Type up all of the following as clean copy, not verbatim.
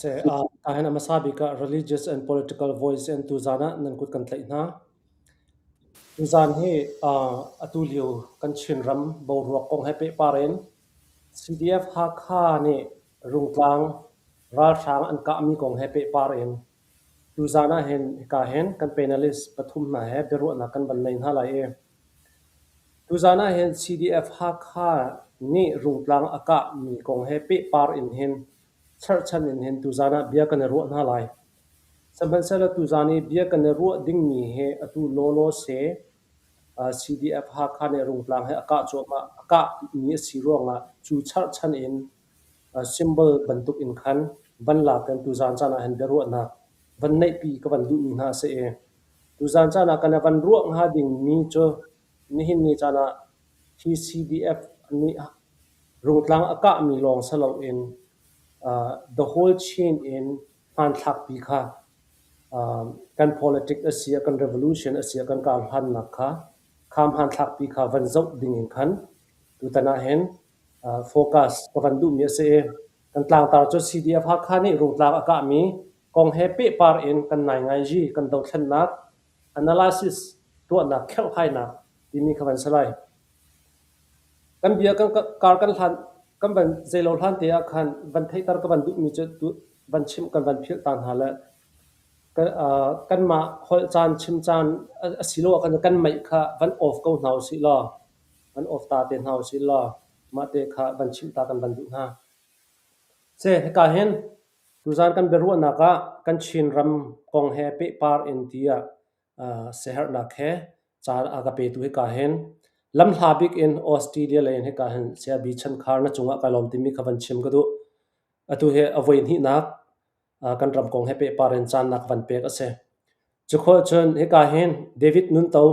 Se tahin a hmasa bik ah religious and political voice in tuzaan ah nan kut kan tlaih hna. Tuzaan hi atu lio kan Chinram boruak kong he pehpar in CDF Hakha nih Rungtlang ralhrang an kahmi kong he pehpar in tuzaan ah hin hika hin kan panelist pathum hna he biaruahnak kan van nei hna lai i tuzaan ah hin CDF Hakha nih Rungtlang a kahmi kong he pehpar in hin cherhchan in hin tuzaan ah bia kan i ruah hna lai. Sihmanhsehlaw tuzaan i bia kan i ruah dingmi hi atu lawlaw se CDF Hakha nih Rungtlang he a kah cuahmah a kahmi a si ruangah cu cherhchan in symbol bantuk in khan van lak in tuzaan caan ah hin biaruahnak van neihpi ka van duhmi hna a si i tuzaan caan ah kan i van ruah hnga dingmi cu nihin ni caan ah hi CDF nih Rungtlang a kahmi lawng si loin the whole chain in hmanthlakpi kha kan politic a si ah, kan revolution a si ah, kan karhlannak kha, kha hmanthlakpi kha van zoh ding in khan tutan ah hin focus ka van duhmi a si i kan tlangtar cu CDF Hakha nih Rungtlang a kahmi kong he pehpar in kan naingaiji kan dothlennak analysis tuahnak kherhhlainak timi kha van si lai. Kan bia kan kar kan hlan kan van zeilo hlan te ah khan van theihter ka van duhmi cu tu van chimh kan van philh ta hna le kanmah holh caan chim caan a si lo ah khan kan meih kha van off ko hna usih law van off ta te hna usih law mah te kha van chimh ta kan van duh hna. Se hika hin tuzaan kan biaruahnak ah kan Chinram kong he pehpar in tiah siaherhnak he caan a ka petu hika hin lamhla bik in Australia lei in hika hin Saya Bi Chan Khar na cungah kai lawm timi kha van chim ka duh. Atu hi a voi hnihnak kan ram kong he pehpar in caan nak van pek a si. Cukhua cun hika hin David Nun To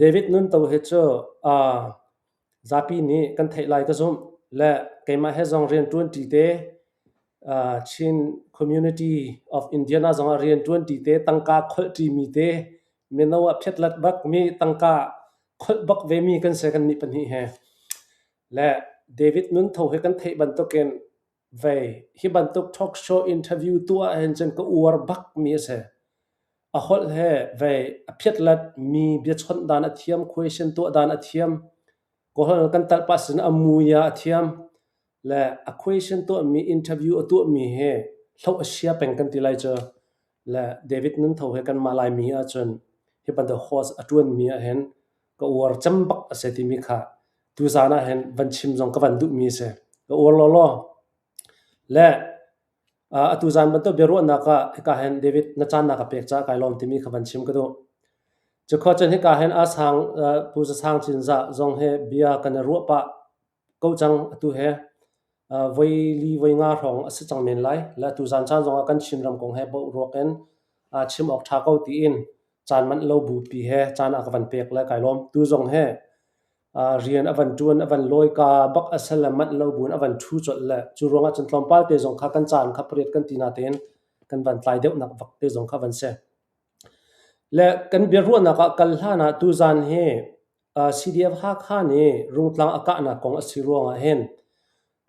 David Nun To hi cu zapi nih kan theih lai ka zumh le keimah he zong rian ṭuanṭi te Chin Community of Indiana zongah rian ṭuanṭi te tangka kholhṭimi te mino ah phiatlat bak mi tangka kholh bak ve mi kan si kan nih pahnih he le David Nun Tho he kan theih bantukin vei hi bantuk talk show interview tuah ahhin cun ka uar bak mi a si. A holh he vei a phiatlat mi biachawnh dan a thiam, question tuah dan a thiam. Kawlholh kan talh pah sin a muia a thiam le a question tuahmi interview a tuahmi hi hloh a sia peng kan ti lai cu. Le David Nun Tho he kanmah Laimi ahcun hi bantuk host a ṭuanmi ahhin ka uar cem bak a si timi kha tuzaan ah hin van chim zong ka van duhmi a si. Ka uar lawlaw. Le atu zaan bantuk biaruahnak ah hika hin David na caan na ka pek caah kai lawm timi kha van chim ka duh. Cukhua cun hika hin a sang Pu Za Sang Cinzah zong hi bia kan i ruah pah ko cang atu he voi li voi nga hrawng a si cang men lai. Le atu zaan caan zongah kan Chinram kong he boruak in chim awk ṭha ko tiin caan manh lo bupi he caan a ka van pek le kai lawm. Tu zong he rian a van ṭuan a van lawi ka bak a sal le manh lo buin a van ṭhu colh le cu ruangah cun tlawmpal te zong kha kan caan kha pariat kan ti natein kan van tlai deuhnak vak te zong kha van si. Le kan biaruahnak ah kal hlan ah tuzaan hi CDF Hakha nih Rungtlang a kahnak kong a si ruangah hin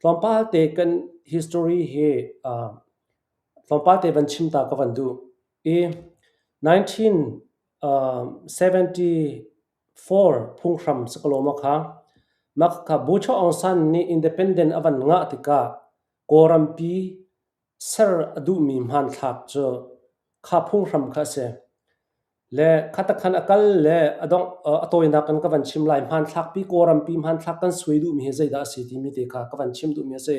tlawmpal te kan history hi tlawmpal te van chim ta ka van duh. I 1974 phunghram sakalawm kha mah kha Bucho Aung San nih independent a van ngah tikah Kawlrampi ser a duhmi hmanthlak cu kha phunghram kha a si. Le khatakhan a kal le a dongh a tawinak in ka van chim lai. Hmanthlakpi Kawlrampi hmanthlak kan suai duhmi hi zeidah a si timi te kha ka van chim duhmi a si.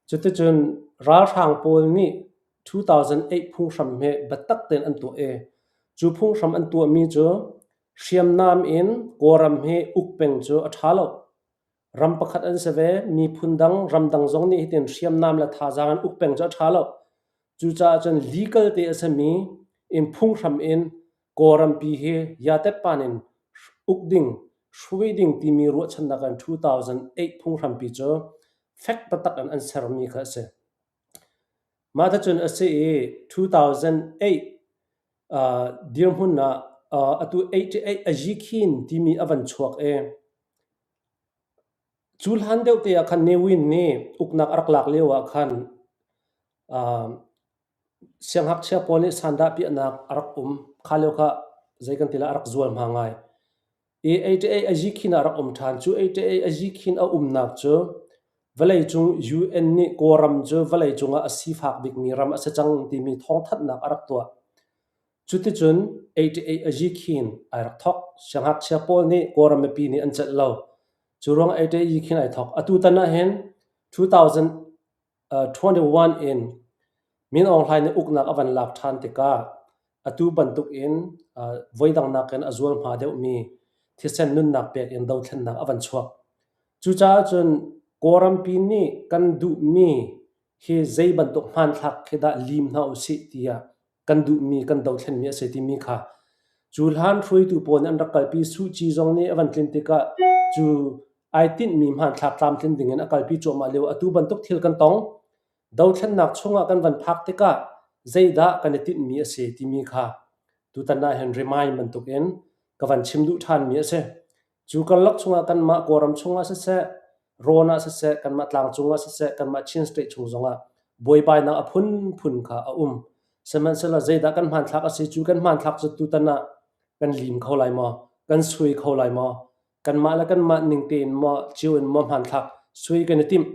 Cuticun ralhrang pawl nih 2008 phunghram hi biatak tein an tuah i cu phunghram an tuahmi cu hriamnam in Kawlram hi uk peng cu a ṭha lo. Ram pakhat an si ve, miphun dang, ramdang zong nih hitin hriamnam le thazaang in uk peng cu a ṭha lo. Cucaah cun legal te a simi in phunghram in Kawlrampi hi yatetpan in uk ding, hruai ding timi ruahchannak in 2008 phunghrampi cu fek taktak in an sermi kha a si. Mah cun a si i 2008 dirhmun ah atu 88 Ayi-khin timi a van chuak i cu hlan deuh te ah khan Ne Win nih uknak a rak lak lio ah khan. Siangngakchia pawl nih sandah piahnak a rak um. Kha lio kha zei kan ti lai a rak zual hma ngai. I 88 a zikhin ah a rak um ṭhan. Cu 88 a zikhin a umnak cu vawleicung UN nih Kawlram cu vawleicung ah a sifak bikmi ram a si cang timi thawngthanhnak a rak tuah. Cuticun 88 a zikhin ai rak thawk. Siangngakchia pawl nih Kawlram mipi nih an celh lo. Cu ruang 88 zikhin ai thawk. Atutan ahhin 2021 in Min Aung Hlaing nih uknak a van lak ṭhan tikah atu bantukin voidang nakin a zualhma deuhmi thisen nunnak pek in dothlennak a van chuak. Cucaah cun Kawlrampi nih kan duhmi hi zei bantuk hmanthlak khi dah lim hna usih tiah kan duhmi kan dothlenmi a si timi kha cu hlan hruaitu pawl nih an rak kalpi. Suh Kyi zong nih a van tlin tikah cu ai tinhmi hmanthlak tlamtlin dingin a kalpi cuahmah lio atu bantuk thil kan tong. Dothlennak chungah kan van phak tikah zeidah kan i tinhmi a si timi kha tutan ah hin remind bantukin ka van chim duh ṭhanmi a si. Cu karlak chungah kanmah Kawlram chungah siseh, rawn ah siseh, kanmah tlangcung ah siseh, kanmah Chin State chung zongah buaibainak a phunphun kha a um. Sihmanhsehlaw zeidah kan hmanthlak a si cu kan hmanthlak cu tutan ah kan lim kho lai maw? Kan sui kho lai maw? Kanmah le kanmah ning tein maw cio in maw hmanthlak sui kan i timh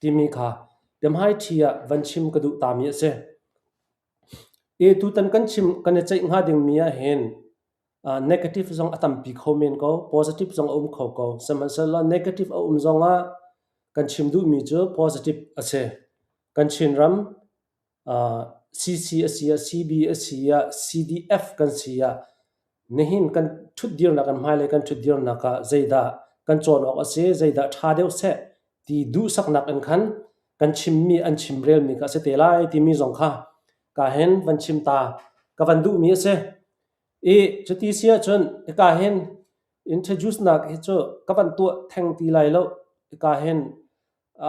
timi kha biahmaiṭhi ah van chim ka duh tami a si. I tutan kan chim kan i ceih hnga dingmi ah hin negative zong a tampi kho men ko, positive zong a um kho ko. Sihmanhsehlaw negative a um zongah kan chim duhmi cu positive a si. Kan Chinram CC a si ah, CB a si ah, CDF kan si ah, nihin kan ṭhutdirnak kan hmailei kan ṭhutdirnak ah zeidah kan cawn awk a si, zeidah ṭha deuh seh ti duhsaknak in khan kan chimmi an chimrelmi kha a si te lai timi zong kha ka hin van chim ta ka van duhmi a si. I cuti si ahcun hika hin introduce nak hi cu ka van tuah theng ti lai lo. Hika hin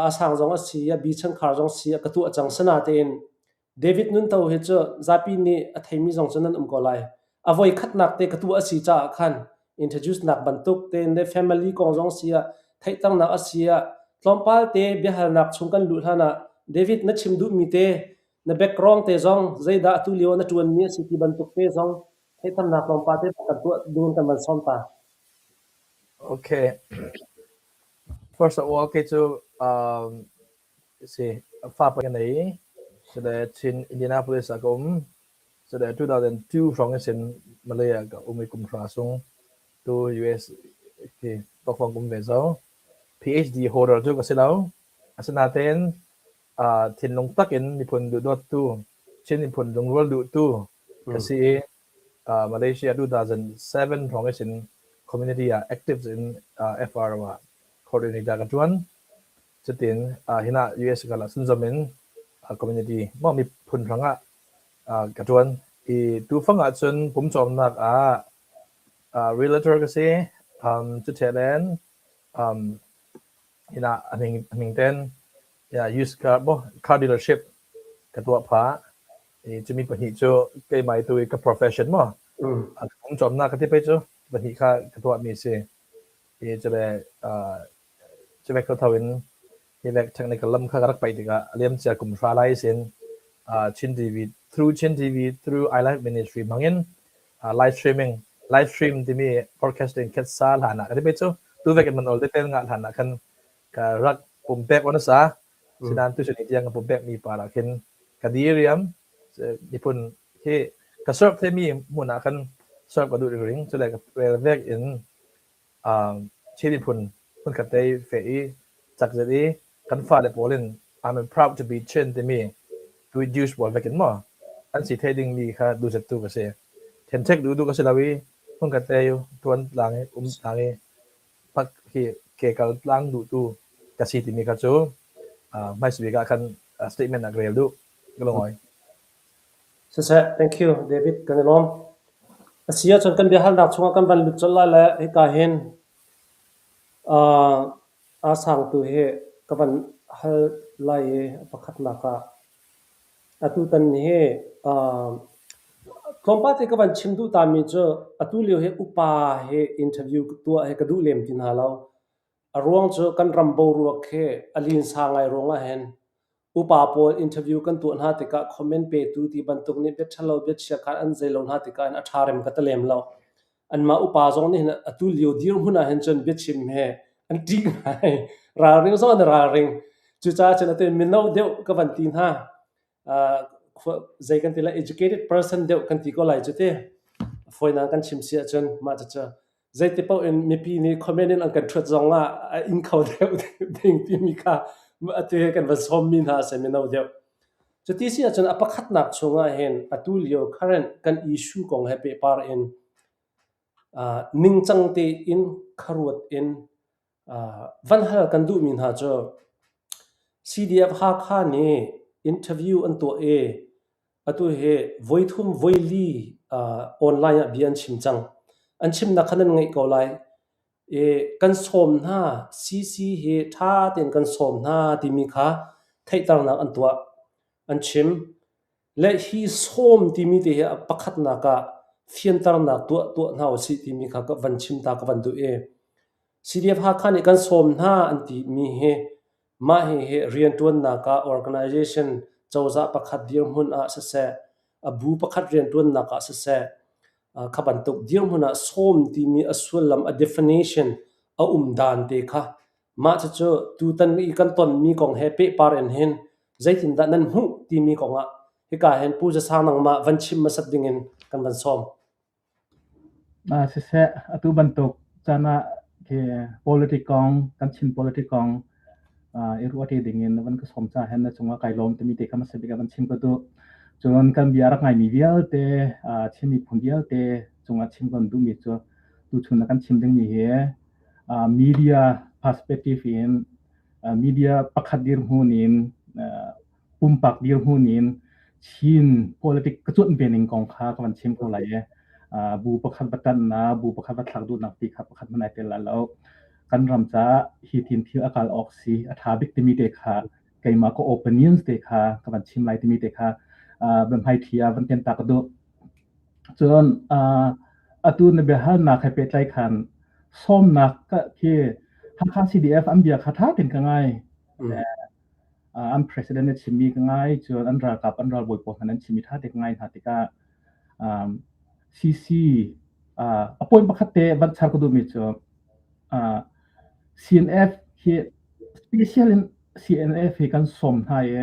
a sang zong a si, a bi changkhar zong si a ka tuah cang. Sinain David Nunto hi cu zapi nih a theimi zong cu nan um ko lai. A voi khatnak te ka tuah a si caah khan introduce nak bantuk tein le family kong zong si ah theihternak a si ah tlawmpal te biahalnak chung kan luh hlan ah David na chim duhmi te na background te zong zeidah atu lio na ṭuanmi a si ti bantuk te zong theihternak tlawmpal te kan tuah ding in kan van sawm ta. Okay. First of all, kei cu si fa pa ka nei. Cule Chin Indianapolis ah ka um. Cule 2002 hrawng in sin Malay ah ka um i kum hra sung tu US khi tawkfang um ve zo. PhD holder cu ka si lo. Asinain thinlung tak in miphun duhdawttu, Chin miphun lungrual duhtu ka si i Malaysia 2007 hrawng in community ah active in FRO ah coordinator ka ṭuan. Cutin hinah US kal ah sunzam in community maw miphun hrangah ka ṭuan. I tufang ahcun pumcawmnak ah realtor ka si. Cuṭhelen hinah a hning ten used car maw car dealership ka tuah phah. I cumi pahnih cu keimah tu i ka profession maw pumcawmnak ka ti pei cu pahnih kha ka tuahmi a si. I cule cuvek thotho in hi vek technical lam kha ka rak paih tikah a liamcia kum hra lai sin Chin TV through Chin TV through iLife Ministry hmangin live streaming live stream timi broadcasting khetsa hlan ah ka ti pei cu tu vek in man ol te ten nga hlan ah khan ka rak pumpek on sa sinan tu chuni tiang ka pumpek mi pa lah khin ka diriam miphun hi ka serve the mi hmun ah khan serve ka duh ring cule ka rel vek in Chin miphun hmunkhat te feh i cakzet i kan fale pawl in I'm proud to be Chin timi tu Jewish pawl vekin maw an si thei dingmi kha duhzettu ka si. Ṭhenṭhek duhduh ka si lo i hmunkhat te ṭuan tlang i um tlang i pak hi ke kal tlang duhtu ka si timi kha cu hmaisabik ah khan statement ah ka rel duh. Ka lungawi. Siseh, thank you David, kan i lawm. A si ahcun kan biahalnak chungah kan van lut colh lai le hika hin aa sangtu hi ka van hal lai i a pakhatnak ah atutan hi tlawmpal te ka van chim duh tami cu atu lio hi upa he interview tuah hi ka duh lem ti hna lo. A ruang cu kan ram boruak hi a linsa ngai ruangah hin. Upa pawl interview kan tuah hna tikah comment petu ti bantuk nih bia ṭhalo bia chiakha an zei lo hna tikah in a ṭha rem ka ti lem lo. Anmah upa zong nih hin atu lio dirhmun ah hin cun biachim he an ṭih ngai. Ralring zong an i ralring. Cucaah cun atu mino deuh ka van ti hna. Zei kan ti lai educated person deuh kan ti ko lai cu ti. Fawinak kan chim si ahcun mah cucu zeiti paoh in mipi nih comment in an kan ṭhuat zong ah a in kho deuh ding timi kha atu he kan van sawmmi hna a si mino deuh. Cuti si ahcun a pakhatnak chungah hin atu lio current kan issue kong he pehpar in ningcang tein kharuat in van hal kan duhmi hna cu CDF Hakha nih interview an tuah i atu hi voithum voili online ah bia an chim cang. An chimnak kha nan ngaih ko lai. I kan sawm hna CC hi ṭha tein kan sawm hna timi kha theihternak an tuah. An chim. Le hi sawm timi te hi pakhatnak ah fianternak tuah tuah hna usih timi kha ka van chim ta ka van duh i CDF Hakha nih kan sawm hna an timi hi mah hihi rianṭuannak ah organization cozah pakhat dirhmun ah siseh, a bu pakhat rianṭuannak ah siseh, kha bantuk dirhmun ah sawm timi a sullam a definition a um dan te kha mah cucu tutan i kan tonmi kong he pehpar in hin zeitindah nan hmuh timi kong ah hika hin Pu Zasang nangmah van chim hmasat ding in kan van sawm. Siseh, atu bantuk caan ah khi politic kong, kan Chin politic kong i ruahṭi ding in van ka sawm caah hin na cungah kai lawm timi te kha hmasa bik ah van chim ka duh. Cun kan bia rak ngaimi vialte, Chin miphun vialte cungah chim kan duhmi cu tuchun ah kan chim dingmi hi media perspective in media pakhat dirhmun in pumpak dirhmun in Chin politic ka cuanh ve ning kong kha ka van chim ko lai i bu pakhat va ṭanhnak, bu pakhat va thlak duhnak ti kha pakhat hmanh ai tel lai lo. Kan ram caah hi tin thil a kal awk si, a ṭha bik timi te kha keimah ka opinions te kha ka van chim lai timi te kha biahmaiṭhi ah van ten ta ka duh. Cun atu na biahalnak he pehtlai khan sawmnak khi Hakha CDF an bia kha ṭha tein ka ngai. An president a chimmi ka ngai cun an ralkap an ralbawi pawl hmanh an chimmi ṭha te ka ngai hna tikah CC a point pakhat te van char ka duhmi cu CNF hi special in CNF hi kan sawm hna i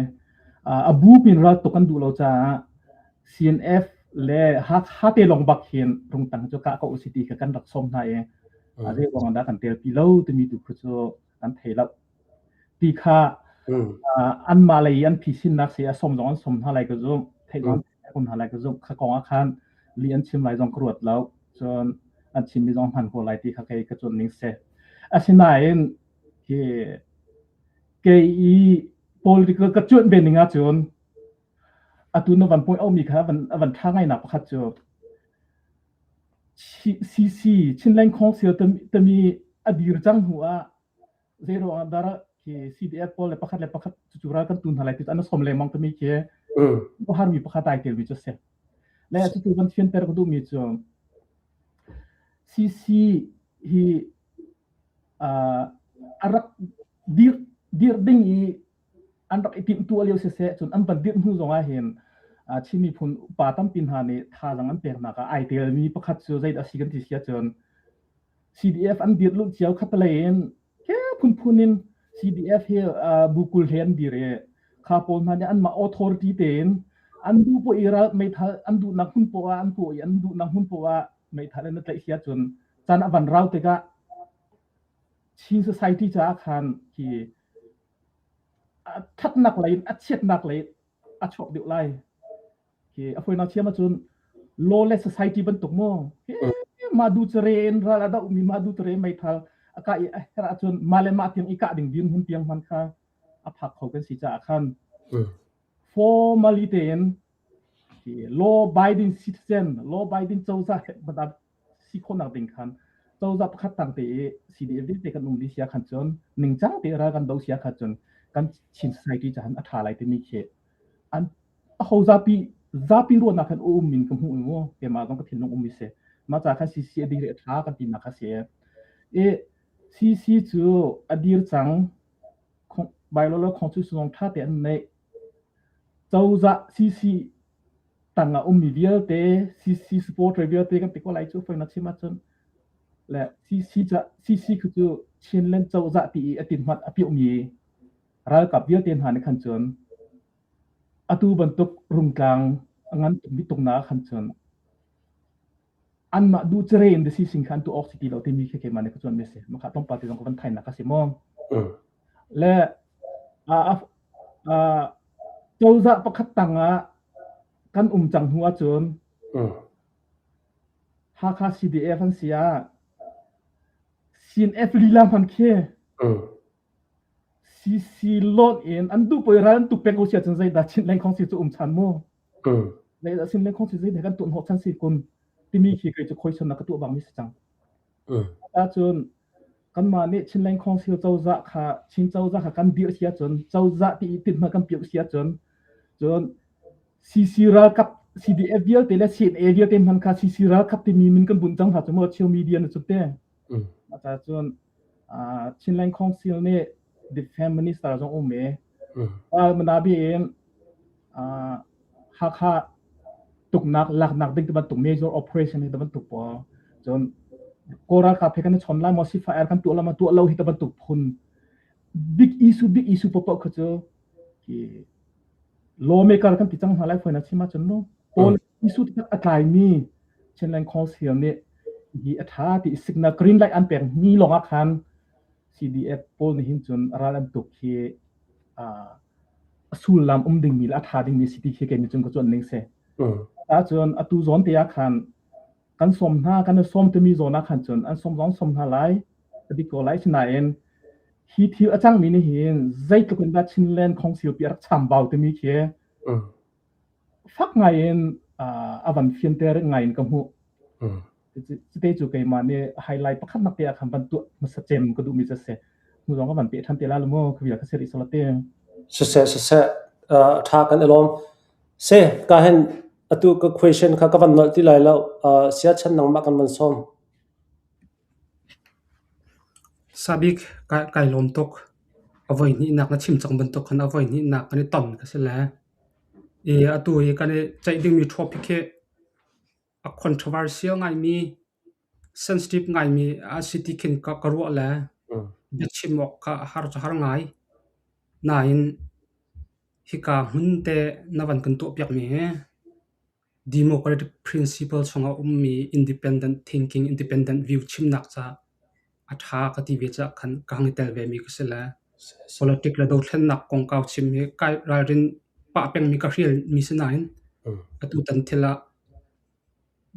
a bu pin ral tuk kan duh lo caah CNF le Hakha te lawng bak hin rungtang cu kah ko usih ti kha kan rak sawm hna i zei ruang dah kan telpi lo timi tu khu cu kan thei lo. Ti kha anmah lei i an phisinnak si a som zong an som hna lai ka zumh theih zong an hna lai ka zumh kha kong ah khan li an chim lai zong ka ruat lo cun an chimmi zong hman ko lai ti kha kei ka cuanh ning si asinain hi kei i political ka cuanh ve ning ahcun atu na van point omi kha a van ṭha ngai nak pakhat cu CC Chinland Council tami a dir cang hnu ah Zeiruangah dah khi CDF pawl le pakhat le pakhat cucu ral kan tun hna lai ti an som lengmang timi khi harmi pakhat ai telmi cu a si. Le cucu kan fianter ka duhmi cu CC hi a rak dir dir ding i an rak i timhtuah lio siseh cun an van dirh hnu zong ah hin Chin miphun upa tampi hna nih thazaang an peknak ah ai telmi pakhat cu zeidah a si kan ti si ahcun CDF an dir luh cio khatalei in ke phunphun in CDF hi bu 20 he an dir i kha pawl hna nih anmah authority tein an duh poah i ral meithal an duhnak hmun poah ah an tuah i an duhnak hmun poah ah meithal in a tlaih si ahcun caan a van rau tikah Chin society caah khan hi a thatnak lei in a chiatnak lei a chuak deuh lai. Hi a fawinak thiam ahcun lawless society bantuk mu mah du cere in ral a dohmi mah du cere meithal a kah i a herh ahcun mah le mah tiang i kah ding dirhmun tiang hman kha a phak kho kan si caah khan formally tein law abiding citizen law abiding cozah si khawhnak ding khan cozah pakhat tang te i CDF vialte kan um dih sia khan cun ningcang te ral kan do sia khan cun kan Chin society cahan a ṭha lai timi khi an aho zapi zapi ruahnak khan um in ka hmuh mu keimah zong ka thinlung um mi si mah ca khan CC a dir a ṭha kan tinak kha si i CC cu a dir cang Bailolo khong cu zong ṭha te an neih. Cozah CC tang ah ummi vialte CC supporter vialte kan ti ko lai cu fawinak chim ahcun le CC ca CC khu cu Chinland cozah ti i a tinhmat a piahmi ralkap vialte hna nih khan cun atu bantuk rungtlang a ngan tukmi tuknak ah khan cun anmah duh cere in decision kha an tuah awk si ti lo timi khi keimah nih ka cuanmi a si. Mah kha tlawmpal te zong ka van thainak a si maw? Le cozah pakhat tang ah kan um cang hnu ahcun Hakha CDF an si ah CNF lila hman khi CC loan in an duh poi ral an tuk peng ko si ahcun zeidah Chinland Council cu um chan mu? Zeidah Chinland Council zeidah kan tuah hnawh chan si kun timi khi kei cu khoisan na ka tuah bang mi si cang. Ahcun kanmah nih Chinland Council cozah kha Chin cozah kha kan dirh si ahcun cozah ti i tinh kan piuh si ahcun cun CC ralkap CDF vialte le CNA vialte hman kha CC ralkap timi min kan bunh cang hna cu mu cheu media na cu te. Cun Chinland Council nih Defense Minister zong um i Manabi in Hakha tuknak laknak ding ti bantuk major operation hi ti bantuk pawl cun Kawl ralkap he kan i chawn lai maw ceasefire kan tuah lai maw tuah lo hi ti bantuk phun big issue big issue paohpaoh kha cu lawmaker kan ti cang hna lai fawi na chim ahcun mu Kawl issue taktak a tlaimi Chinland Council nih hi a ṭha ti signal green light an pek ni lawng ah khan CDF pawl nih hin cun ral an tuk hi a sullam um dingmi le a ṭha dingmi si ti khi kei nih cun ka cuanh ning si. Ahcun atu zawn te ah khan kan sawm hna kan i sawm timi zawn ah khan cun an sawm zong sawm hna lai a dik ko lai sinain hi thil a cangmi nih hin zeitluk in dah Chinland Council pi a rak chambau timi khi fak ngai in a van fianter ngai in ka hmuh. Cute cu keimah nih highlight pakhat nak te ah khan van tuah hmasa cem ka duhmi cu a si. Hnu zong ka van peh ṭhan te la mu ka bia ka si rih salate. Siseh siseh ṭha kan i lawm. Se ka hen atu ka question kha ka van nolh ti lai lo. Siachan nangmah kan van sawm. Sabik kai lawm tuk. A voi hnihnak na chim cang bantuk khan a voi hnihnak kan i ton ka si le. I atu hi kan i ceih dingmi topic hi a controversial ngaimi, sensitive ngaimi a si ti khin ka ruah le biachim awk kha a har cu har ngai. Nain hika hmun te na van kan tuahpiakmi hi Democratic principle chungah a ummi independent thinking, independent view chimnak caah a ṭha ka ti ve caah khan ka hang i tel vemi ka si le politic le dothlennak kongkau chim hi kai ralrin pah pengmi ka hrialmi si nain atutan thil ah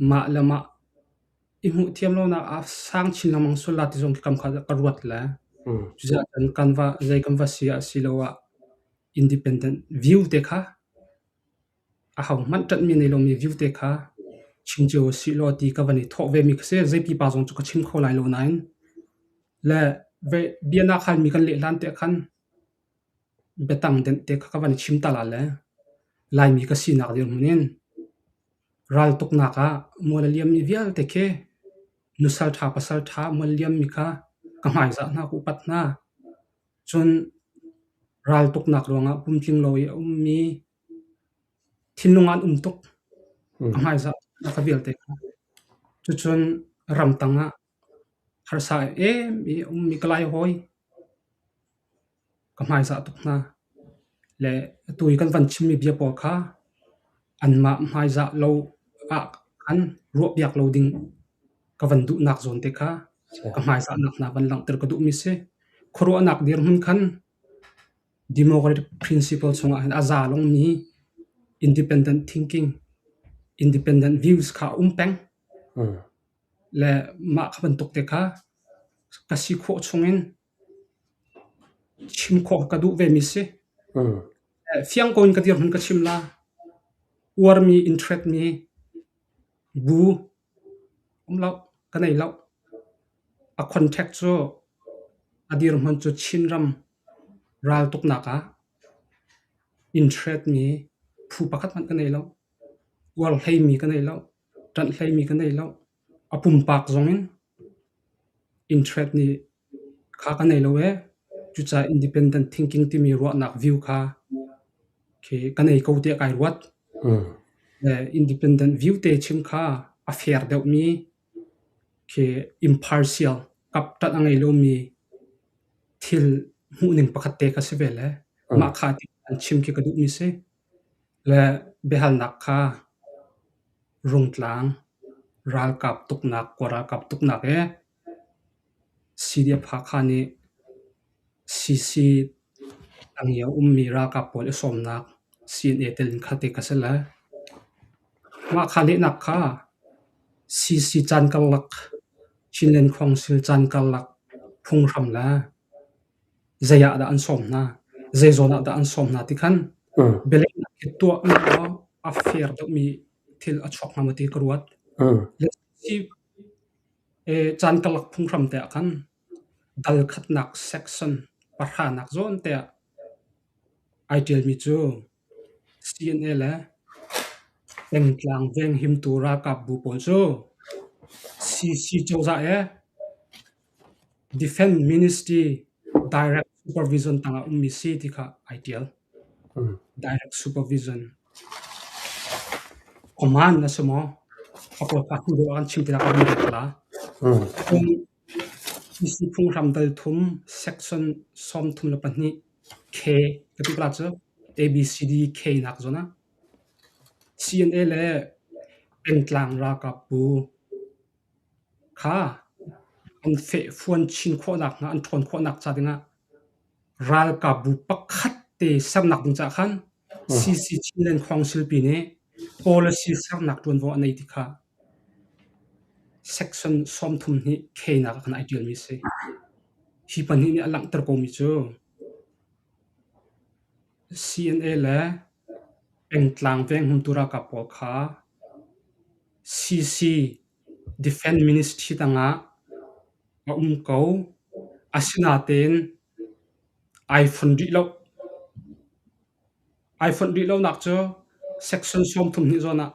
mah le mah i hmuh thiam lonak a sang chin lengmang sual la ti zong kam kha ka ruat le cucaah cun kan va zei kan va si ah siloah independent view te kha Ahohmanh ṭanhmi nei lomi vialte kha chim cio usih law ti ka van i thawh vemi ka si. Zeipipa zong cu ka chim kho lai lo nain le bia na halmi kan leh hlan te khan biatang denh te kha ka van i chim ta la le Laimi ka sinak dirhmun in raltuknak ah mual a liammi vialte khi nusal ṭha pasal ṭha mual liammi kha ka hmaizah hna, ka upat hna. Cun raltuknak ruangah pumtling lo i a ummi Thinlung ah an um tuk. A hmaizah ka vialte kha. Cucun ramtang ah harsa em i a ummi ka lai hawi ka hmaizah tuk hna. Le atu i kan van chimmi bia pawl kha anmah hmaizah lo ah khan ruahpiak lo ding ka van duhnak zawn te kha ka hmaizahnak hna van langhter ka duhmi si. Khuaruahnak dirhmun khan Democratic principle chungah hin a za longmi independent thinking, independent views kha a um peng. Le mah kha bantuk te kha ka si khawh chungin chim khawh ka duh vemi si. Fiang ko in ka dirhmun ka chim la. Uarmi, interest mi bu um lo, ka nei lo. A contact cu a dirhmun cu Chinram raltuknak ah interest mi phu pakhat hmanh ka nei lo. Uar hleimi ka nei lo. Ṭanh hleimi ka nei lo. A pumpak zong in interest nih kha ka nei lo ee. Cucaah independent thinking timi ruahnak view kha. Khi ka nei ko tiah kai ruat. Le independent view te chim kha a fair deuhmi khi impartial kap ṭanh a ngei lomi thil hmuhning pakhat te kha si ve le mah kha ti an chim khi ka duhmi si. Le biahalnak kha Rungtlang ralkap tuknak, Kawl ralkap tuknak he CDF Hakha nih CC tang i a ummi ralkap pawl i sawmnak CNA tel in kha te kha si le mah kha lehnak kha CC caan karlak Chinland Council caan karlak phunghram le zei ah dah an sawm hna, zei zawn ah dah an sawm hna ti khan bialehnak khi tuah law a fair deuhmi thil a chuak hnga maw ti ka ruat. Le caan karlak phunghram te ah khan dal khatnak section pahranak zawn te ah ai ṭialmi cu CNA le pengtlang venghimtu ralkap bu pawl cu CC cozah he Defence Ministry direct supervision tangah ummi si ti kha ai ṭial. Direct supervision. Command na si maw? A pawl kha hnu deuh ah kan chim ti lai ka vun ruat la. Cun CC phunghram dal thum section 32 K ka ti pala cu A B C D K nak zawn ah CNA le pengtlang ralkap bu kha an fehfuan chin khawhnak hnga an ṭhawn khawhnak ca dingah ralkapbu pakhat te sernak ding caah khan CC Chinland Council pi nih policy sernak ṭuanvo a nei ti kha section 32 K nak ah khan ai ṭialmi a si. Hi pahnih nih a langhter komi cu CNA le pengtlang venghumtu ralkap pawl kha CC Defence Ministry tangah a um ko. Asinain ai fonh rih lo. Ai fonh rih lonak cu section 32 zawn ah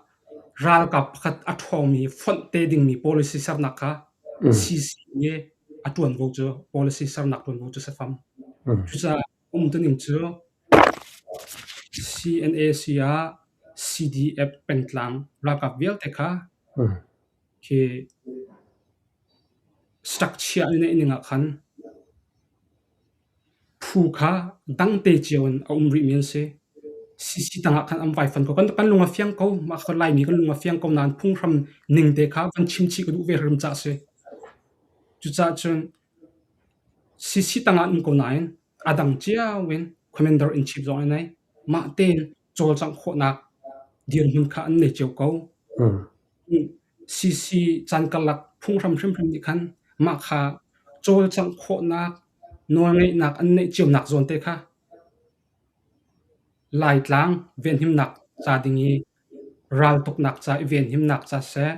ralkap pakhat a ṭhawngmi fonh te dingmi policy sernak kha CC nih a ṭuanvo cu policy sernak ṭuanvo cu si fam. Cucaah umtuning cu CNAC ah CDF pengtlang ralkap vialte kha khi structure an i neih ning ah khan phu kha dangte cio in a um rihmi an si. CC tangah khan an vai fon ko. Kan lung a fiang ko. Mah kha Laimi kan lung a fiang ko nain phunghram ning te kha van chim chih ka duh ve hrim caah a si. Cucaah cun CC tangah an um ko nain a dang cio in commander in chief zong an nei. Mah tein cawlcangh khawhnak dirhmun kha an nei cio ko. CC caan karlak phunghram hrimhrim nih khan mah kha cawlcangh khawhnak nawlngeihnak an neih cionak zawn te kha Laitlang venhimnak ca ding i raltuknak ca i venhimnak ca siseh,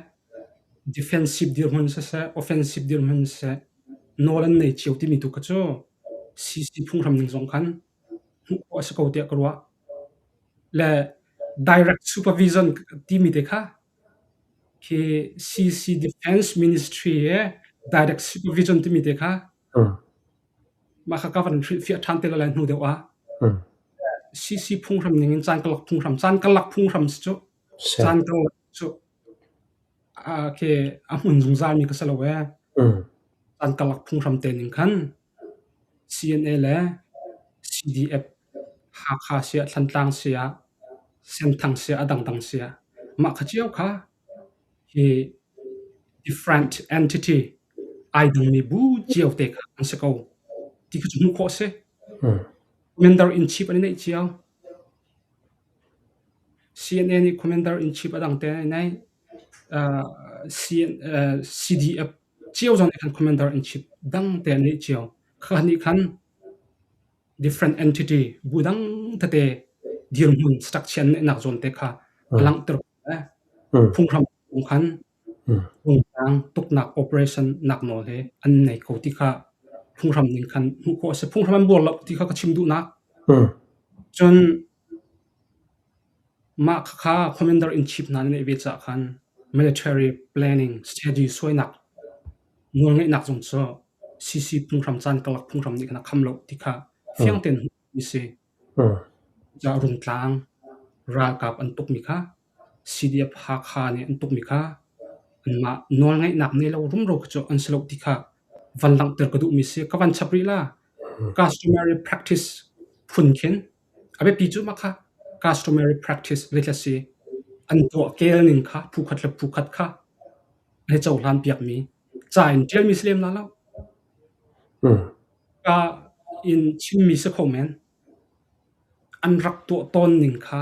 defensive dirhmun siseh, offensive dirhmun siseh nawl an nei cio timi tu kha cu CC phunghram ning zong khan hmuh khawh a si ko tiah ka ruah. Le direct supervision timi te kha khi CC Defense Ministry he direct supervision timi te kha mah kha ka van hrilhfiah ṭhan te lai hnu deuh ah. CC phunghram ning in caan karlak phunghram caan karlak phunghram si cu caan karlak cu khi a hmun zungzal mi ka si lo ee. Caan karlak phunghram te ning khan CNA le CDF Hakha siah Thantlang siah Senthang siah a dangdang siah mah kha cio kha hi different entity ai dangmi bu cio te kha an si ko ti kha cu hmuh khawh a si. Commander in chief an i neih cio. CNA nih commander in chief a dang te an i neih. CDF cio zong nih khan commander in chief dang te an neih cio. Kha nih khan different entity bu dang tete dirhmun structure an neihnak zawn te kha a langhter phunghram khan Rungtlang tuknak operation nak nawl he an nei ko ti kha phunghram ning khan hmuh khawh a si. Phunghram an buar lo ti kha ka chim duhnak. Cun mah khakha commander in chief hna nih neih ve caah khan military planning strategy suainak nawlngeihnak zong cu CC phunghram caan karlak phunghram nih khan a kham lo ti kha fiang tein hmuh mi si. Cucaah Rungtlang ralkap an tukmi kha CDF Hakha nih an tukmi kha anmah nawlngeihnak nei lo rumro khi cu an si lo ti kha van langhter ka duhmi si. Ka van chap rih la. Customary practice phun khin a biapi cu mah kha customary practice zeithla si an tuah kel ning kha phu khat le phu khat kha an i cohlan piakmi ca in ṭialmi si lem la lo. Ka in chimmi si kho men. An rak tuah tawn ning kha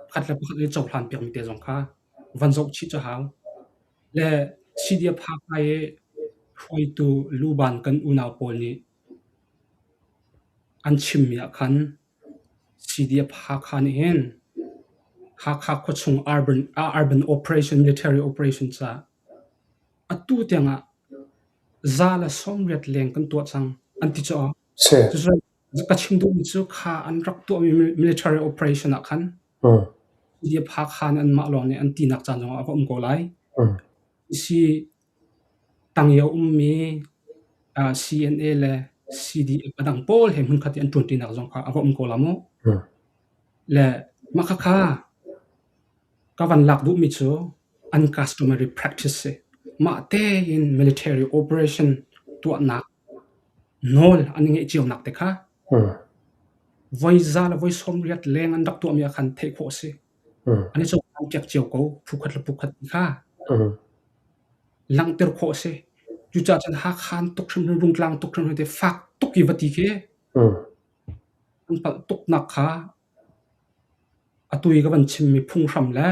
pakhat le pakhat i cohlan piakmi te zong kha van zoh chih cu hau. Le CDF Hakha i hruaitu luban kan unau pawl nih an chimmi ah khan CDF Hakha nih hin Hakha khuachung urban operation, military operation caah atu tiangah 180 leng kan tuah cang an ti cu. Cucu ka chim duhmi cu kha an rak tuahmi military operation ah khan CDF Hakha nih anmah lawng nih an tinak caan zongah a va um ko lai. Si tang i a ummi CNA le CDF a dang pawl he hmunkhat i an ṭuanṭinak zong kha a va um ko la mu. Le mah khakha ka van lak duhmi cu an customary practice si. Mah tein military operation tuahnak nawl an i ngeih cionak te kha voi za le voi 80 leng an rak tuahmi ah khan theih khawh a si. An i cohlan piak cio ko phu khat le phu khat ti kha langhter khawh a si. Cucaah cun Hakha an tuk hrimhrim, Rungtlang tuk hrimhrim te fak tuk i va ti khi an palh tuknak kha atu i ka van chimmi phunghram le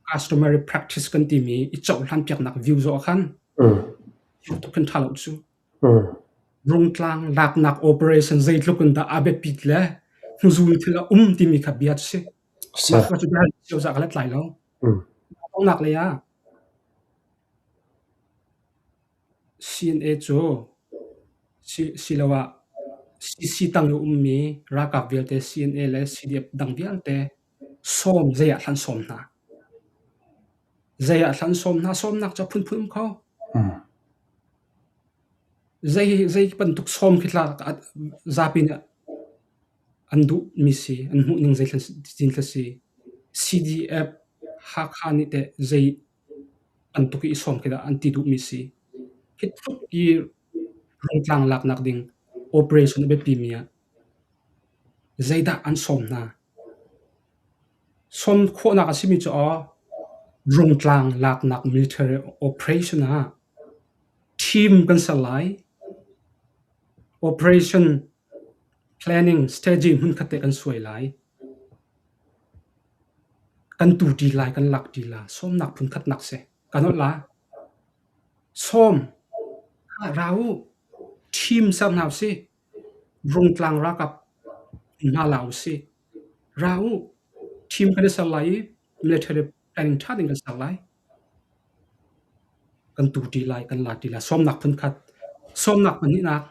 customary practice kan timi i cohlan piaknak view zawh ah khan tuk hin ṭha lo cu. Rungtlang laknak operation zeitluk in dah a biapit le hnuzul thil a um timi kha bia cu si. Mah kha cu bia cozah ka let lai lo. Donghnak lei ah CNA cu siloah CC tang i ummi ralkap vialte CNA le CDF dang vialte sawm zei ah hlan sawm hna. Zei ah hlan sawm hna sawmnak cu a phunphun um kho. Zei bantuk sawm khi tla zapi nih an duhmi si, an hmuhning zei si. CDF Hakha nih teh zei bantuk i sawm khi dah an ti duhmi si. Hi tluk i rungtlang laknak ding operation a biapimi ah zeidah an sawm hna? Sawm khawhnak a simi cu aw rungtlang laknak military operation ah team kan ser lai. Operation planning strategy hmunkhat te kan suai lai. Kan tu ṭi lai, kan lak ṭi la. Sawmnak phunkhat nak si. Kan holh la. Sawm. Ra u. Team ser hna usih. Rungtlang ralkap hna la usih. Ra u. Team kan i ser lai i military planning ṭha ding kan ser lai. Kan tu ṭi lai, kan la ṭi lai. Sawmnak phunkhat. Sawmnak pahnihnak.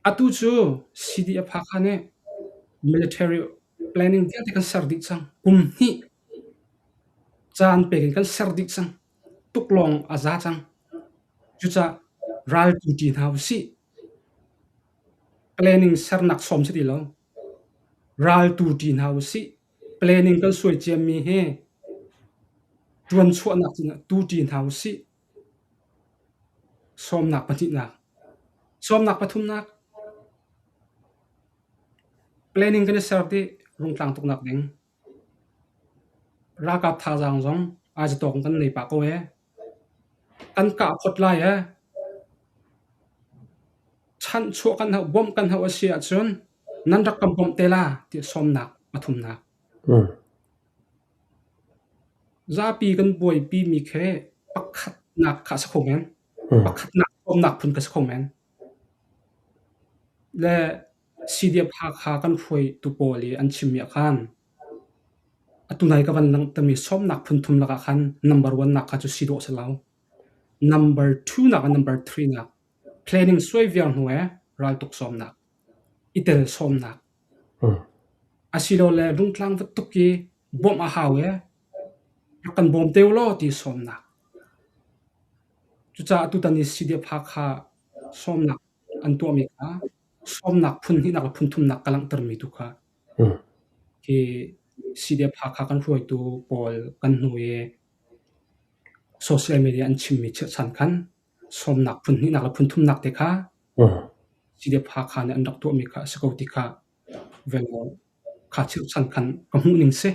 Atu cu CDF Hakha nih military planning vialte kan ser dih cang. Kum hnih caan pek in kan ser dih cang. Tuk lawng a za cang. Cucaah ral tu ṭi hna usih. Planning sernak sawm si ti lo. Ral tu ṭi hna usih. Planning kan suai ciami hi ṭuanchuahnak cun tu ṭi hna usih. Sawmnak pahnihnak. Sawmnak pathumnak. Planning kan i ser dih rungtlang tuknak ding. Ralkap thazaang zong ai zatawk in kan nei pah ko ee. Kan kah phot lai ee. Chanhchuah kan hauh, bawmh kan hauh a si ahcun nan rak kan bawmh te la tiah sawmnak pathumnak. Zapi kan buaipi mi khi pakhatnak kha a si kho men. Pakhatnak sawmnak phun kha si kho men. Le CDF Hakha kan hruaitu pawl i an chimmi ah khan atu nai ka van langhtermi sawmnak phunthum lakah khan number one nak kha cu si dawh si lo. Number two nak le number three nak planning suai viar hnu ee raltuk sawmnak, i tel sawmnak. Asilole rungtlang va tuk i bawmh a hau ee rak kan bawm te u law ti sawmnak. Cucaah tutan i CDF Hakha sawmnak an tuahmi kha sawmnak phun hnihnak le phun thumnak ka langhtermi tu kha. Khi CDF Hakha kan hruaitu pawl kan hnu i social media an chimmi chirhchan khan sawmnak phun hnihnak le phun thumnak te kha CDF Hakha nih an rak tuahmi kha a si ko ti kha vel kha chirhchan khan ka hmuh ning si.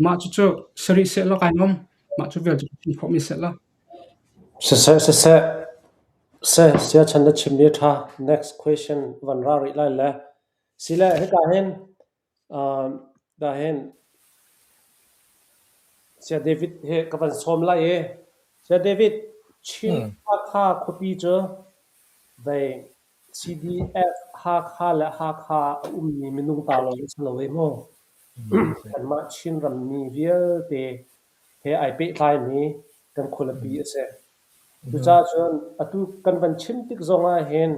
Mah cucu sarih sehlaw kai nuam. Mah cu vial cu ka chim khawhmi sehlaw. Siseh, siseh, seh, siachan na chimmi a ṭha. Next question van ra rih lai le. Sile, hika hin, ka hin, Saya David he ka van sawm lai i, Saya David, Chin Hakha khuapi cu vei CDF Hakha le Hakha a ummi minung ta lawng a si lo ei maw? Kanmah Chin rammi vialte he ai pehtlaimi kan khualipi a si. Cucaah cun atu kan van chim tik zong ah hin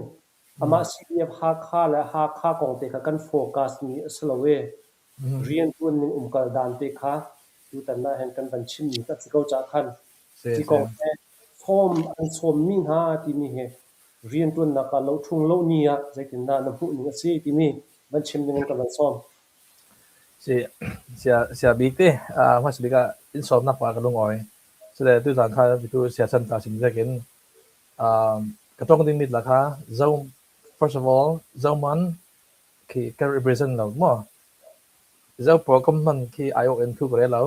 amah CDF Hakha le Hakha kong te kha kan focus mi a si lo i rianṭuan ning umkal dan te kha tutan ah hin kan van chimmi ka si ko caah khan hi kong he sawm an sawmmi hna timi hi rianṭuannak ah loṭhung lo ni ah zeitindah na hmuh ning a si timi van chim ding in ka van sawm. Si sia sia bik te hmasa bik ah in sawmnak pa ka lungawi. Sile tuzan kha tu sia chan ta sim zekin ka tong ding mit la kha zo first of all zoman khi ka represent lo mo zo program man khi ayo in thu ka lo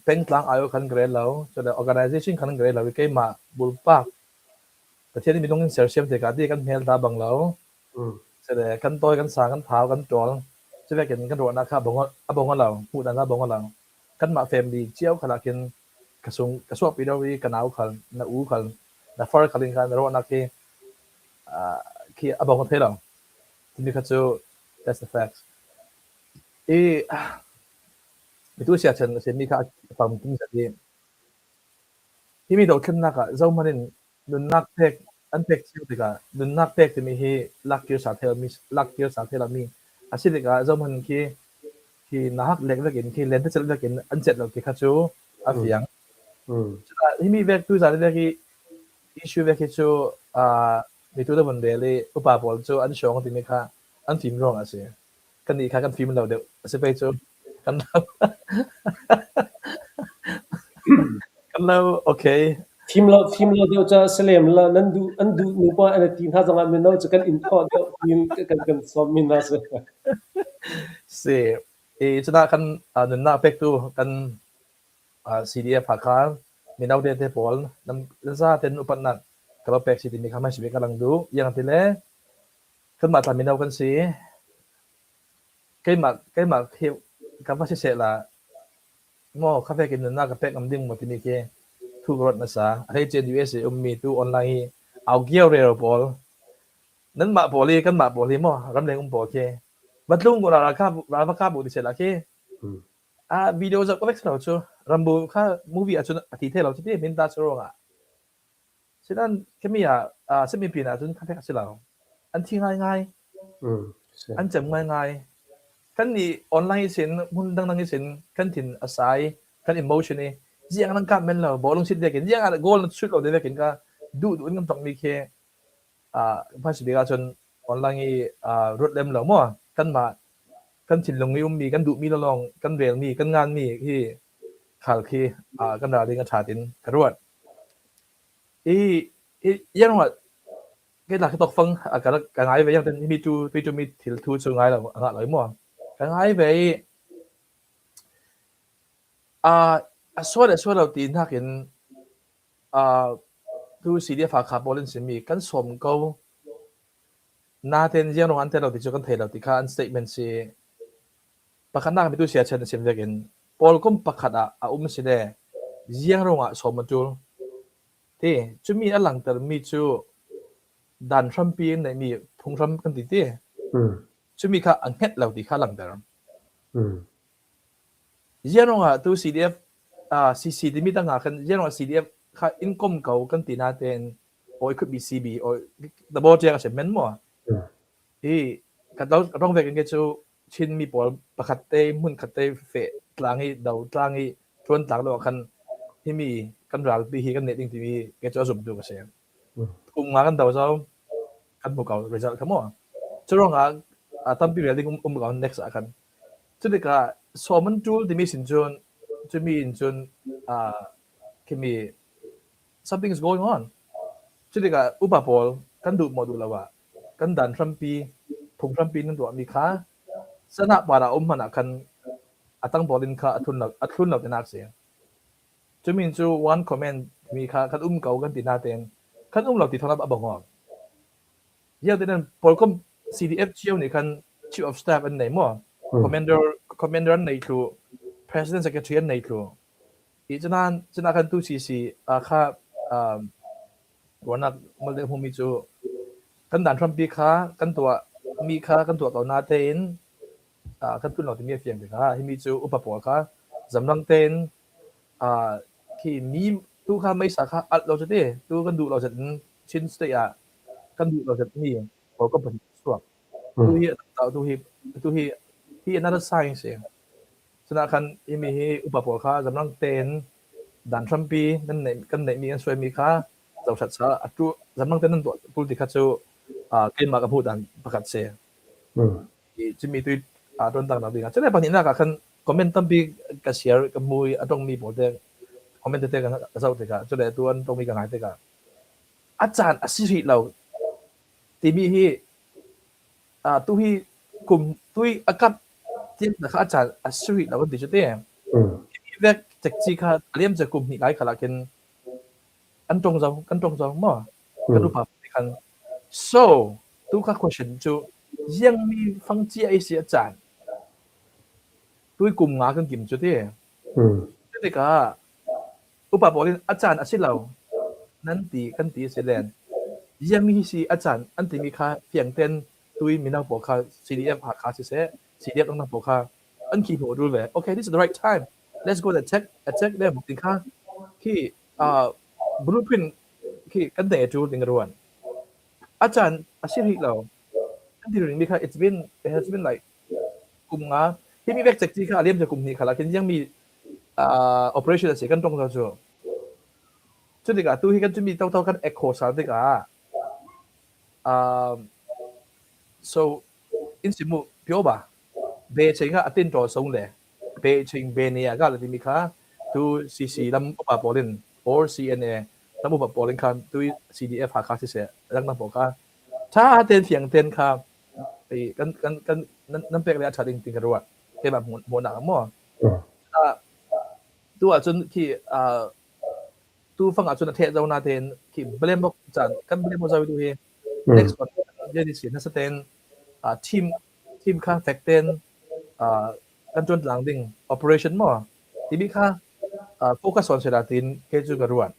pengtlang ayo khan ka lo so organization khan ka lo keimah bulpak Pathian nih minung in sersiam tikah ti kan hmel ta bang lo. Sile kan tawi, kan sang, kan thau, kan ṭawl. Cuvekin kan ruahnak kha a bong lo, hmuhdan kha a bong lo. Kanmah family cio kha khin ka sung ka suahpi lo i ka nau khal, na u khal, na far khal in khan na ruahnak khi khi a bong thei lo. Timi kha cu that's the facts. I mitu siachan a simi kha a pam tum zat i Himi dothlennak ah zohhmanh in nunnak pek an pek cio tikah nunnak pek timi hi lakkir sa thei lomi a si tikah zohhmanh khi khi nahak lek in khi lentecelh vek in an celh lo ti kha cu a fiang. Cucaah himi vek tuzaan vek i issue vek hi cu mitu da vun rel i upa pawl cu an hrawng timi kha an fim ruangah a si. Kannih kha kan fim lo deuh. A si pei cu kan lo. Kan lo okay. Fim lo fim lo deuh ca salem la nan duh an duh nu pa an ti hna zongah mino cu kan in thawh deuh tiin kan kan sawm mi hna si. Si. I cuna kan nunnak pektu kan CDF Hakha mino te te pawl nan za ten upatnak ka lo pek si timi kha mai si ka lang du yang ti le Kanmah tla mino kan si. Keimah keimah hi ka va siseh la maw ka vek in nunnak ka pek ngam ding maw timi khi thu ka ruat hmasa. A hleice USA ummi tu online hi au kio rero pawl. Nanmah pawl hi kanmah pawl hi maw ramleng um pawl khi va tlung ko ralkap ral va kap u ti seh la khi. Ah video zoh ka vek lo cu. Rambo kha movie ahcun a ti thai lo cu ti min ta cu ruangah. Sinain khimi ah simi pin ahcun kha a si lo. An thi ngaingai. An cem ngaingai. Kan nih online sin hmun dangdang sin kan thin a sai, kan emotion i ziang nan kap men lo, bawlung sit vekin ziang ah goal na shoot lo de vekin ka duh duh in kan tongmi khi hmasa bik ahcun online i ruat lem lo maw kanmah kan thinlung i ummi kan duhmi lawng kan relmi kan nganmi hi khal khi kan ral ding a ṭha tin ka ruat. I iang ke la tokfang ka ka ngai ve yang ten mi tu tu tu mi thil thu chu ngai lo nga lo mo ka ngai ve i a a sual a sual lo ti nakin a tu CDF Hakha pawl in simi kan sawm ko naten ziang rong an tel lo ti chu kan thei lo ti kha an statement si Pakhatnak mitu siachan a sim vekin pawlkom pakhat ah a um si le ziang ruangah sawm a ṭul. Ti cumi a langhtermi cu dan hrampi in neihmi phunghram kan ti ti. Cumi kha a hnget lo ti kha a langhter. Ziang ruangah tu CDF CC timi tangah khan ziang ruangah CDF kha in kom ko kan ti natein or it could be CB or the bo tiang a si men maw? Hi ka rong vek in ke cu Chinmi pawl pakhat te hmunkhat te feh tlang i do tlang i ṭuan tlang lo ah khan himi kan ralpi hi kan neh ding timi kei cu a zumtu ka si. Kum nga kan do zau kan hmu ko result kha maw. Cu ruangah Tampi rel ding um ko next ah khan. Cu tikah sawm an ṭul timi sin cun cumi in cun khimi something is going on. Cu tikah upa pawl kan duh maw duh lo ah kan dan hrampi phung hrampi nan tuahmi kha sanah par ah um hmanh ah khan a tang pawl in kha a thlun lo a thlun lo tinak si. Cumin cu one comment timi kha kan um ko kan ti natein kan um lo ti thawng a bong. Hian pawlkom CDF cio nih khan Chief of Staff an nei maw? Commander Commander an nei thlu, President Secretary an nei thlu. I cunan cuna khan tu CC kha ruahnak malte hmumi cu kan dan hrampi kha kan tuah mi kha kan tuah ko natein kan tun lo timi a fiang tikah himi cu upa pawl kha zamrang tein khi mi tu kha meisa kha alh lo cu ti tu kan duh lo zat in Chin state ah kan duh lo zat mi pawl company chuak tu hi tu hi tu hi hi another science si. Cuna khan imi hi upa pawl kha zamrang tein dan hrampi nan neih kan neihmi kan suaimi kha zohṭhat sa atu zamrang tein nan tuah tul ti kha cu keimah ka hmuh dan pakhat si. Cimi tu ṭuan tak nak ding ah. Cule pahnihnak ah khan comment tampi ka share ka hmu i a tongmi pawl te comment tete ka zoh tikah cule tu an tongmi ka ngai tikah a caan a si rih lo timi hi tu hi kum tui a kap tiang kha a caan a si rih lo an ti cu te. Vek cekci kha liam ce kum hnih lai khala khin an tong zo kan tong zo maw kan upa khan. So tu kha question cu ziangmi fang cia i si a caan tui kum nga kan kim cu ti. Tikah upa pawl in a caan a si lo nan ti kan ti si len. Ziangmi hi si a caan an timi kha fiang ten tui mino pawl kha CDF Hakha siseh CDF dangdang pawl kha an khi hnu rul ve. Okay, this is the right time. Let's go and attack attack them ti kha khi blueprint khi kan nei a ṭul ding ruan. A caan a si rih lo. Kan ti ring mi kha it's been it has been like kum nga hi mi vek cek ti kha a liam kum hnih khala khin yang mi operation a si kan tong cu. Cu tikah tu hi kan cumi to to kan echo sal tikah so in simu pyo ba be cheng a tin to song le be cheng be ne ga le mi kha tu CC lam upa pawl in or CNA lam upa pawl in khan tu CDF Hakha si se rang na pawl kha tha ten fiang ten kha kan kan kan nan pek le a tha ding ting ka ruat ke ba mu na mo tu ahcun khi tu fang ahcun a theh zo na ten khi blame bok chan kan blame mo zo tu hi next one jadi si na sa ten team team kha fek ten kan tuan tlang ding operation mo timi kha focus on sela tin ke chu ka ruat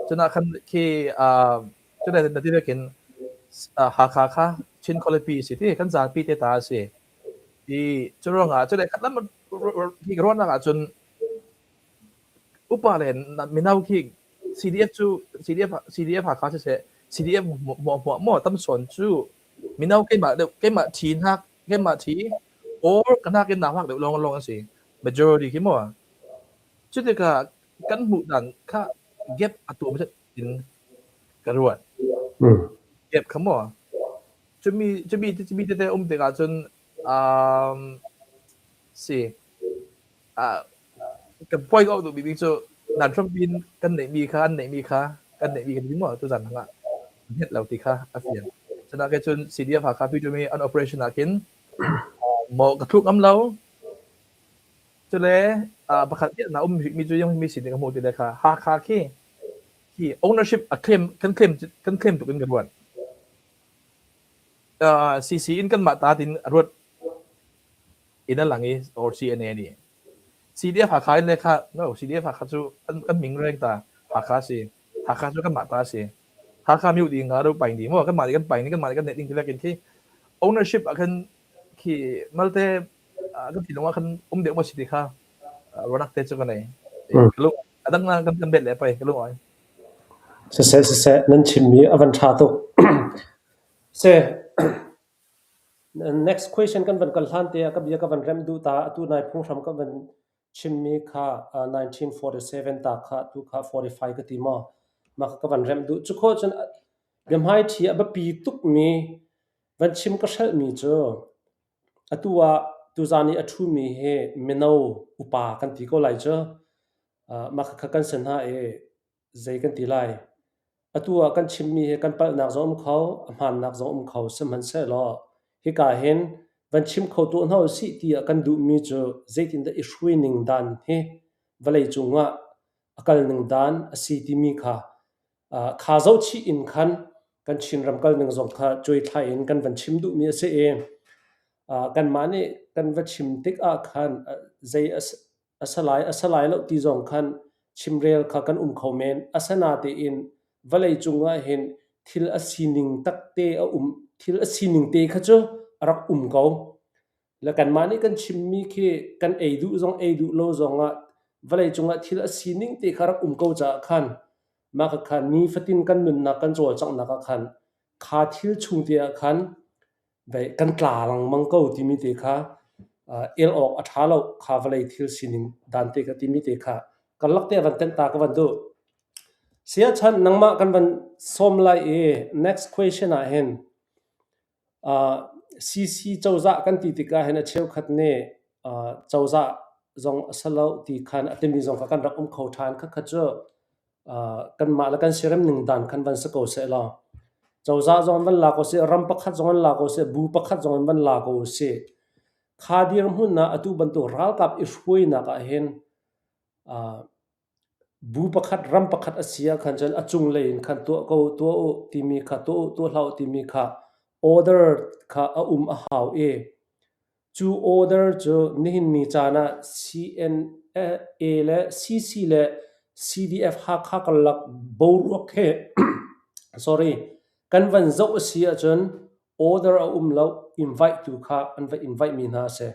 cuna khan khi cuna na ti vekin Hakha kha Chin Khualipi si ti kan zapi te ta si i curuangah cule khat lam hi ka ruahnak ahcun upa le mino khi CDF cu CDF CDF Hakha siseh CDF hmuah maw tam sawn cu mino keimah deuh keimah thi hnak keimah thi or ka hnak in naa hak deuh lawng lawng an si majority khi maw. Cu tikah kan hmuh dan kha gap a tuam in ka ruat. Gap kha maw cumi cumi cumi tete um tikah cun um, si kan point out duhmi bik cu nan hrampi in kan neihmi kha an neihmi kha kan neihmi kan ti maw tuzan hang ah het lo ti kha a fiang. Cun ke cun CDF Hakha pi mi an operation ah khin maw ka thluk am lo. Cule pakhat na um mi cu yung mi sin ka hmu ti le kha Hakha khi khi ownership a claim kan claim kan claim tuk in ka ruat. CC in kan mah ta tin ruat in a lang i or CNA nih. CDF Hakha in le kha no CDF Hakha cu an kan ming reng ta Hakha si. Hakha cu kanmah ta si. Hakha miu ding nga ro paing ding mo kanmah nih kan paing ding kanmah nih kan net ding ti vekin khi ownership ah khan khi malte kan thinlung ah khan um deuh mo si ti kha ruanak te cu ka nei. Ka adang na kan kan bet le pai ka lung oi. Siseh siseh nan chimmi a van ṭha tuk. Se next question kan van kal hlan te ah ka bia ka van rem duh ta atu nai phunghram ka van chimmi kha 1947 ta kha tu kha 45 ka ti maw mah ka van rem duh. Cu khawh cun biahmaiṭhi a biapi tukmi van chim ka hrelhmi cu. Atu ah tuzaan i a ṭhumi hi mino upa kan ti ko lai cu. Mah khakha kan si hna i zei kan ti lai. Atu ah kan chimmi hi kan palhnak zong um kho, a hmaannak zong um kho. Sihmanhsehlaw hika hin van chim kho tuah hna usih tiah kan duhmi cu zeitindah i hruaining dan hi vawleicung ah a kalning dan a si timi kha kha zohchih in khan kan Chinram kalning zong kha cuaithlai in kan van chim duhmi a si i kanmah nih kan va chim tik ah khan zei a si lai a si lai lo ti zong khan chimrel kha kan um kho men. Asinatein vawleicung ah hin thil a sining takte a um thil a sining te kha cu a rak um ko. Le kanmah nih kan chimmi khi kan ei duh zong ei duh lo zongah vawleicung ah thil a sining te kha rak um ko caah khan mah kha khan nifatin kan nunnak kan cawlcanghnak ah khan kha thil chung te ah khan kan tla lengmang ko timi te kha el awk a ṭha lo kha vawlei thil sining dan te kha timi te kha karlak te van tenh ta ka van duh. Siachan nangmah kan van sawm lai i next question ah hin CC cozah kan ti tikah hin a cheukhat nih cozah zong a si lo ti khan a timi zong kha kan rak um kho ṭhan. Khakha cu kanmah le kan siarem ning dan khan van si ko sehlaw cozah zong in van la ko sih, ram pakhat zong in la ko sih, bu pakhat zong in van la ko sih. Kha dirhmun ah atu bantuk ralkap i hruainak ah hin bu pakhat ram pakhat a si ahkhan cun a cunglei in khan tuah ko tuah u timi kha tuah u tuah hlah u timi kha order kha a um a hau i Cu order cu nihin ni caan ah CNA le CC le CDF Hakha karlak boruak he sorry kan van zoh a si ahcun order a um lo invite tu kha an va invite mi hna a si.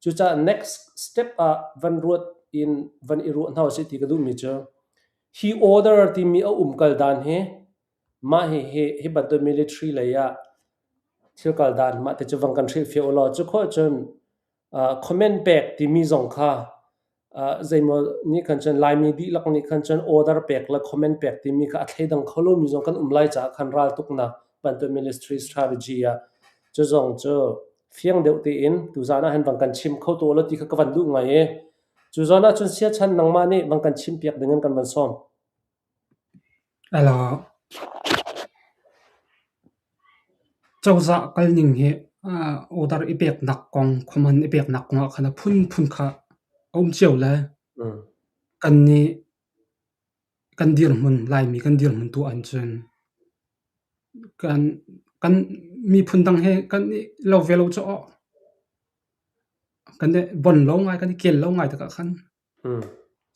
Cucaah next step ah van ruat in van i ruah hna usih ti ka duhmi cu hi order timi a umkal dan hi mah hihi hi bantuk military lei ah Thil kal dan mah te cu vang kan hrilhfiah u law cu khawh cun comment pek timi zong kha zeimaw nih khan cun Laimi dihlak nih khan cun order pek le comment pek timi kha a thleidang kho lomi zong kan um lai caah khan raltuknak bantuk ministry strategy ah cu zong cu fiang deuh tein tuzaan ah hin vang kan chim kho tu law ti kha ka van duh ngai i cu zawn ah cun siachan nangmah nih vang kan chim piak ding in kan van sawm. Alo. Cozah kalning hi order i peknak kong, khuaman i peknak kong ah khan a phunphun kha a um cio le kannih kan dirhmun, Laimi kan dirhmun tu ahcun kan kan miphun dang he kan i lo ve lo cu aw. Kan i bon lo ngai, kan i kel lo ngai tikah khan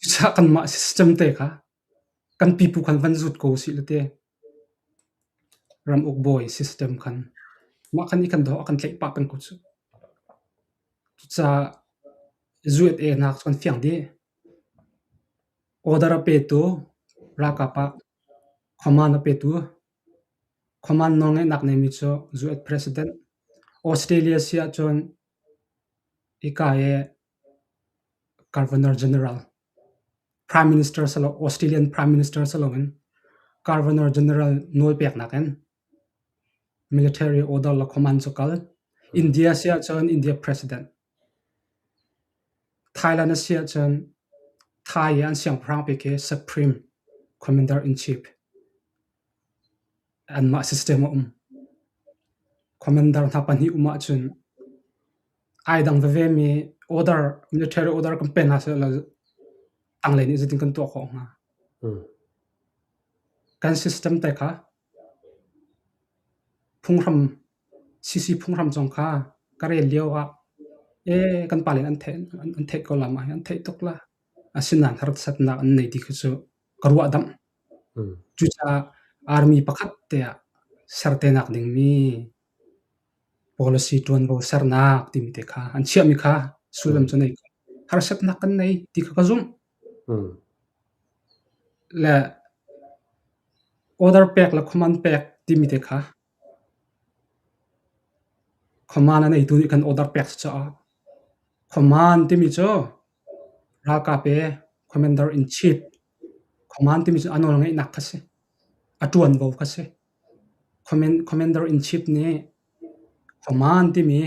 cucaah kanmah system te kha Kan pipu khan van zut ko usih late ramuk bawi system khan mah khan i kan doh a kan tlaih pah peng ko cuh. Cucaah zuet nak cu kan fiang dih. Order a petu ralkap ah command a petu command nawlngeihnak neimi cu zuet president. Australia si ahcun hika i Governor General Prime Minister si lo Australian Prime Minister si loin Governor General nawlpeknak in military order le command cu kal. India si ahcun India President. Thailand a si ahcun Thai i an siangpahrang bik hi Supreme Commander in Chief. Anmah system a um. Commander hna pahnih um ahcun ai dang veve mi order military order kan pe hna sehlaw tanglei nih zeitin kan tuah khawh hnga? Kan system te kha phunghram CC phunghram zong kha ka rel lio ah ee kan pale an theih an theih ko la ma hi an theih tuk la. Asinain harsatnak an nei ti khi cu ka ruah damh. Cucaah army pakhat te ah ser te nak dingmi Policy ṭuanvo sernak timi te kha an chiahmi kha sullam cu nei ko. Harsatnak kan nei ti kha ka zumh. Le order pek le command pek timi te kha command a neitu nih kan order pek caah command timi cu ralkap i commander in chief command timi cu a nawlngeihnak kha si. A ṭuanvo kha si. Commander in chief nih command timi.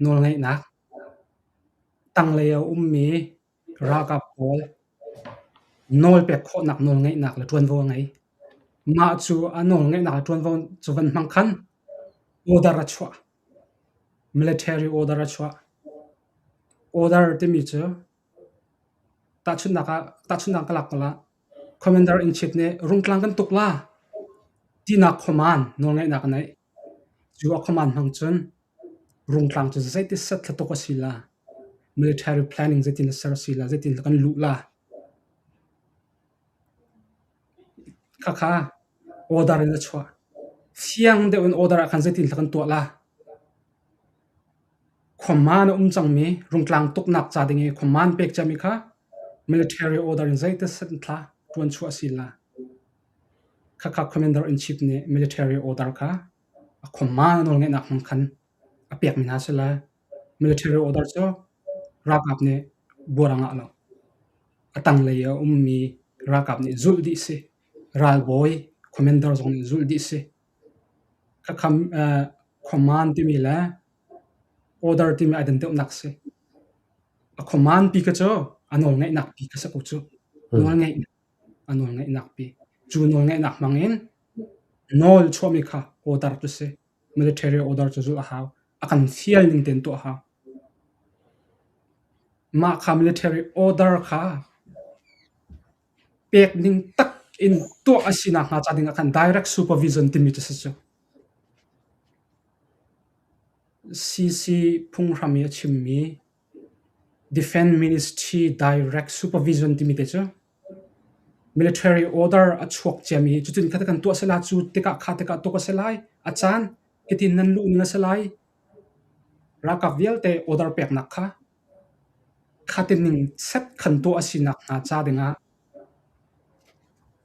Nawlngeihnak tanglei a ummi ralkap pawl nawlpek khawhnak nawlngeihnak le ṭuanvo a ngei. Mah cu a nawlngeihnak le ṭuanvo cu van hmang khan order a chuah. Military order a chuah. Order timi cu tahchunhnak ah tahchunhnak ka lak ko la. Commander in chief nih rungtlang kan tuk la tinak command nawlngeihnak a neih. Cu a command hmang cun rungtlang cu zeiti set thlatuk a si la, military planning zeitin a ser a si la, zeitin kan luh la. Khakha order in a chuah. Fiang deuh in order ah khan zeitin kan tuah la. Khuaman a um cangmi rungtlang tuknak ca ding i khuaman pek ciami kha military order in zeitin set thla ṭuan chuah a si la. Khakha commander in chief nih military order kha a khuaman a nawlngeihnak hmang khan a pekmi hna a si lai. Military order cu ralkap nih buar a ngah lo. A tanglei a ummi ralkap nih zulh dih si. Ralbawi commander zong nih zulh dih si. Khakha khuaman timi le order timi ai dan deuhnak si. A khuaman pi kha cu a nawlngeihnak pi kha si ko cu. Nawlngeihnak a nawlngeihnak pi. Cu nawlngeihnak hmang in nawl chuahmi kha order cu si. Military order cu zulh a hau. A kan fial ning tein tuah a hau. Mah kha military order kha pek ning tak in tuah a si nakhnga ca ding ah khan direct supervision timi cu si cu. CC phunghram i a chimmi Defence Ministry direct supervision timi te cu military order a chuak ciami cutin kha kan tuah sela cu tikah kha tikah tuk a si lai a caan hitin nan luh ning a si lai ralkap vialte order peknak kha khatin ning set khan tuah a si nakhnga ca dingah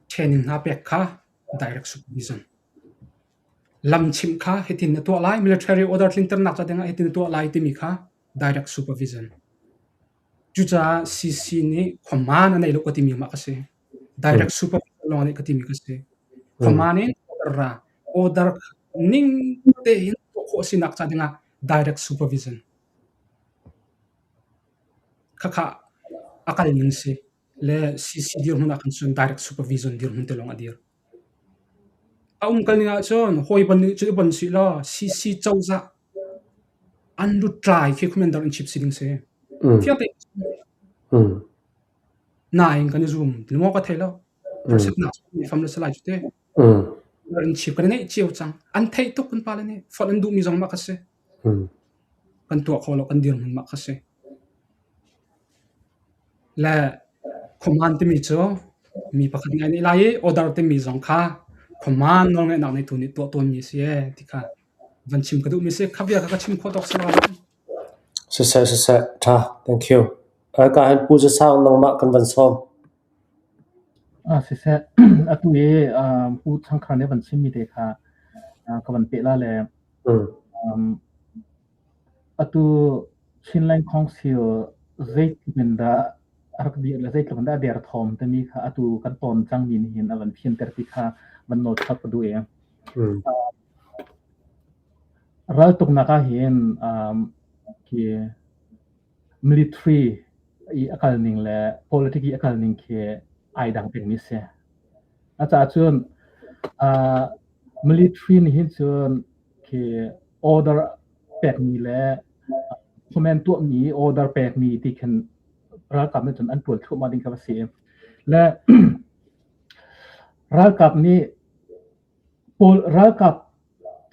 training hna pek kha direct supervision. Lam chimh kha hitin na tuah lai military order tlinternak ca dingah hitin na tuah lai timi kha direct supervision. Cucaah CC nih khuaman a nei lo ka timi mah ka si. Direct supervision lawng nih ka timi ka si. Khuaman in order ra order ning tein tuah khawh a sinak ca dingah direct supervision. Khakha a kal ning si le CC dirhmun ah khan cun direct supervision dirhmun te lawng a dir. A um kal ning ahcun hawi ban nih cun i bon sih law CC cozah an lutlai khi commander in chief si ding si. Fiang tein nain kan i zum ti maw ka thei lo. Harsatnak fam le salai cu te. Commander in chief kan i ngeih cio cang. An theih tuk kan pale nih fonh an duhmi zong mah kha si. Kan tuah kho lo kan dirhmun mah kha si. Le khuaman timi cu mi pakhat nih a neih lai i order timi zong kha khuaman nawlngeihnak neitu nih tuah tawnmi a si ee ti kha van chim ka duhmi a si. Kha bia kha ka chim khawh tawk si lo. Siseh siseh ṭha thank you. Ka hin Pu Zasang nangmah kan van sawm. Ah siseh atu i Pu Changkhar nih a van chimmi te kha ka van peh la le Atu Chinland Council zeitluk in dah a rak dir le zeitluk in dah a derthawm timi kha atu kan tawn cangmi nih hin a van fianter ti kha van nawl chap ka duh i. Raltuknak ah hin khi military i a kal ning le politic i a kal ning khi ai dang pengmi a si. A caah cun military nih hin cun khi order pekmi le comment tuahmi order pekmi ti khin ralkap nih cun an ṭuan thluahmah ding kha va si. Le ralkap nih pawl ralkap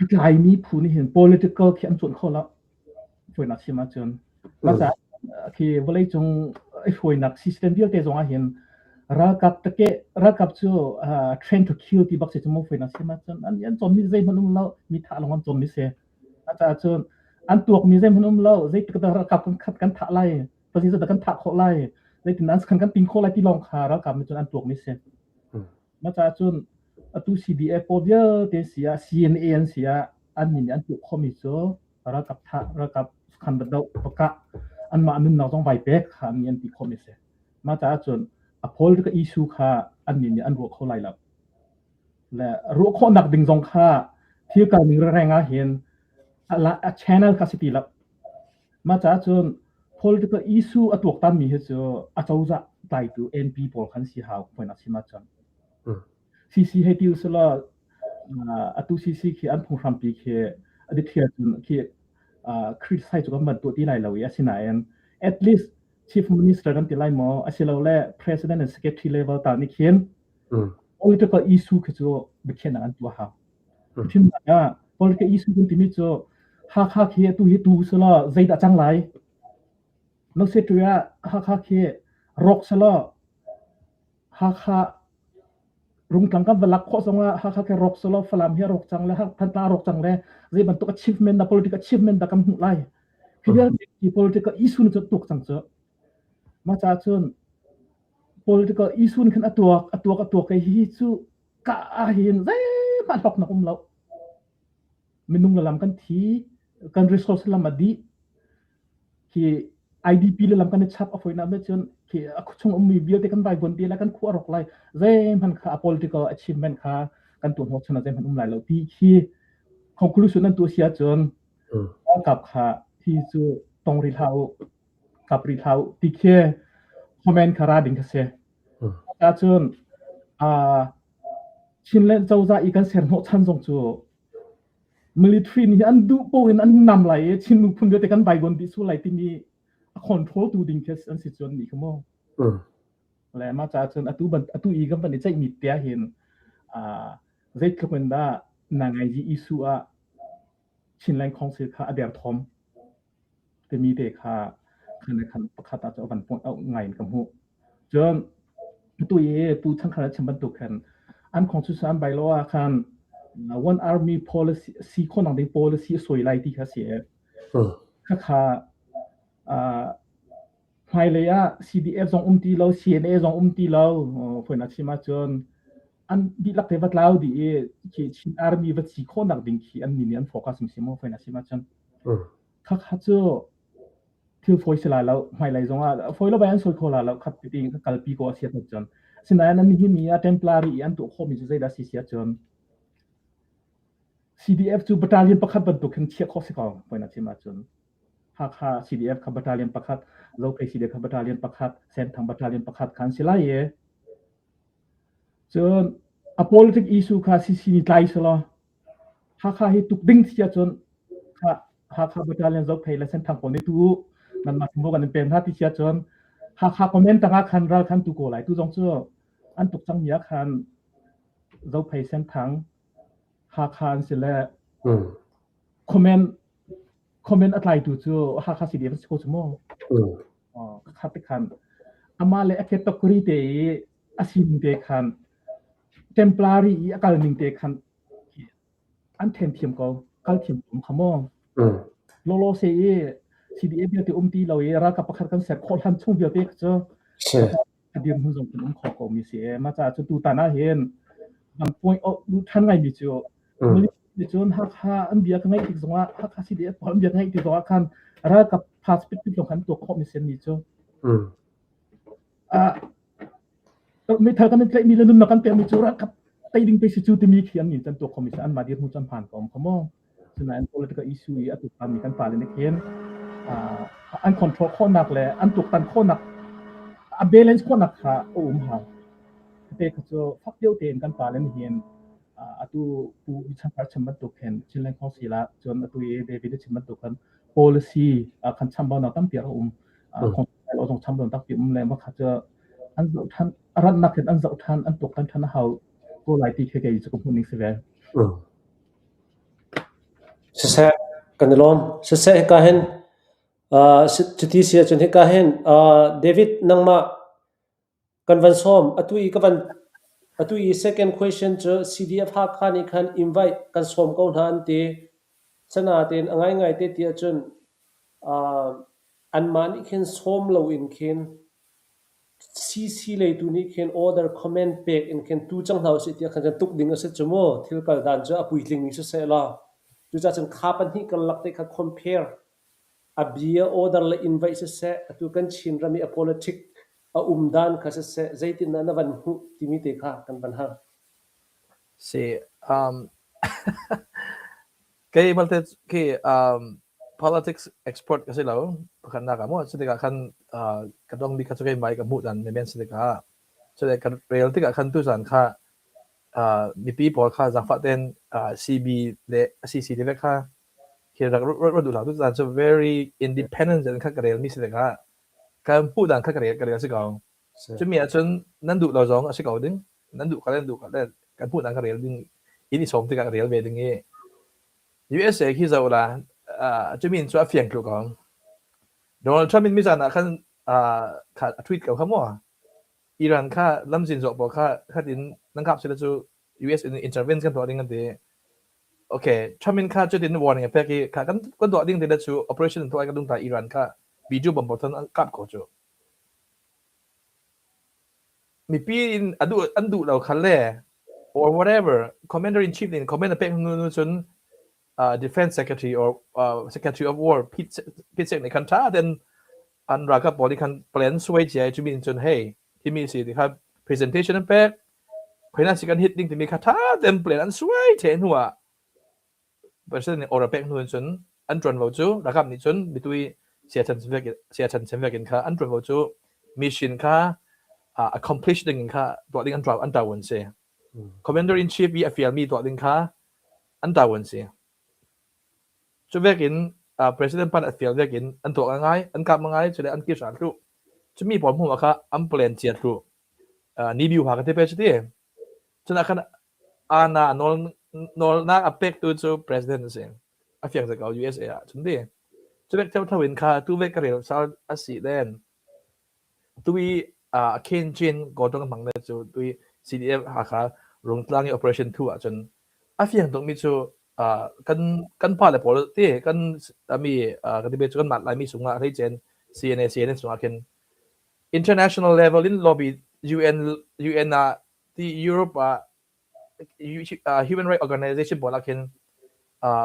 a tlaimi phu nih hin political khi an cuanh kho lo. Hruainak chim ahcun mah khi vawleicung i hruainak system vialte zong ah hin ralkap take ralkap cu train to kill ti bak si cu mu hruainak chim ahcun an an cawnmi zeihmanh um lo mi thah lawng an cawnmi si. Caah cun an tuakmi zeihmanh um lo zeitik dah ralkap kan khat kan thah lai pasi dah kan thah khawh lai zeitin an khan kan ting khawh lai ti lawng kha ralkap nih cun an tuakmi si. Mah caah cun atu CDF pawl vialte si ah CNA an si ah an nih an tuah khawhmi cu ralkap thah ralkap khan va doh va kah anmah nunnak zong vai pek kha an nih an ti khawhmi si. Mah caah cun a political issue kha an nih nih an ruah kho lai lo. Le ruah khawhnak ding zong kha thil kal ning reng ah hin a channel kha si ti lo. Mah caah cun political issue a tuaktanmi hi cu acozah tlaitu MP pawl khan si hau fawinak chim ahcun. CC hei ti usulaw atu CC khi an phunghrampi khi a dikthliar cun khi criticize cu kan van tuah ti lai lo i asinain at least chief minister kan ti lai maw asilole president and secretary level ta nih khin political issue khi cu biakhiahnak an tuah hau. Thimnak ah political issue kan timi cu Hakha khi atu hi tu selaw zeidah cang lai? Nosetui ah Hakha khi rawk selaw Hakha Rungtlang kan va lak khawh zongah Hakha khi rawk selaw Falam hi a rawk cang le Thantlang a rawk cang le zei bantuk achievement dah political achievement dah kan hmuh lai? Hi vialte hi political issue na tuk cang cu. Mah caah cun political issue khan a tuak a tuak a tuak hi cu ka ahhin zeihmanh hlawknak um lo. Minung le lam kan thi, kan resource lam a dih. Khi IDP le lam kan i chap a foinak me cun khi a chung ummi vialte kan vaivuan te lai kan khua rawk lai zeihmanh kha a political achievement kha kan tuah hnawh chan ah zeihmanh um lai lo ti khi conclusion an tuah si ahcun ralkap kha hi cu tong rih hlah u kap rih hlah u ti khi comment kha ra ding kha si. Ahcun Chinland cozah i kan ser hnawhchan zong cu military nih an duh paoh in an nam lai i Chin miphun vialte kan vaivuan dih sual lai timi a control tu ding khi an si cuan nih kha mu. Le mah caah cun atu ban atu i kan van i ceihmi te ah hin zeitluk in dah nangaiji issue ah Chinland Council kha a derthawm timi te kha khan le khan pakhat ah cu a van point out ngai in ka hmuh. Cun atu i Pu Changkhar a chim bantuk khan an constitution an bylaw ah khan one army policy si khawh ding policy a sawi lai ti kha si. Khakha hmailei ah CDF zong um ti lo, CNA zong um ti lo, fawinak chim ahcun an dihlak te va tlau dih i khi Chin Army va si khawhnak ding khi an nih an focus si maw fawinak chim ahcun. Khakha cu thil fawi si lai lo hmailei zongah fawi lo bai an sawi kho la lo khat ti ka kalpi ko a si ahcun. Sinain an nihin ni ah Templary i an tuah khawhmi cu zeidah si si ahcun CDF cu battalion pakhat bantuk khin chiah khawh si ko fawinak chim ahcun. Hakha CDF kha battalion pakhat, Zophei CDF kha battalion pakhat, Senthang battalion pakhat kha an si lai i cun a politic issue kha CC nih tlai selaw Hakha hi tuk ding si ahcun kha Hakha battalion Zophei le Senthang pawl nih tu nanmah thingvo kan in pek hna ti si ahcun Hakha comment tangah khan ral khan tu ko lai. Tu zong cu an tuk cangmi ah khan Zophei Senthang Hakha an si le comment comment a tlaitu cu Hakha CDF an si ko cu mu. Kha te khan amah le a category te i a sining te khan temporary i a kal ning te khan an then thiam ko kal thiam ko kha mu. Lolo se i CDF vialte um ti lo i ralkap pakhat kan ser khawh hlan chung vialte cu a dirhmun zong kan um kho ko mi si e. Mah caah cu tutan ah hin an point out lu than ngai mi cu Malaysia cun Hakha an bia ka ngaih tik zongah Hakha CDF pawl an bia ka ngaih tik zongah khan ralkap passport pit lawng khan tuah khawh mi si mi cu. Ah meithal kan in tlaih mi le nunnak kan pek mi cu ralkap tei ding pe si cu timi khi an nin can tuah khawh mi si anmah dirhmun cu an hmaan ko kha mu. Sinain political issue i a tuktanmi kan pale nih khin an control khawhnak le an tuktan khawhnak a balance khawhnak kha a um hau. Te kha cu fak deuh tein kan pale nih hin atu pu Changkar chim bantuk khin Chinland Council ah cun atu i David a chim bantuk khan policy khan chambaunak tampi a um. Lo zong chambau tampi um le makha cu an zoh than a rannak hin an zoh than an tuaktan than a hau ko lai ti khi kei cu ka hmuh ning si ve. Siseh, kan i lawm. Siseh, hika hin cuti si ahcun hika hin David nangmah kan van sawm. Atu i ka van atu i second question cu CDF Hakha nih khan invite kan sawm ko hna an ti. Sanatein a ngaingai te ti ahcun anmah nih khin sawm loin khin CC lei tu nih khin order comment pek in khin tu cang hna usih tiah khan kan tuk ding a si cu mu. Thil kal dan cu a puitling mi siseh law. Cucaah cun kha pahnih karlak te kha compare a bia order le invite siseh atu kan Chin ram i a politic a um dan kha siseh zeitindah na van hmuh timi te kha kan van hal. Si um kei malte khi um. Politics expert ka si lo. Pakhatnak ah maw cu tikah khan ka dongmi kha cu keimah i ka hmuh dan menmen si tikah cule ka rel tikah khan tuzan kha mipi pawl kha zaangfah tein CB le CC te vek kha khi rak ruat duh hlah. Tuzan cu very independent in kha ka relmi si tikah ka hmuh dan kha ka rel ka rel si ko. Cumi ahcun nan duh lo zong a si ko ding. Nan duh ka le nan duh ka le kan hmuh dan ka rel ding in i sawm tikah ka rel ve ding i USA khi zoh la cumi in cu a fiang tluk ko. Donald Trump in mizan ah khan kha a tweet ko kha mu. Iran kha lamzin zawh pawl kha khatin nan kap sila cu US in intervene kan tuah ding an ti. Okay, Trump in kha cutin warning a pek i kha kan kan tuah ding ti le cu operation tuah ka dung ta Iran kha B2 bomb pawl an kap ko cu. Mipi in a duh an duh lo khal le or whatever commander in chief in comment a pek hnu nu cun defense secretary or secretary of war Pete Pete nih khan tha ten an ralkap pawl nih khan plan suai cia cu min cun hey himi si ti kha presentation an pek khoina si kan hit ding timi kha tha ten plan an suai the hnu ah President nih order pek hnu in cun an ṭuanvo cu ralkap nih cun mitui siachan cem in kha an ṭuanvo cu mission kha accomplish ding in kha tuah ding an ṭuan an ṭavuan si. Commander in chief i a fialmi tuah ding kha an ṭavuan si. Cu vekin president pan a fial vekin an tuah ngai, an kap ngai, cule an kir hran thlu. Cumi pawl hmu ah kha an plan cia thlu. Ni biu ha ka te pe cu ti. Cun ah khan Ana nawlnak a pektu cu president a si. A fiang ko USA ah cun ti. Cu vek thotho in kha tu vek ka rel sal a si den. Tui a Khin Chin Gordon hmang ne cu tui CDF Hakha Rungtlang i operation 2 ah cun a fiang tukmi cu kan kan pa le pawl ti kan ami kan ti cu kan mat laimi sungah hleicen CNA CNF sungah khin international level in lobby UN UN ah ti Europe ah human right organization pawl ah khin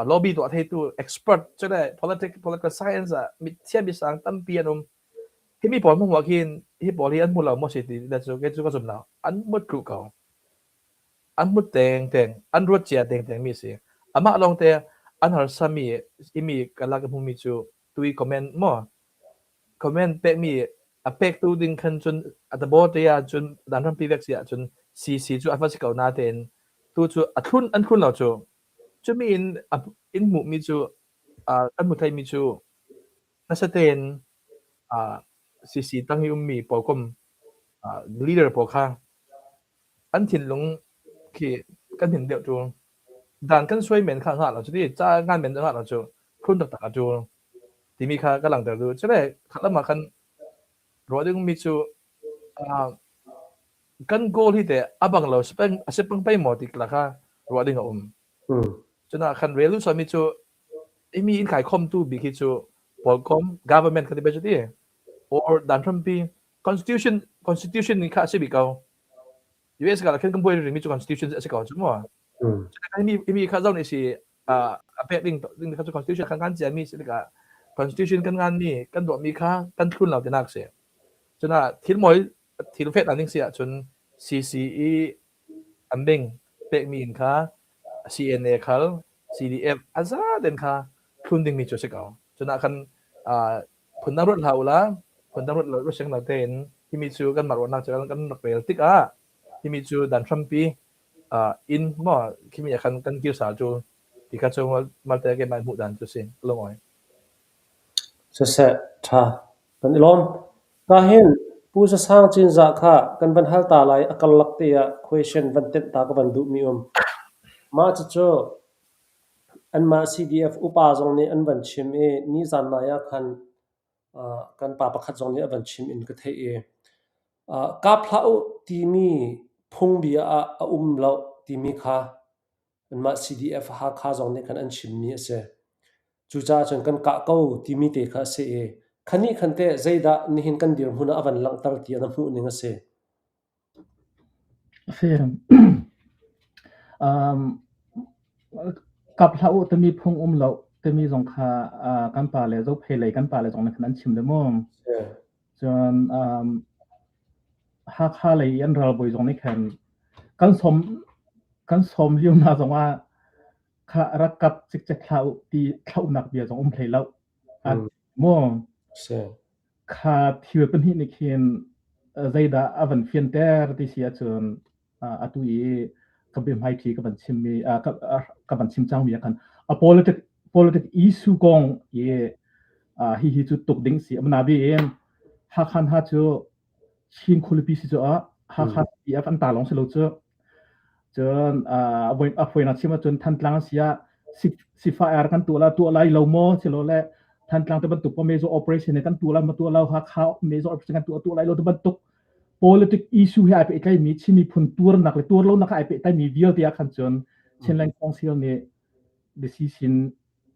lobby tuah theitu expert cu le political political science ah mithiam misang tampi an um. Hi mi pawl hmuh ah khin hi pawl hi an hmu lo maw si ti le cu kei cu ka zum lo. An mut tlu ko. An mut teng teng, an ruat cia teng teng mi si. Amah lawng te an harsa mi imi ka lak hmu mi cu tui comment maw Comment pekmi a pektu ding khan cun a tabawte ahcun dan rampi vek si ahcun CC cu a va si ko natein tu cu a thlun an thlun lo cu. Cumi in a in hmuhmi cu an hmu theimi cu nasa tein CC tang i ummi pawl leader pawl kha an thinlung khi kan hin deuh ṭul. Dan kan suai men kha ngah lo cu ti ca ngan men ngah lo cu thlun taktak a ṭul. Timi kha ka langhter duh. Cule khatlam ah khan ruah dingmi cu kan goal hi teh a bang lo a si peng pei maw ti la kha ruah ding a um. Cun ah khan rel duh sualmi cu imi in kai khomtu bik hi cu Pawlkom government ka ti bel cu ti or dan hrampi constitution constitution ni kha a si bik ko. US ka khin kan buai rimi cu constitution a si ko cu mu. Imi imi kha zong nih si a pek ding ding kha cu constitution kan ngan ciami si tikah constitution kan nganmi kan tuahmi kha kan thlun lo tinak si. Cun ah thil mawi thil fet ding si ahcun CCE an bing pekmi in kha CNA khal CDF a za den kha thlun dingmi cu a si ko. Cun ah khan phundang ruat hlah ula phundang ruat ruat siang lo tein himi cu kan mah ruahnak cu kan rak rel tikah himi cu dan hrampi inn maw khimi ah khan kan kir sal cu ti kha cu malte keimah hmuh dan cu si lungawi. Siseh ṭha kan i lawm. Ka hin Pu Sasang Cinzah kha kan van hal ta lai a karlak te ah question van tenh ta ka van duhmi um. Mah cucu anmah CDF upa zong nih an van chim i nizan nai ah khan kan pa pakhat zong nih a van chim in ka theih i Kap hlah u timi phungbia ah a um lo timi kha anmah CDF Hakha zong nih khan an chimmi a si. Cucaah cun kan kah ko timi te kha a si i khanih khan teh zeidah nihin kan dirhmun ah a van langhter ti na hmuh ning a si. Si. Um, kap hlah u timi phung um lo timi zong kha uh, kan pa le zophei lei kan pa le zong nih khan an chim le mu. Cun um, Hakha lei i an ralbawi zong nih khan kan sawm kan sawm lio hna zongah kha rak kap cikcek hlah u ti thlauhnak bia zong um hlei lo. Maw kha thil pahnih nih khin zeidah a van fianter ti si ahcun atu i ka biahmaiṭhi ka van chimmi ka van chim cangmi ah khan a politic politic issue kong i hihi cu tuk ding si. Nain Hakha hna cu Chin khualipi si cu ah Hakha CDF an ta lawng si lo cu. Cun a fawinak chim ahcun Thantlang si ah sifah ar kan tuah la tuah lai lo maw silole Thantlang te bantuk pa major operation kan tuah lai ma tuah lo Hakha major operation kan tuah tuah lai lo te bantuk politic issue he ai pehtlaimi Chin miphun tuarnak le tuar lonak ai pehtlaimi vialte ah khan cun Chinland Council nih decision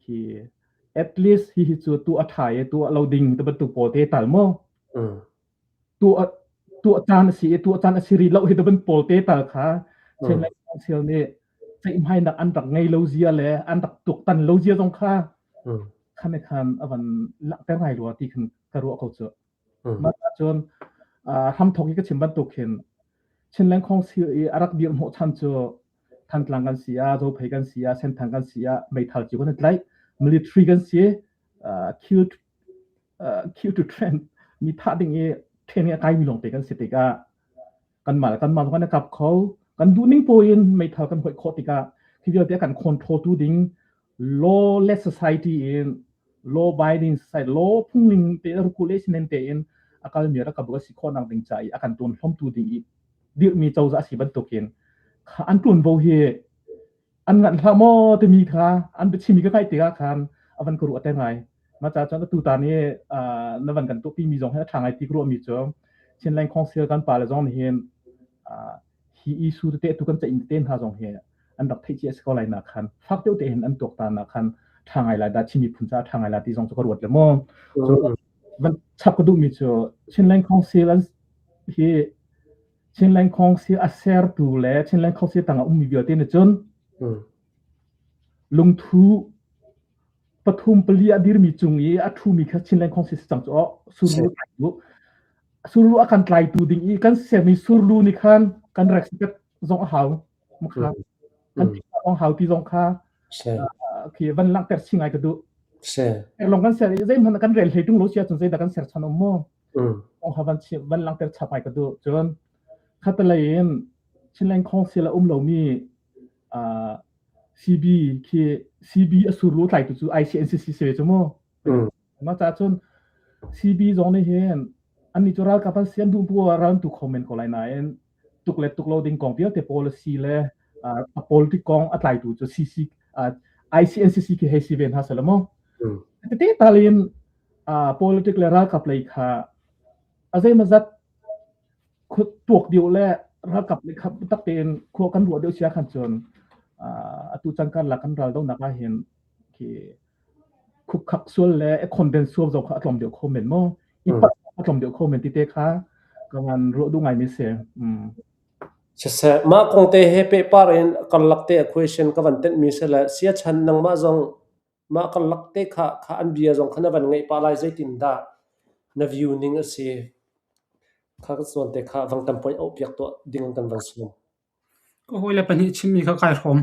khi at least hi hi cu tuah a ṭha i tuah lo ding te bantuk pawl te tal maw tuah tuah caan a si i tuah caan a si rih lo hi te ban pawl te tal kha Chinland Council nih ceihmainak an rak ngei lo zia le an rak tuaktan lo zia zong kha khan khan a van langhter ngai rua ti khan ka ruah ko cu. Mah cun hramthawk i ka chim bantuk khin Chinland Council i a rak dir hnawhchan cu Thantlang kan si ah, Zophei kan si ah, Senthang kan si ah meithal cio kan i tlaih. Military kan si, kill, kill to train, mi thah ding i training a kaimi lawngte kan si tikah kanmah le kanmah zong kan i kap kho. Kan duhning paoh in meithal kan hoih khawh tikah hi vialte a kan control tu ding lawless society in law abiding society law phungning te regulation te in a kalmi rak ka si khawh nak ding ca i a kan tuan hlomtu ding i dirhmi cozah si bantukin an ṭuanvo hi an nganh hlah maw timi kha an biachimmi ka ngaih tikah khan a van ka ruah te ngai. Mah ca cun atu tan i na van kan tuahpi mi zong hi a ṭha ngai ti ka ruahmi cu Chinland Council kan pale zong nih hin hi issue tete tu kan ceih tete hna zong hi an rak theih cia si ko lai nak khan fak deuh te hin an tuaktan nak khan ṭha ngai lai dah Chin miphun caah ṭha ngai lai ti zong cu ka ruat le maw. Van chap ka duhmi cu Chinland Council an hi Chinland Council a sertu le Chinland Council tangah ummi vialte nih cun lungthu pathum pali a dirmi cung i a ṭhumi kha Chinland Council si cang cu aw surlu tlaitu surlu a kan tlaitu ding i kan sermi surlu nih khan kan respect zong a hau kha kan zong hau ti zong kha khi van langhter chin ngai ka duh long kan ser i zeihmanh kan rel hlei tung lo sia cun zeidah kan ser chan um mu ong ha van van langhter chap ngai ka duh cun khatalei in Chinland Council a um lomi CB khi CB a surlu tlaitu cu ICNCC si ve cu mu ma ca cun CB zong nih hin annih cu ralkap an si an duh bu ral an tu kho men ko lai nain tuk le tuk lo ding kong vialte policy le a politic kong a tlaitu cu CC ICNCC khi hei si ve hna sela mu. Tete talin politic le ralkap lei kha a zeimazat tuak deuh le ralkap le kha tak tein khua kan ruah deuh sia khan cun atu cang kan la kan ral do nak ah hin khi khukkhak sual le khonden sual zong kha a tlawm deuh kho men maw i pat a tlawm deuh kho men ti te kha ka ngan ruah duh ngai mi si. Siseh, mah kong te he pehpar in karlak te a question ka van tenh mi si le sia chan nangmah zong mah karlak te kha kha an bia zong kha na van ngaih pah lai zeitin dah na view ning a si kha ka zawn te kha vang tam point auh piak tuah ding kan van sawm. Ka hawile pahnih chimmi kha kai hrawm.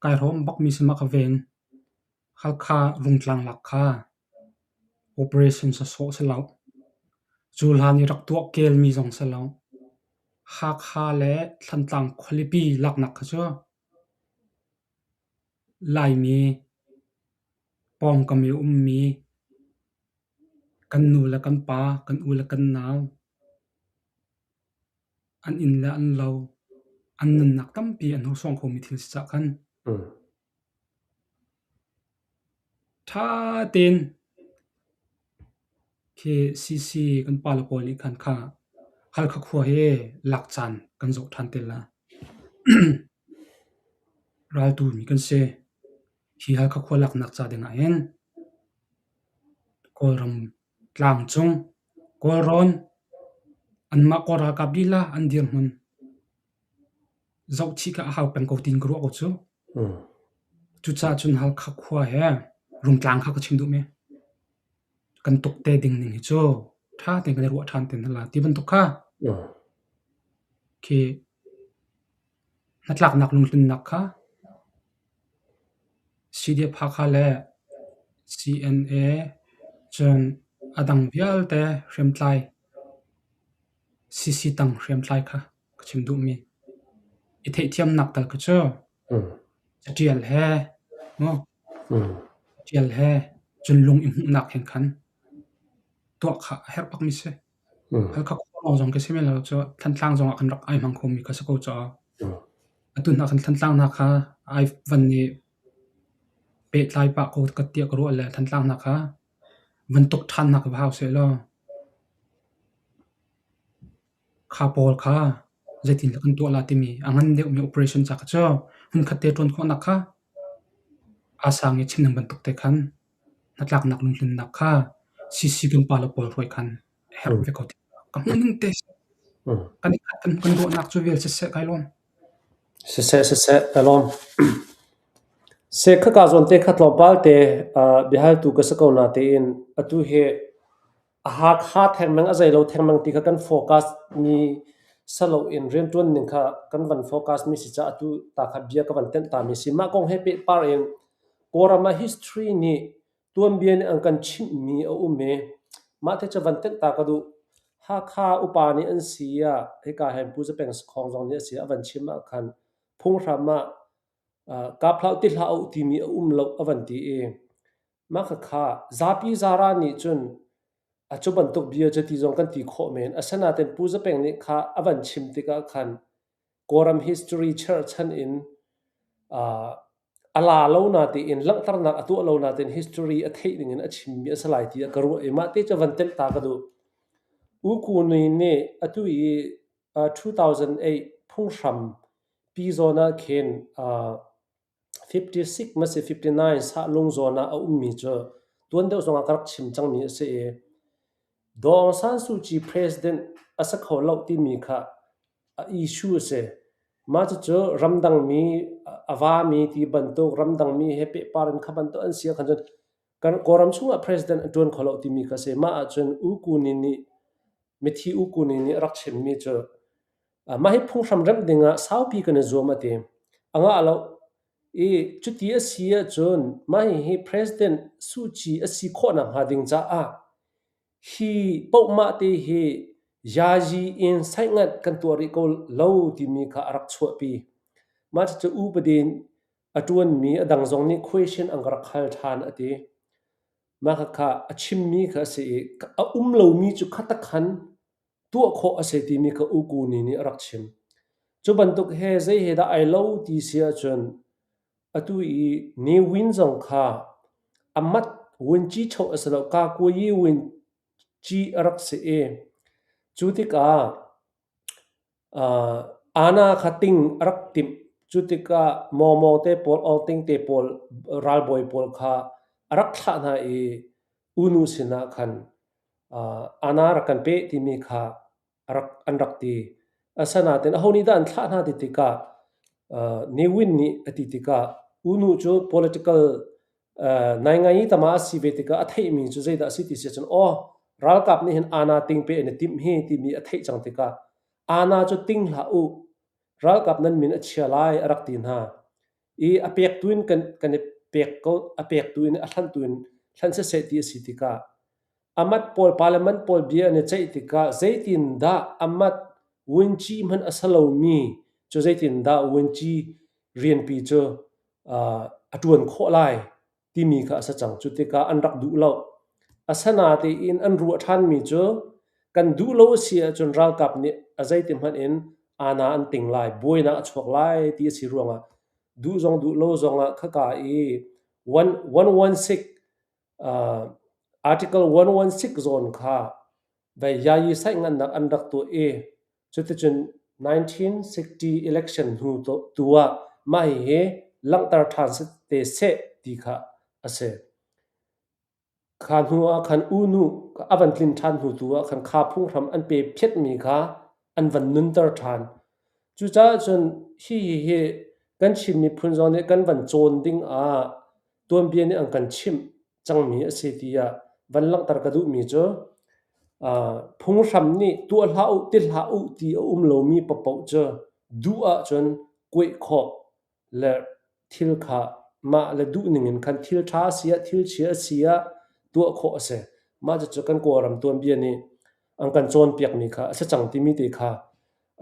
Kai hrawm bakmi si ma ka ven. Halkha Rungtlang lak kha operation sawsawh si lo. Cu hlan i rak tuah kelmi zong si lo. Hakha le Thantlang khualipi laknak kha cu Laimi pawngkam i a ummi kan nu le kan pa, kan u le kan nau an inn le an lo, an nunnak tampi an hnorsuang khomi thil si cah khan Ṭha tein khi CC kan pale pawl nih khan kha Halkha khua hi lak caan kan zoh ṭhan te la. Raltu mi kan si. Hi Halkha khua laknak ca ding ah hin Kawlram tlangcung Kawlrawn anmah Kawl ralkap lila an dirhmun Zohchih kha a hau peng ko tiin ka ruah ko cu. Cucaah cun Halkha khua he Rungtlang kha ka chim duhmi. Kan tuk te ding ning hi cu ṭha tein kan i ruah ṭhan te hna la ti bantuk kha khi hnatlaknak lungtlinnak kha CDF Hakha le CNA cun a dang vialte hriamtlai CC tang hriamtlai kha ka chim duhmi. I theihthiamnak tal kha cu caṭial he maw caṭial he cun lung i hmuhnak hen khan tuah kha a herh bakmi si. Halkha khua lawng zong khi si men lo cu Thantlang zongah kan rak ai hmang khomi kha si ko caah atu hna kan Thantlang hna kha ai van i pehtlai pah ko ka tiah ka ruah le Thantlang hna kha van tuk ṭhan hna ka va hau sehlaw kha pawl kha zeitin dah kan tuah la timi a ngan deuhmi operation ca kha cu hmunkhat te ṭuan khawhnak kha aa sang i chim ning bantuk te khan hnatlaknak lungtlinnak kha CC kan pale pawl hruai khan a herh ve ko ka hmuh ning te kan i khat kan ruahnak cu vial siseh kai lawm. Siseh siseh ka lawm. Se khaka zawn te kha tlawmpal te biahaltu ka si ko na tein atu hi a Hakha thengmang a zei lo thengmang ti kha kan focus mi saloin rianṭuan ning kha kan van focus mi si caah atu ta kha bia ka van tenh ta mi si. Mah kong he pehpar in Kawlram ah history nih tuanbia nih an kan chimhmi a um i mah te cu van tenh ta ka duh. Hakha upa nih an si ah hika hin Pu Za Peng Sakhong zong nih a si a van chim ah khan phunghram ah kap hlah u ti hlah u timi a um lo a van ti i Mah khakha zapi zaran nih cun a cu bantuk bia cu ti zong kan ti khawh men. Asinain Pu Za Peng nih kha a van chim tikah khan Kawlram history cherhchan in a la lo natein langhternak a tuah lo natein history a theih dingin a chimmi a si lai tiah ka ruah i mah te cu van telh ta ka duh. U Ku Nui nih atu i 2008 phunghram pi zawn ah khin 56 masi 59 sahlung zawn ah a ummi cu tuan deuh zongah ka rak chim cangmi a si i Daw Aung San Suu Kyi president a si kho lo timi kha a issue a si. Mah cucu ramdangmi a vami ti bantuk ramdangmi he pehpar in kha bantuk an si ahkhan cun kan Kawlram chungah president a ṭuan kho lo timi kha a si. Mah ahcun U Ku Ni nih mithi U Ku Ni nih a rak chimmi cu Mah hi phunghram remh dingah saupi kan i zuam a ti. A ngah lo i cuti a si ahcun mah hihi President Suu Kyi a si khawh nakhnga ding caah hi pohmah te hi yazi in saihnganh kan tuah rih ko lo timi kha a rak chuahpi. Mah cucu upadi a ṭuanmi a dang zong nih question an ka rak hal ṭhan a ti. Mah khakha a chimmi kha a si i a um lomi cu khatakhan tuah khawh a si timi kha U Ku Ni nih a rak chim. Cu bantuk he zei he dah ai lo ti si ahcun atu i Ne Win zong kha a mat wunci choh a si lo ka kuayi wunci a rak si i cu tikah Ana kha ting a rak timh. Cu tikah Mawmaw te pawl, Awngting te pawl, ralbawi pawl kha a rak thlah hna i unu sinah khan Ana rak kan pe timi kha an rak ti. Asinain aho nih dah an thlah hna ti tikah Ne Win nih a ti tikah unu cu political naingai tama a si ve tikah a theihmi cu zeidah a si ti si ahcun aw ralkap nih hin ana ting pe in a timh hi timi a theih cang tikah ana cu ting hlah u ralkap nan min a chia lai a rak ti hna i a pek tu in kan i pek ko a pek tu in a hlanh tu in hlanh siseh ti a si tikah amat pawl parliament pawl bia an i ceih tikah zeitindah amat wunci hmanh a si lomi cu zeitindah wunci rianpi cu a ṭuan khawh lai timi kha a si cang. Cu tikah an rak duh lo. Asinain an ruah ṭhanmi cu kan duh lo a si ahcun ralkap nih a zeiti hmanh in aana an ting lai, buainak a chuak lai ti a si ruangah duh zong duh lo zongah khaka i 116 Article 116 zawn kha vei yayi saih-ngannak an rak tuah i cuticun 1960 election hnu tu ah mah hihi langhter ṭhan te seh ti kha a si. Kha hnu ah khan U Nu a van tlin ṭhan hnu tu ah khan kha phunghram an pe phiatmi kha an van nunter ṭhan. Cucaah cun hihi hi kan Chin miphun zong nih kan van cawn ding ah tuanbia nih an kan chimh cangmi a si tiah van langhter ka duhmi cu phunghram nih tuah hlah u ti hlah u ti a um lomi paohpaoh cu duh ahcun kuaih khawh le thil kha mah le duhning in khan thil ṭha a si ah thil chia a si ah tuah khawh a si. Mah cucu kan Kawlram tuanbia nih an kan cawnpiakmi kha a si cang timi te kha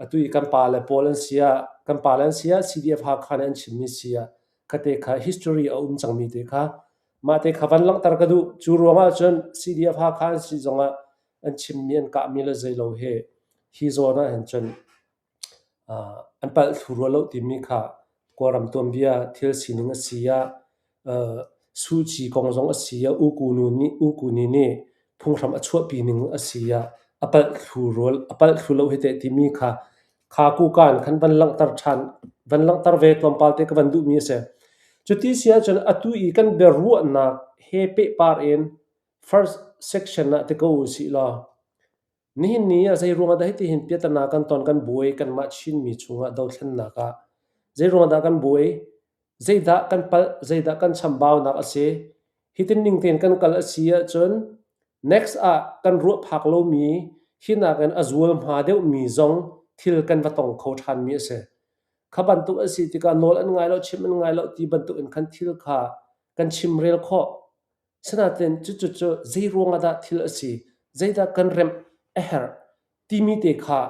atu i kan pale pawl an si ah kan pale an si ah CDF Hakha nih an chimmi si ah khate kha history a um cangmi te kha mah te kha van langhter ka duh. Cu ruangah cun CDF Hakha an si zongah an chimmi an kahmi le zeilo hi hi zawn ah hin cun an palh thlu rua lo timi kha Kawlram tuanbia thil sining a si ah Suh Kyi kong zong a si ah U Ku Nu nih U Ku Ni nih phunghram a chuahpi ning a si ah a palh thlu rua a palh thlu lo hi teh timi kha kha kuka in khan van langhter ṭhan van langhter ve tlawmpal te ka van duhmi a si. Cuti si ahcun atu i kan biaruahnak he pehpar in first section ah ti ko usih law Nihin ni ah zeiruang ah dah hitihin piahtana kan ton kan buai kanmah Chinmi chungah dothlennak ah? Zeiruang ah dah kan buai? Zeidah kan palh? Zeidah kan chambaunak a si? Hitin ning tein kan kal a si ahcun next ah kan ruah phak lomi hi nakin a zualhma deuhmi zong thil kan va tong kho ṭhanmi a si. Kha bantuk a si tikah nawl an ngai lo, chim an ngai lo ti bantuk in khan thil kha kan chimrel khawh. Sinain cucu zeiruang ah dah thil a si, zeidah kan remh a herh timi te kha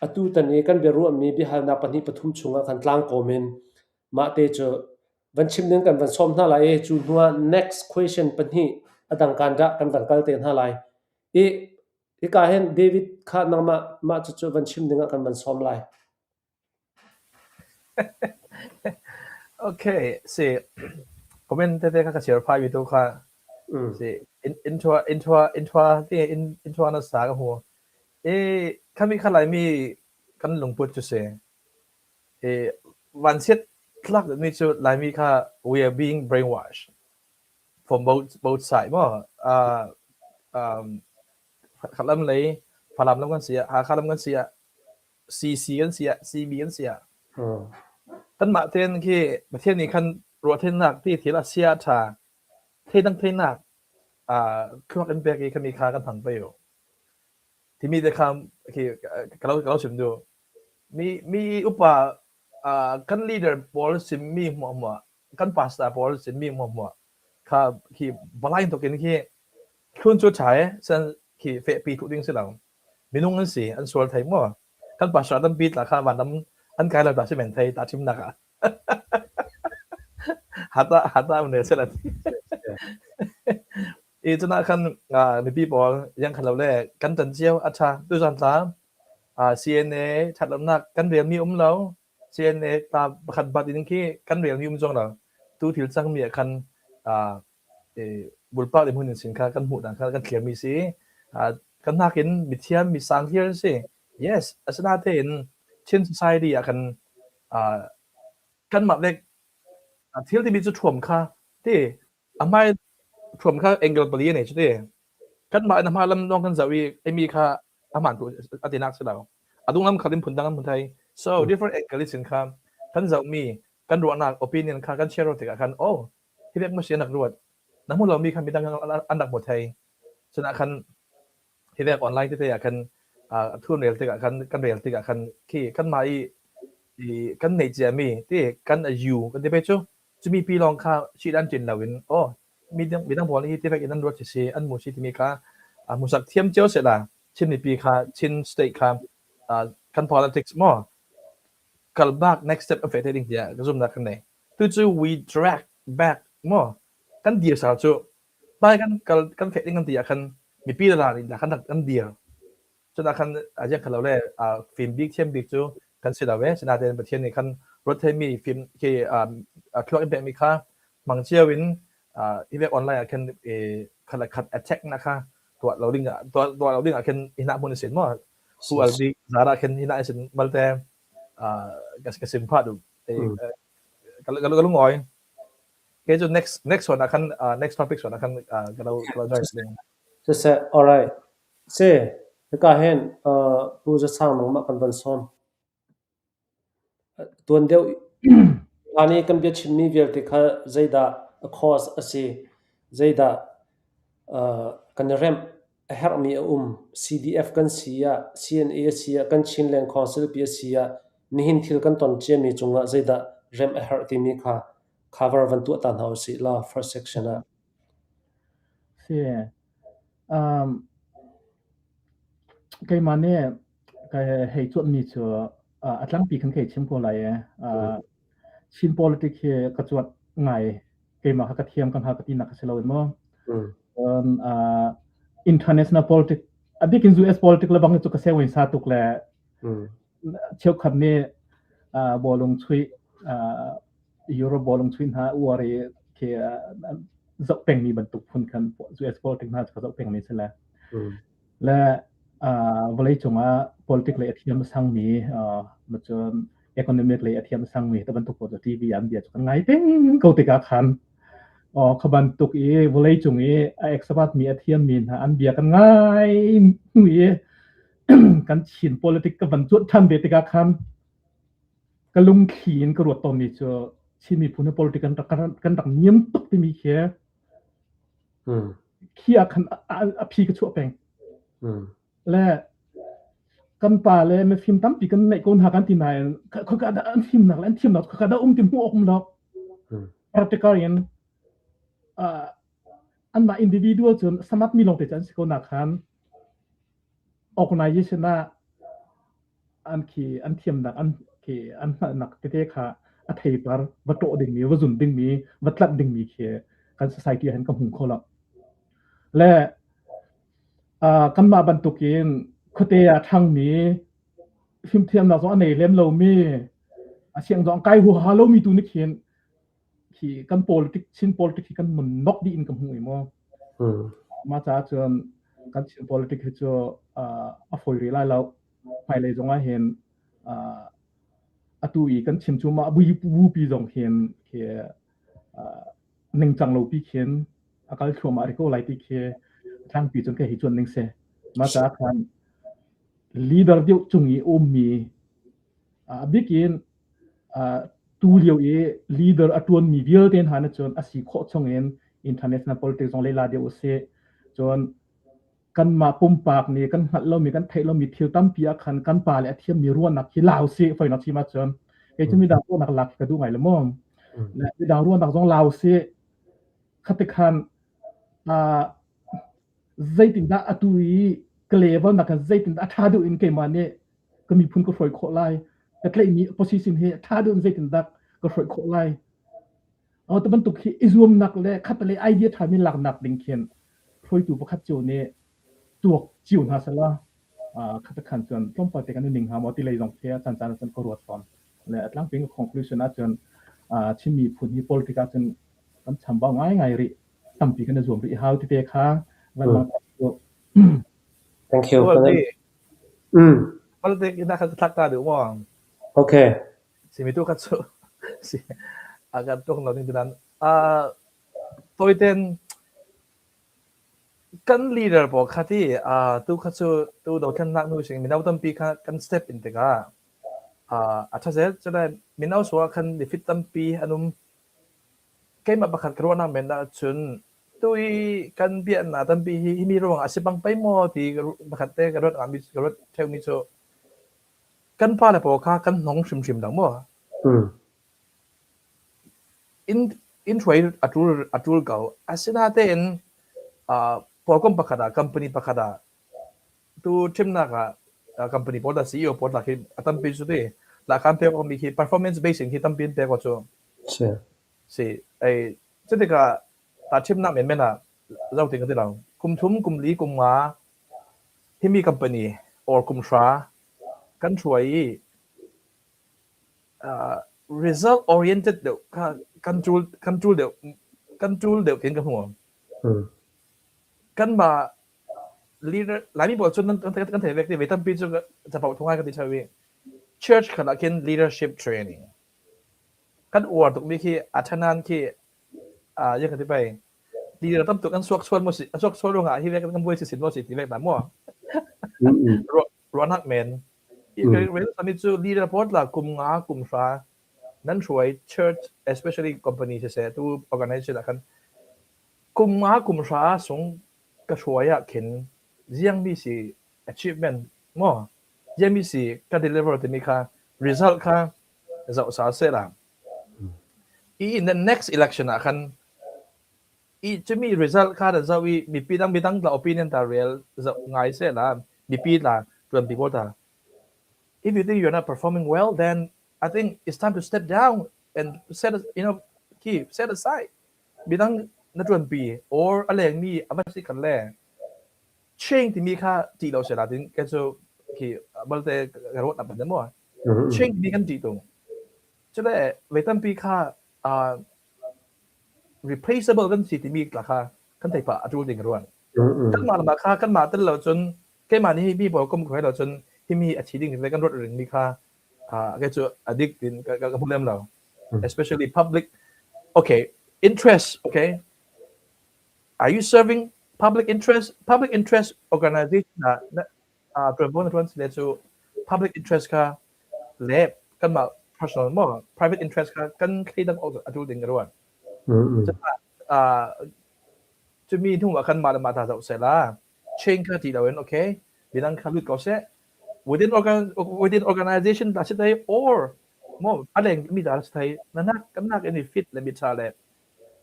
atutan i kan biaruahmi biahalnak pahnih pathum chungah khan tlangkawm in mah te cu van chim ding kan van sawm hna lai i cu hnuah next question pahnih a dang kan dah kan van kal te hna lai. I hika hin David kha nangmah mah cucu van chim dingah kan van sawm lai. Okay, si comment tete kha ka share phai mi tu kha si in in thua in thua ti in in thua na sa ka hu e khami kha lai mi kan lungput chu si e van siat tlak mi chu lai mi kha we are being brainwashed from both side mo um khalam lei Falam lam kan si ah Hakha lam kan si ah CC kan si ah CB kan si ah kanmah tein khi Pathian nih khan ruahtheihnak ti thil a sia a ṭha theidang theihnak thluak in pek i khami kha kan hmang pei u timi te kha khi ka lo chim duh mi mi upa kan leader pawl simmi hmuahhmuah kan pastor pawl simmi hmuahhmuah kha khi balai tuk in khi thlun cu ṭha e san khi fehpi thuh ding si lo Minung an si, an sual thei maw? Kan pastor tampi tla kha vanram an kai lo ta si men thei ta chimnak ah. Hata hata ne sela ti. I cuna khan mipi pawl yang khan lo le kan tan cio a tha tu zan tla CNA thatlamnak kan rel mi um lo CNA ta pakhat bat in khi kan rel mi um zong lo tu thil cang mi ah khan bulpak le hmun in sin kha kan hmuh dan kha kan thlir mi si. Kan nakin mithiam mi sang thlir an si. Yes, asinain Chin society ah kan kanmah le thil timi cu thuam kha ti a hmai thuam kha angle pali a nei cu ti. Kanmah in a hma lam lawng kan zoh i imi kha a hmaan tu a tinak si lo. A dung lam khat in phun dang an hmu thai. So different angle in sin kha kan zohmi kan ruahnak opinion kha kan share tikah khan oh hi vek maw si an rak ruat na hmu lomi kha midang an rak hmu thei cun ah khan hi vek online tete ah khan thu rel tikah khan kan rel tikah khan khi kanmah i kan neih ciami ti kan a yu kan ti pe cu cumi pi lawng kha si dan cin loin oh midang midang pawl hi ti vek in an ruat si si an mu si timi kha hmusak thiam cio se la Chin mipi kha Chin state kha kan politics mo kal bak next step a fe te ding tiah ka zumnak kan nei Tu cu we drag back maw kan dir sal cu hmai kan kal kan feh ding kan ti ah khan mipi le ral in khan kan dir. Cun ah khan aziang khan lo le fim bik thiam bik cu kan si lo e. Sinain Pathian nih khan ruat theimi fim khi thluak in pekmi kha hmang cio in hi vek online ah khan khat le khat attack na kha tuah lo ding ah tuah lo ding ah khin hina hmun sin maw hu al bik zara khin hina sin malte ka sim pha du ka lungawi. Kei cu next next one ah khan next topic one ah khan ka lo ka lo join ding. Siseh, alright. Si, hika hin Pu Za Sang nangmah kan van sawm. Tuan deuh hlan i kan biachimmi vialte kha zeidah a cause a si, zeidah kan i remh a herhmi a um. CDF kan si ah, CNA a si ah, kan Chinland Council pi a si ah, nihin thil kan ton ciami cungah zeidah remh a herh timi kha Cover van tuah ta hna usih law first section ah. Si. Um, keimah nih ka hei cuanhmi cu a tlangpi khan ka hei chim ko lai i Chin politics hi ka cuat ngai. Keimah kha ka thiam ka hngal ka tinak a si lo in mu. Cun international politics a bik in US politics le bang cu ka sewin sa tuk le cheukhat nih bawlung chuih Europe bawlung chuih hna uar i khi zoh pengmi bantuk phun khan US politics hna cu ka zoh pengmi si le. Le vawleicung ah politics lei a thiam a sangmi cun economic lei a thiam a sangmi te bantuk pawl cu TV an bia cu kan ngai peng ko tikah khan kha bantuk i vawleicung i a expert mi a thiammi hna an bia kan ngai hnu i kan Chin politics ka van cuanh ṭhan ve tikah khan ka lungthli in ka ruat tawnmi cu Chin miphun hi politics kan rak kan rak niam tuk timi khi khi ah khan a phi ka chuah peng. Le kan pa le mifim tampi kan neih ko hna kan ti nain khoika dah an fimnak le an thiamnak khoika dah um ti hmuh awk um lo. Practical in anmah individual cun samat mi lawngte cu an si ko na khan organization ah an khi an thiamnak an khi an hngalhnak tete kha a theipar va ṭawh dingmi va zun dingmi va tlanh dingmi khi kan society ah hin ka hmu kho lo le kanmah bantukin khuate ah ṭhangmi fimthiamnak zong a nei lem lomi a siang zong kai huaha lomi tu nih khin khi kan politic Chin politic hi kan mun nok dih in ka hmu i mu mah caah cun kan Chin politic hi cu a fawi rih lai lo hmailei zong ah hin atu i kan chim cu mah bupi zong hin khi ningcang lo pi khin a kal thluahmah rih ko lai ti khi tlangpi cun ka hi cuan ning si mah caah khan leader deuh cung i ummi a bikin tu lio i leader a ṭuanmi vialte hna nih cun a si khawh chungin international politics zong leila deuh usih. Cun kanmah pumpak nih kan hngalh lomi kan theih lomi thil tampi ah khan kan pa le a thiammi ruahnak hi la usih foinak chim ahcun kei cu midang ruahnak lak ka duh ngai lo mu. Midang ruahnak zong la usih. Khati khan zeitindah atu i ka level nak zeitindah a ṭha deuh in keimah nih ka miphun ka hruai khawh lai ka tlaihmi position hi ṭha deuh in zeitindah ka hruai khawh lai tu bantuk hi i zuamnak le khat le idea ṭhami laknak ding khin hruaitu pakhat cio nih tuak cio hna sala khat khan cun tlawmpal te kan i ning hnga maw ti lei zong khi a caan caan cun ka ruat tawn le a tlangpi conclusion ahcun Chin miphun hi politics ahcun kan chambau ngaingai rih tampi kan i zuam rih hau tete kha van langhter Thank you. Politic ina kha thlak ta duh maw? Okay. Simi tu kha cu si akan tuk lo ding tinan toiten kan leader pawl kha ti tu kha cu tu dothlennak nu sing mino tampi kha kan step in tikah a tha zel cule mino suah khan mifit tampi an um Keimah pakhat ka ruahnak men ahcun tu i kan biaknak tampi hi himi ruangah a si bang pei maw ti pakhat te ka ruat ngami ka ruat ṭheumi cu kan pale pawl kha kan hnong hrimhrim dah maw? Inn inn hruai a ṭul a ṭul ko. Asinain uh, pawlkom pakhat ah company pakhat ah tu thimnak ah company pawl dah CEO pawl dah khi a tampi cu ti lahkhan pek awkmi khi performance based in khi tampi in pek awk cu Si. Si. Ei, cutikah tahchimnak menmen ah zo ti ka ti lo. Kum thum, kum li, kum nga himi company or kum hra kan hruai i uh, result oriented deuh kha kan tul kan tul deuh kan tul deuh tin ka hmu. Kanmah leader Laimi pawl cun kan kan thei vek ti ve tampi cu capo thungai ka ti ṭheo i church khat ah khin leadership training kan uar tukmi khi a ṭhanan khi uh, yang ka ti pei leader tam tuk an suak sual mo si an suak sual ruangah hi vek kan buai si sin mo si ti vek na mo ruahnak men sami cu leader pawl la kum nga kum hra nan hruai church especially company siseh tu organization ah khan Kum nga kum hra sung ka hruai ah khin ziangmi si achievement maw ziangmi si ka deliver timi kha result kha zoh sa sehla. I in the next election ah khan i cumi result kha na zoh i mipi dang midang tla opinion ta rel zoh ngai se la mipi tla tuan pi ta. If you think you're not performing well, then I think it's time to step down and set keep set aside. Midang na tuan pi or a leng mi a va si kan le change timi kha ti lo se la tin ke cu khi balte ka ruat na pan mo. Change timi kan ti tung. Cule voi tampi kha replaceable kan si timi tla kha kan theih pah a ṭul ding ka ruat. Kanmah le mah kha kanmah tel lo cun keimah nih mi pawl kom ko lo cun himi a thi ding kan ruat ring mi kha kei cu a dik tin ka ka hmu lem lo. Especially public okay interest okay are you serving public interest public interest organization ah ṭuanvo na ṭuan si le cu public interest kha le kanmah personal maw private interest kha kan thleidang awk a ṭul ding ka ruat. Cumi hnu ah khan mah le mah ta zoh seh la chain kha ti loin okay midang kha lut ko seh within organ within organization ta si thei or mo a leng mi ta si thei na nak kan nak in i fit le mi tha le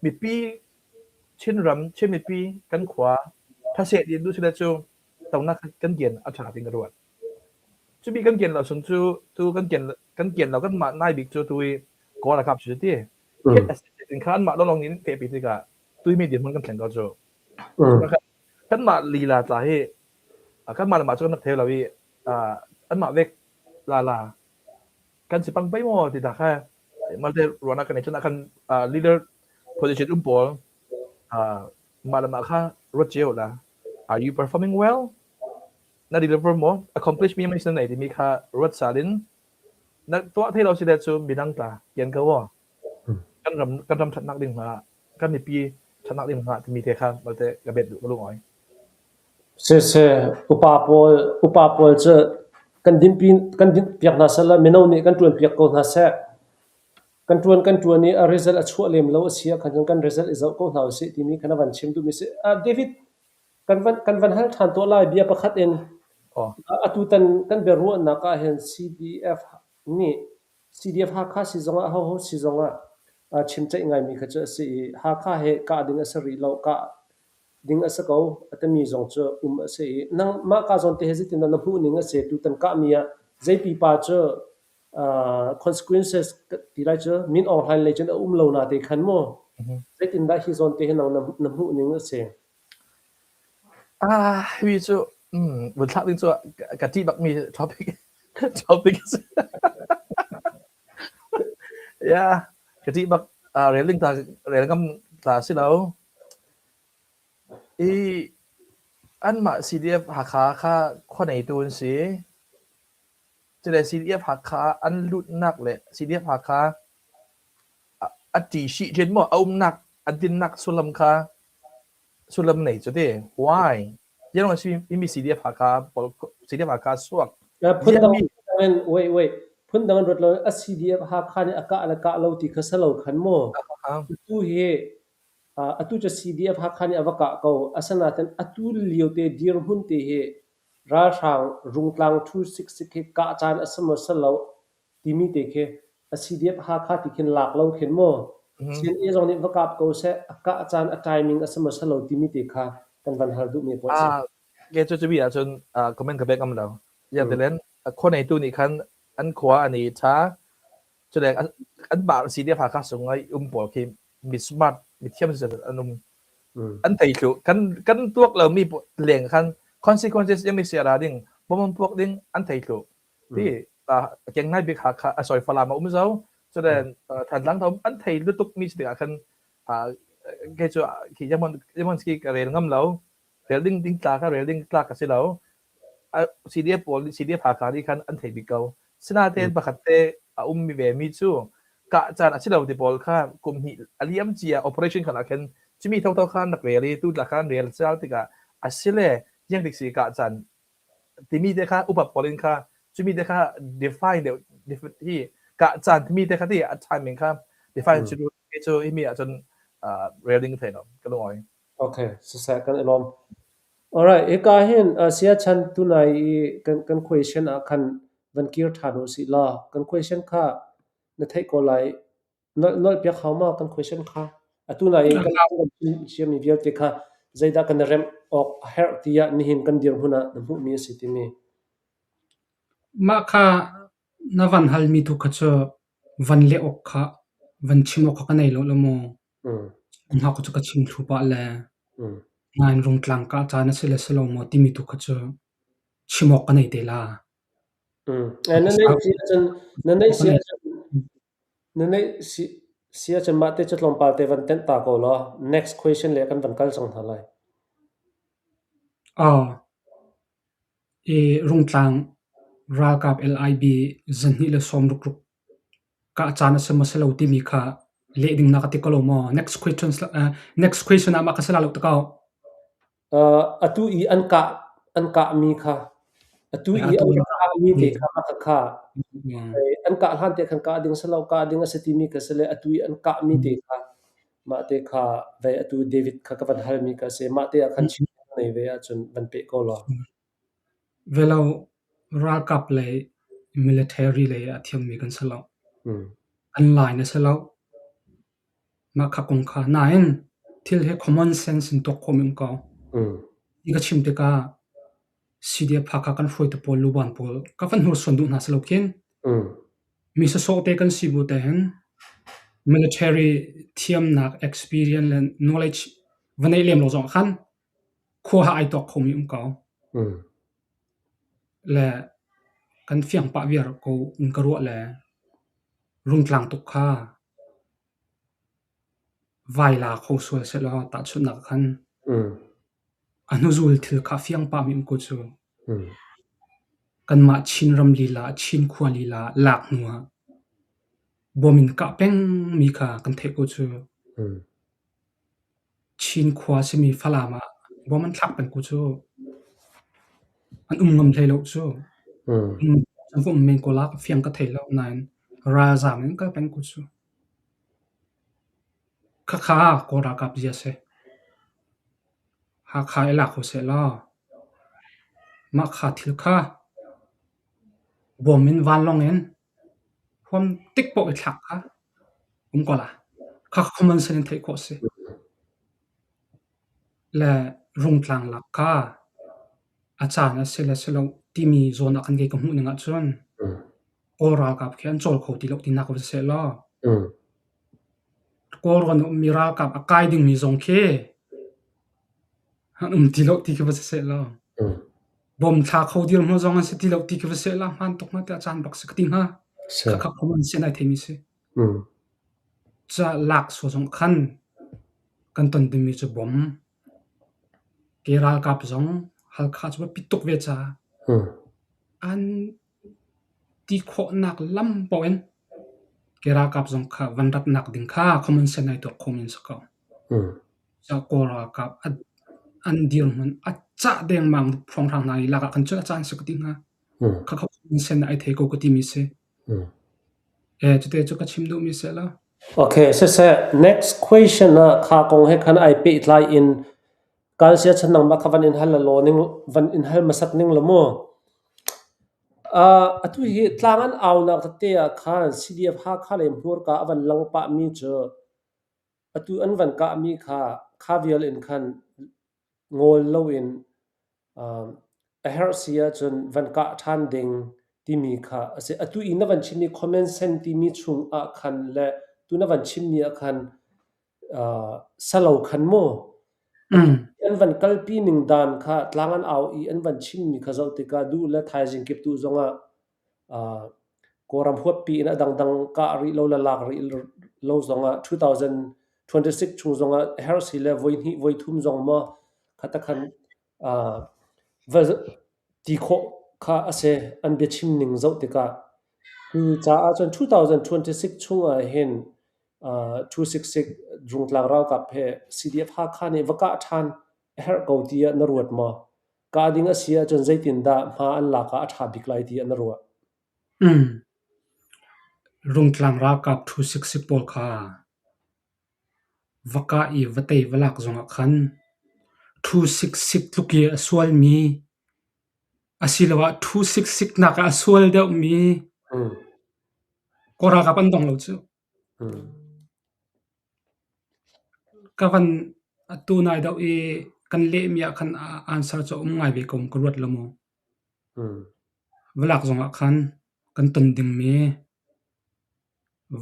mipi Chinram Chin mipi kan khua thaseh din du sile cu tonak kan kian a ṭha ding ka ruat. Cubi kan kian lo sun cu tu kan kian kan kian lo kan mah nai bik cu tu i Kawl ralkap cu ti. Khet in kha anmah lawng in fehpi tikah tuimi dirhmun kan thleng ko cu. Kanmah lila tla hi kanmah le mah cu kan rak thei lo i anmah vek la la kan si pang pei maw ti ta kha malte ruahnak kan nei cun ah kan leader position um pawl mah le mah kha ruat cio la are you performing well na deliver maw accomplish mi mei nei timi kha ruat sal in na tuah thei lo si le cu midang tla kian ko aw kan ram kan ram thatnak ding hna kan mipi thatnak ding hna timi te kha malte ka bet duh ka lung oi Siseh upa pawl upa pawl cu kan dinpi kan dinh piak hna seh law mino nih kan ṭuan piak ko hna seh. Kan ṭuan kan ṭuan i a result a chuah lem lo a si ahkhan cun kan result i zoh ko hna usih timi kha na van chim duhmi si. David, kan van kan van hal ṭhan tuah lai bia pakhat in. Atutan kan biaruahnak ah hin CDF nih CDF Hakha si zongah hoho si zongah chimceih ngaimi kha cu a si i Hakha he kah ding a si rih lo, kah ding a si ko a timi zong cu um a si i nangmah ka zawn te he zeitindah na hmuh ning a si tutan kahmi ah zei pipa cu consequences ti lai cu Min Aung Hlaing lei cun a um lo na te khan mu zeitindah hi zawn te hi nang na hmuh ning a si? Ah, hi cu vun thlak ding cu ka ṭih bakmi topic topic a si. Yeah, ka ṭih bak. Rel ding ta rel ngam ta si lo. I anmah CDF Hakha kha khua neitu an si. Cule CDF Hakha an lutnak le CDF Hakha a ṭihsih ṭin maw a umnak a dinnak sullam kha sullam nei cu ti. Why? Ziang si imi CDF Hakha pawl CDF Hakha suak. Phundang in wait wait phundang in ruat lo a CDF Hakha nih a kah le kah lo ti kha si lo khan mu. Atu hi atu cu CDF Hakha nih a va kah ko. Asinain atu lio te dirhmun te hi ralhrang Rungtlang 266 hi kah caan a si maw si lo timi te khi a CDF Hakha ti khin lak lo khin mu. CNA zong nih va kap ko seh, a kah caan a timing a si maw si lo timi te kha kan van hal duhmi pawl si. Ke cu cubi ahcun comment ka pek ngam lo. Yang tilen khua neitu nih khan an khua an i tha cule an mah CDF Hakha sung i um pawl khi mi smart mi thiam an um an thei thlu kan kan tuak lo mi leng khan consequences yang mi sia ra ding bom puak ding an thei thlu ti keng nai bik Hakha a sorry Falam a um zo cule Thantlang thom an thei lutuk mi si tikah khan ke cu khi yamon yamon ski ka rel ngam lo rel ding ding tla ka rel ding tlak ka si lo CDF pawl CDF Hakha nih khan an thei bik ko sinain pakhat te a um mi ve mi cu kah caan a si lo ti pawl kha kum hnih a liam cia operation khan ah khin cumi thotho khan rak rel i tu tla khan rel cal tikah a si le yang dik si kah caan timi te kha upa pawl in kha cumi te kha define deuh hi kah caan timi te kha ti a timing kha define cu cu hi mi ahcun rel ding thei lo ka lung oi. Okay, siseh kan i lawm. Alright, hika hin siachan tunai i kan kan question ah khan van kir ṭhan u sih law kan question kha na theih ko lai. Nolh piak hau ma kan question kha? Atu nain kan ciami vialte kha zeidah kan i remh awk a herh tiah nihin kan dirhmun ah na hmuhmi a si timi. Mah kha na van halmi tu kha cu van leh awk kha van chim awk kha ka nei lo la maw? Hna cu ka chim thlu pah le nain Rungtlang kah caan a si le si lo maw timi tu kha cu chim awk ka nei te la. Na neih si ahcun na neih si ahcun na neih si si ahcun mah te cu tlawmpal te van tenh ta ko law next question le kan van kal cang hna lai. Aw. I Rungtlang ralkap LIB 260 kah caan a si maw si lo timi kha leh ding na ka ti ko lo maw? Next question next question ah mah ka si la lo ta ko. Atu i an kah an kahmi kha atu i an kahmi te kha mah kha an kah hlan te khan kah ding si lo kah ding a si timi kha si le atu i an kahmi te kha mah te kha vei atu David kha ka van halmi kha si mah te ah khan chim nei ve ahcun van peh ko law. Velo ralkap lei military lei a thiammi kan si lo. An line a si lo. Mah kha kong kha. Nain thil hi common sense in tuak khawhmi um ko. Hi ka chim tikah CDF Hakha kan hruaitu pawl luban pawl ka van hnursuan duh hna si lo khin. Mi sawsawh te kan si bu te hin military thiamnak experience le knowledge va neih lem lo zong ah khan khua ha ai tuak khomi um ko. Le kan fiang pah viar ko in ka ruah le Rungtlang tuk kha vai la kho sual sehlaw tahchunhnak ah khan a hnuzul thil kha a fiang pahmi um ko cu. Kanmah Chinram lila, Chin khua lila lak hnu ah bom in kah pengmi kha kan theih ko cu. Chin khua simi Falam ah bom an thlak peng ko cu. An um ngam hlei lo cu. An va um men ko la fiang ka thei lo nain ralzaam in kal peng ko cu. Khakha Kawl ralkap zia si. Hakha i lak ko sehlaw mah kha thil kha bom in vanlawng in huam tik paoh i thlak kha um ko la. Kha common sense in theih khawh a si. Le Rungtlang lak kha a caan a si le si lo timi zawn ah khan kei ka hmuh ning ahcun Kawl ralkap khi an cawl kho ti lo tinak va si sehlaw Kawlrawn a ummi ralkap a kai dingmi zong khi an um ti lo ti khi va si sehlaw bom thla kho dirhmun zong an si ti lo ti khi va si sehlaw hmaan tuk hnga tiah caan bak si ka ti hnga. Khakha common sense ai theimi si. Ca lak sua zong khan kan ton dingmi cu bom ke ralkap zong Halkha cu biapi tuk ve caah an ti khawhnak lam paoh in ke ralkap zong kha van ratnak ding kha common sense ai tuak khomi an si ko. Kawl ralkap an dirhmun a cah dengmang hrawnghrang hna i lak ah khan cun a caan si ka ti hnga. Khakha common sense ai thei ko ka timi si. Cute cu ka chim duhmi si lo. Okay, siseh, next question ah kha kong he khan ai pehtlai in kan sia chan nangmah kha van in hal law ning van in hal hmasat ning law mu. Atu hi tlang an aunak tete ah khan CDF Hakha lei hmurka a van lang pahmi cu atu an van kahmi kha kha vial in khan ngol loin a herh si ahcun van kah ṭhan ding timi kha a si. Atu i na van chimmi common sense timi chung ah khan le tu na van chimmi ah khan salo khan mu an van kalpi ning dan kha tlang an au i an van chimmi kha zoh tikah duh le thaizing kip tu zongah Kawlram huappi in a dangdang kah rih lo le lak rih lo zongah 2026 chung zongah herh si le voihnih voithum zong maw khatakhan va ti khawh kha a si an biachim ning zoh tikah. Cu caah cun 2026 chungah hin 266 Rungtlang ralkap he CDF Hakha nih va kah ṭhan a herh ko tiah na ruat maw? Kah ding a si ahcun zeitindah hma an lak ah a ṭha bik lai tiah na ruah? Rungtlang ralkap thu siksik pawl kha va kah i va tei va lak zongah khan thu siksik tluk i a sualmi asiloah thu siksik nak ah a sual deuhmi Kawl ralkap an dong lo cu. Ka van atu nai deuh i kan lehmi ah khan answer cu a um ngai ve ko ka ruat lo maw. Valak zongah khan kan ton dingmi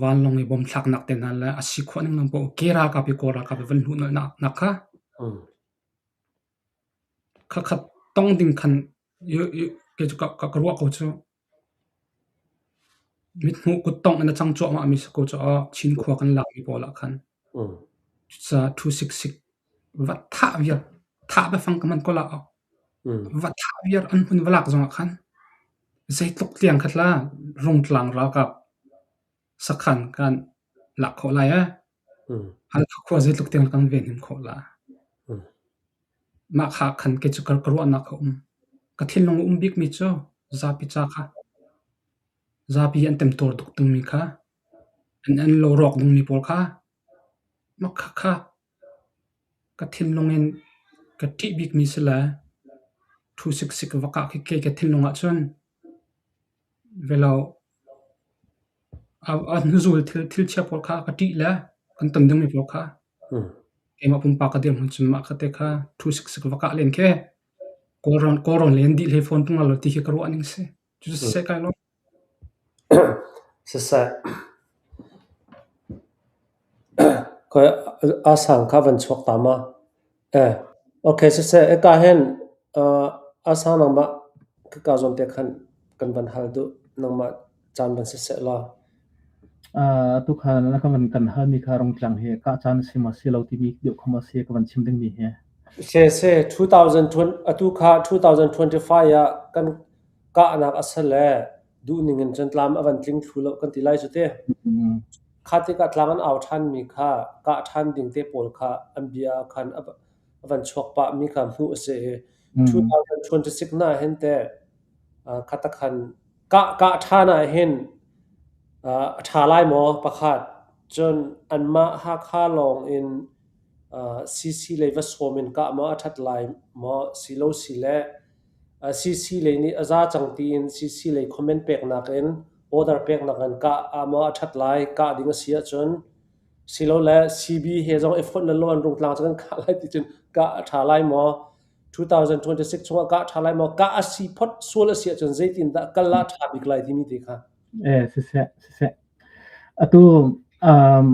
vanlawng i bom thlaknak te hna le a si khawh ning lam paoh ke ralkap i Kawl ralkap i van hluh nolhnak kha khakhat tong ding khan kei cu ka ruah ko cu. Mithmuh kuttongh in a cang cuahmahmi si ko caah Chin khua kan lakmi pawl ah khan cucaah thu siksik va thah viar thah biafang ka hman ko la awk. Va thah viar an hmun va lak zongah khan zeitluk tiang kha tla Rungtlang ralkap sakhan kan lak khawh lai ee. Halkha khua zeitluk tiang kan venhim khawh la. Mah kha khan kei cu ka ruahnak a um. Ka thinlung a um bikmi cu zapi ca kha zapi an temtuar tuk dingmi kha an lo rawk dingmi pawl kha mah khakha ka thinlung in ka ṭih bikmi si le thu siksik va kah khi kei ka thinlung ahcun velo a hnuzul thil chia pawl kha ka ṭih le kan ton dingmi pawl kha keimah pumpak ka dirhmun cun mah kha te kha thu siksik va kah len khi Kawlrawn lei an dih hlei fawn ṭung lo ti khi ka ruah ning si. Cucu siseh kai lawm. Siseh. Khoi a sang kha van chuak ta ma? Eh, okay siseh eka hin a sang nangmah ka zawn te khan kan van hal duh nangmah caan van siseh la. Tukhan na ka van kan halmi kha Rungtlang hi kah caan a si maw si lo timi deuh kha maw si ka van chim dingmi hi. Se se 2020 atu kha 2025 ah kan kahnak a si le duhning in cun tlam a van tling thlu lo kan ti lai cu te. Kha tikah tlang an au ṭhanmi kha kah ṭhan ding te pawl kha an bia ah khan a van chuak pahmi kha hmuh a si i 2026 na hin teh kha takhan kah kah ṭhan ah hin a ṭha lai maw pakhat cun anmah Hakha lawng in CC lei va sawm in kah maw a ṭhat lai maw si lo si le CC lei nih a za cang tiin CC lei comment peknak in order peknak in kah ah maw a ṭhat lai kah ding a si ahcun silole CB he zong i fonh le an rungtlang cu kan kah lai ti cun kah a ṭha lai maw 2026 chungah kah a ṭha lai maw kah a si phot sual a si ahcun zeitindah kal ah ṭha bik lai timi te kha. Eh siseh siseh atu um,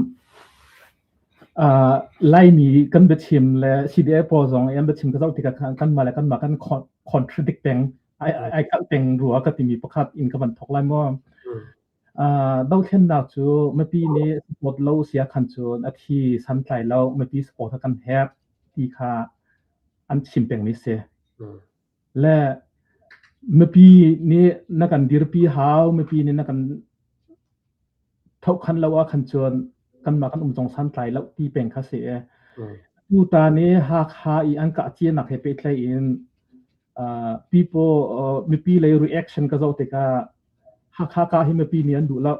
Laimi kan biachim le CDA pawl zong i an biachim ka zoh tikah khan kanmah le kanmah kan contradict peng ai kalh peng rua ka timi pakhat in ka van thawk lai maw. Dothlennak cu mipi nih support lo sia khan cun a thi santlai lo mipi support kha kan herh ti kha an chim pengmi si. Le mipi nih na kan dirpi hau, mipi nih na kan thohkhan lo ah khan cun kanmah kan um zong santlai lo ti peng kha si e. Tutan i Hakha i an kah cianak he pehtlaih in people mipi lei reaction ka zoh tikah Hakha kah hi mipi nih an duh lo.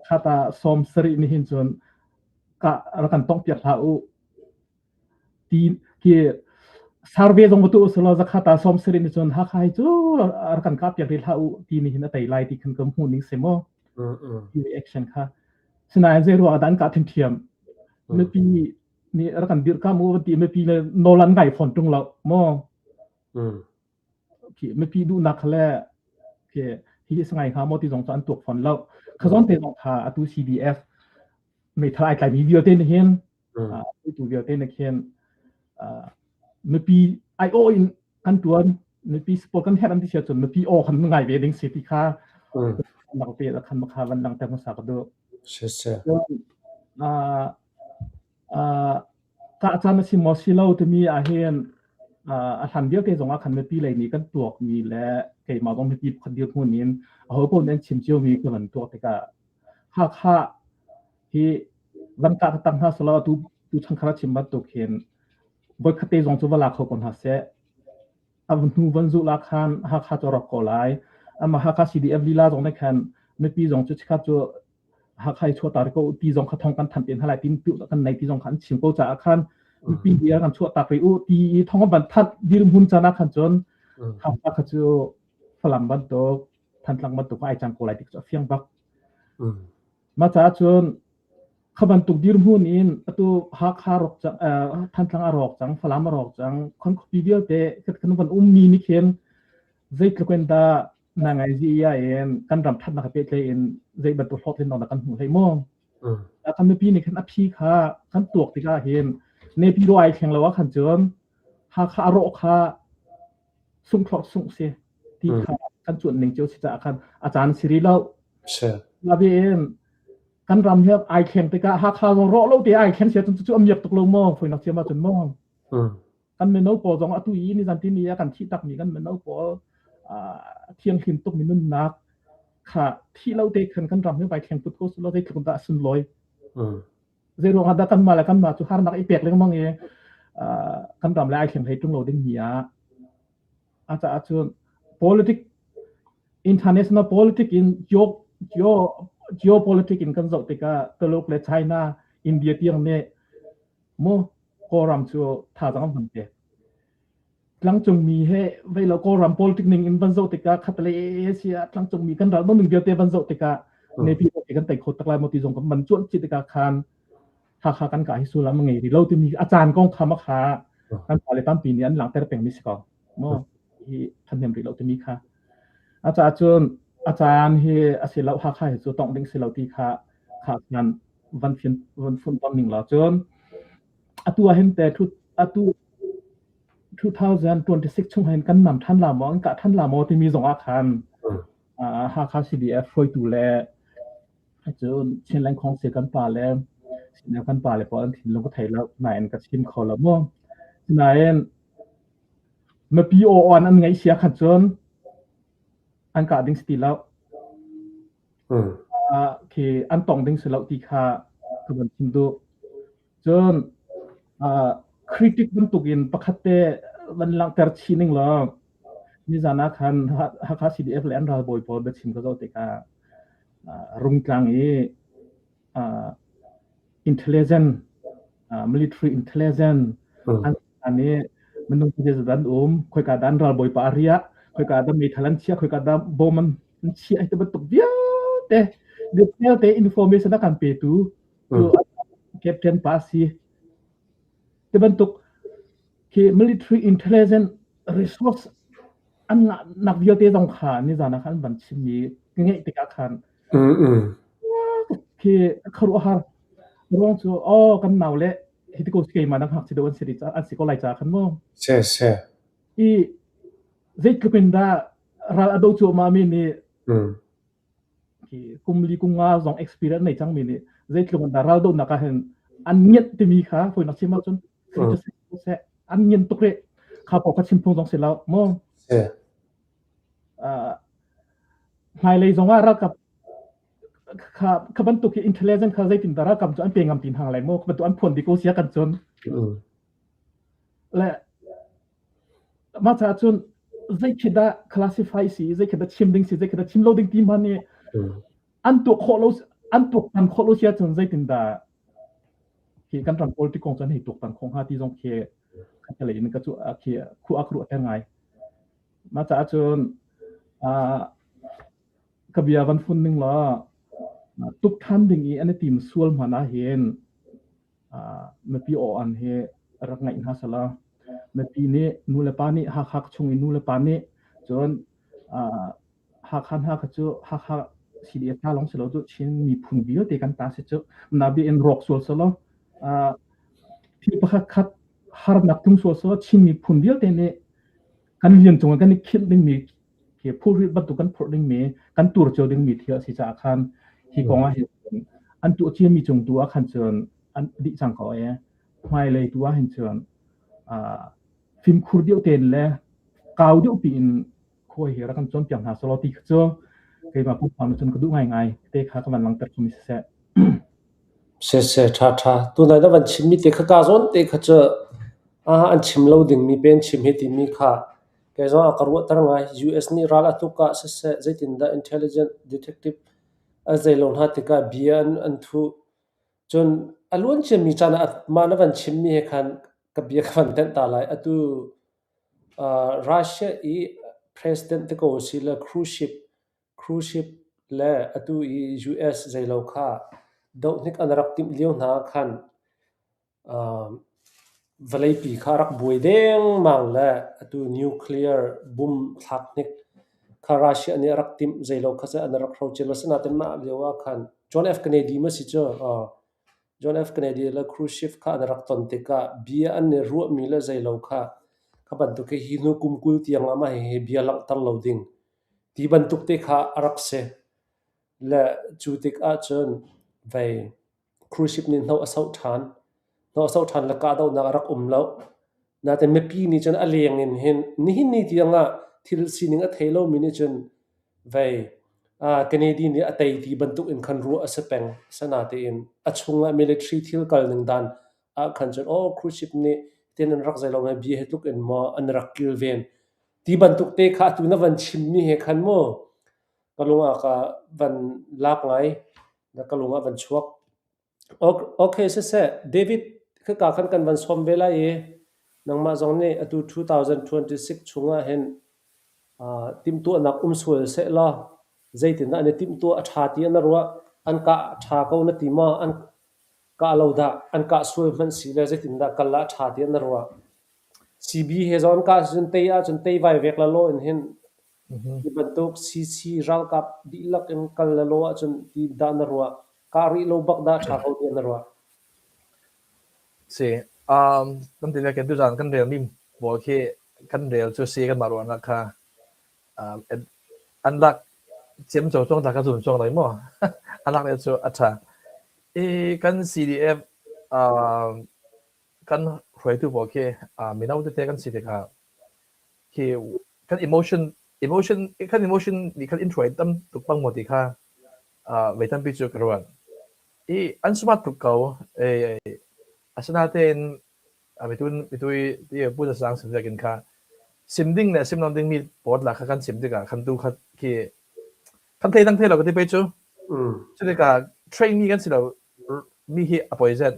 Khata sawm sarih nih hin cun kah rak kan tongh piak hlah u Ti khi survey zong va tuah usulaw zakhat ah 70 nih cun Hakha hi cu rak kan kah piak rih hlah u ti nih hin a tei lai ti khan ka hmuh ning si maw? Ti reaction kha. Sinain zei ruang ah dah an kah ṭhiamṭhiam? Mipi nih rak kan dirhkamh u van ti mipi le nawl an ngai fawn ṭung lo maw? Khi mipi duhnak kha le khi hi sangai hnga maw ti zong cu an tuak fawn lo. Kha zawn te zong kha atu CDF meithal ai tlaimi vialte nih hin tu vialte nih khin mipi ai aw in kan tuan mipi support kan herh an ti sia cun mipi aw khan ngai ve ding si ti kha nak te la khan makha van lang te hmasa ka du ka chan a si maw si lo timi ah hin a hlan vialte zong ah khan mipi lei nih kan tuak mi le keimah zong mipi pakhat dir hmun in a ho paoh nih an chim cio mi ka van tuak tikah Hakha hi van kah taktak hna selaw atu tu changkhar a chim bantuk hin voikhat te zong cu va la kho ko hna seh. A hnu van zulh ah khan Hakha cu a rawk ko lai. Amah Hakha CDF lila zong nih khan mipi zong cu chikkhat cu Hakha i chuahtak ko ti zong kha thong kan thanh te hna lai tin kan nei ti zong kha an chim ko caah khan mipi nih kan chuahtak rih u ti i thong an van thanh dirhmun caan ah khan cun Hakha kha cu Falam bantuk Thantlang bantuk ai cang ko lai ti cu a fiang bak. Mah caah cun kha bantuk dirhmun in atu Hakha rawk cang, Thantlang a rawk cang, Falam a rawk cang, khon khuapi vialte kan van ummi nih khin zeitluk in dah na ngai zi ia in kan ram thatnak he pehtlaih in zei bantuk hlawhtlinnak dah kan hmuh hlei maw? Kan mipi nih khan a phi kha kan tuak tikah hin Naypyidaw ai thleng lo ah khan cun Hakha a rawh kha sungthlawh sungh si ti kha kan cuanh ning cio si caah khan a caan si rih lo. Nain kan ram hi ai thleng tikah Hakha zong rawh lo te ai thleng sia cun cu a miak tuk lo maw foinak ciam ahcun maw. Kan mino pawl zong atu i nizan tini ah kan thih takmi kan mino pawl thianghlim tukmi nunnak kha thih lo te khan kan ram hi vai thleng put ko selaw zeitluk dah a sunlawi. Zeiruang ah dah kanmah le kanmah cu harnak i pek lengmang i kan ram le ai thleng hlei ṭung lo ding mi ah a caah cun politic international politic in geo geo geopolitic in kan zoh tikah Tuluk le China India tiang nih mu Kawlram cu thazaang an hman pek. Tlangcungmi he vei lo Kawlram politic ning in van zoh tikah khatlei si ah tlangcungmi kan ral ning vialte van zoh tikah Naypyidaw kan tei kho tak lai maw ti zong kan man cuan chih tikah khan Hakha kan kah hi sullam a ngei rih lo timi a caan kong kha ma kha kan pale tampi nih an langhter pengmi si ko maw hi thahnem rih lo timi kha a caah cun a caan hi a si lo Hakha hi cu tongh ding si lo ti kha kha khan van fin van fun bang ning la cun atu ah hin te atu 2026 chung hin kan nam than la maw an kah than la maw timi zong ah khan Hakha CDF hruaitu le cun Chinland Council kan pa le CNF kan pa le pawl an thinlung ka thei lo nain ka chim kho lo mu. Nain mipi aw an an ngaih sia khan cun an kah ding si ti lo. Khi an tong ding si lo ti kha ka van chim duh. Cun critic bantukin pakhat te van langhter chih ning law nizan ah khan Hakha CDF le an ralbawi pawl biachim ka zoh tikah Rungtlang i intelligent military intelligent an i minung zeizat an um khoika dah an ralbawi pa a riah khoika dah meithal an chiah khoika dah bom an chiah hi bantuk vialte vialte information a kan petu cu captain pa si ti bantuk khi military intelligence resource an ngah nak vialte zong kha nizan ah khan an van chimmi ka ngeih tikah khan khi khuaruahhar ruang cu oh kan nau le hi ti ko keimah nang hak si do an si an si ko lai ca khan mu se se i zeitluk in dah ral a do cuahmah mi nih Khi kum li kum nga zong experience nei cangmi nih zeitluk in dah raldohnak ah hin an ngiat timi kha fawinak chim ahcun seh an ngian tuk rih kha paoh kha chim phung zong si lo mu. Hmailei zong ah ralkap kha kha bantuk hi intelligence kha zeitin dah ralkap cu an pe ngam ti hna lai mu kha bantuk an phuan dih ko sia kan cun. Le Mah caah cun zei khi dah classify si, zei khi dah chim ding si, zei khi dah chim lo ding ti hmanh nih an tuak khawh lo an tuaktan khawh lo si ahcun zeitindah khi kan ram politic kong cu an hei tuaktan khawh hnga ti zong khi khatlei in ka cu khi khu a ka ruahter ngai. Mah caah cun ka bia van fun ning law tuk ṭhan ding i an i tim sual hmanh ahhin Mipi aw-an hi rak ngaih hna selaw mipi nih nulepa nih Hakha chung i nulepa nih cun Hakha hna kha cu Hakha CDF hna lawng si lo cu Chin miphun vialte kan ta si cu. Nabi in rawk sual selaw thil pakhat khat harnak tlung sual selaw Chin miphun vialte nih kan lian cung ah kan i khinh dingmi khi phurrit bantuk kan phurh dingmi kan tur cio dingmi thil a si caah khan hi kong ah hin an tuah ciami cung tu ah khan cun an dih cang ko e hmailei tu ah hin cun fimkhur deuh tein le kau deuh piin khuai hi rak kan cawnpiak hna selaw ti kha cu keimah pumpak cun ka duh ngaingai te kha ka van langhter chumi siseh. Siseh ṭha ṭha tunai na van chimmi te kha ka zawn te kha cu an chim lo dingmi pe an chim hi timi kha Kei zong a ka ruahter ngai. US nih ral a tuk ah siseh, zeitindah intelligent detective a zeilo hna tikah bia an thuh. Cun a luan ciami caan ah mah na van chimmi he khan ka bia ka van tenh ta lai. Atu Russia i president te ko a si le cruise ship, cruise ship. Le atu i US zeilo kha dohhnik an rak timh lio hna ah khan vawleipi kha a rak buai dengmang le atu nuclear bum thlak hnik kha Russia nih a rak timh zeilo kha cu an rak hrocer. Asinain mah lio ah khan John F. Kennedy maw si cu John F. Kennedy le Khrushchev kha an rak ton tikah bia an i ruahmi le zeilo kha kha bantuk hi hnu kum 20 tiang ah mah hihi bia langhter lo ding ti bantuk te kha a rak si. Le cu tik ahcun vei Khrushchev nih hno a soh ṭhan. Hno a soh ṭhan le kahdohnak a rak um lo. Nain mipi nih cun a leng in hin nihin ni tiang ah thil sining a thei lomi nih cun vei Kennedy nih a tei ti bantuk in khan ruah a si peng. Asinain a chungah military thil kal ning dan ah khan cun aw Khrushchev nih tin an rak zei lo bia hi tluk in maw an rak kilven ti bantuk te kha atu na van chimmi he khan mu ka lung ah ka van lak ngai na ka lung ah van chuak. Okay, siseh, David khika khan kan van sawm ve lai i nangmah zong nih atu 2026 chungah hin timhtuahnak um sual seh law zeitindah an i timhtuah a ṭha ti na ruah? An kah ṭha ko na ti maw? An kah lo dah? An kah sual hmanh si le zeitindah kal ah ṭha ti na ruah? CB he zong an kah cun tei ahcun tei vai vek la law in hin Hi bantuk CC ralkap dihlak in kal le law ahcun ti dah na ruah? Kah rih lo bak dah ṭha ko tiah na ruah? Si. Kan ti kan tuzaan kan relmi pawl khi kan rel cu si kanmah ruahnak kha an lak ciamco cawng ta ka zum cawng lai maw? An lak le cu a ṭha. I kan CDF kan hruaitu pawl khi mino tete kan si tikah khi kan emotion emotion kan emotion nih khan in hruai tam tuk bang maw ti kha vei tampi cu ka ruat. I an smart tuk ko. Asinain mitun mitui ti pu sang sim in kha sim ding le sim lo ding mi pawl la kha kan sim tikah khan tu kha khi kan thei dang thei lo ka ti pe cu. Cu tikah train mi kan si lo mi hi a poi zet.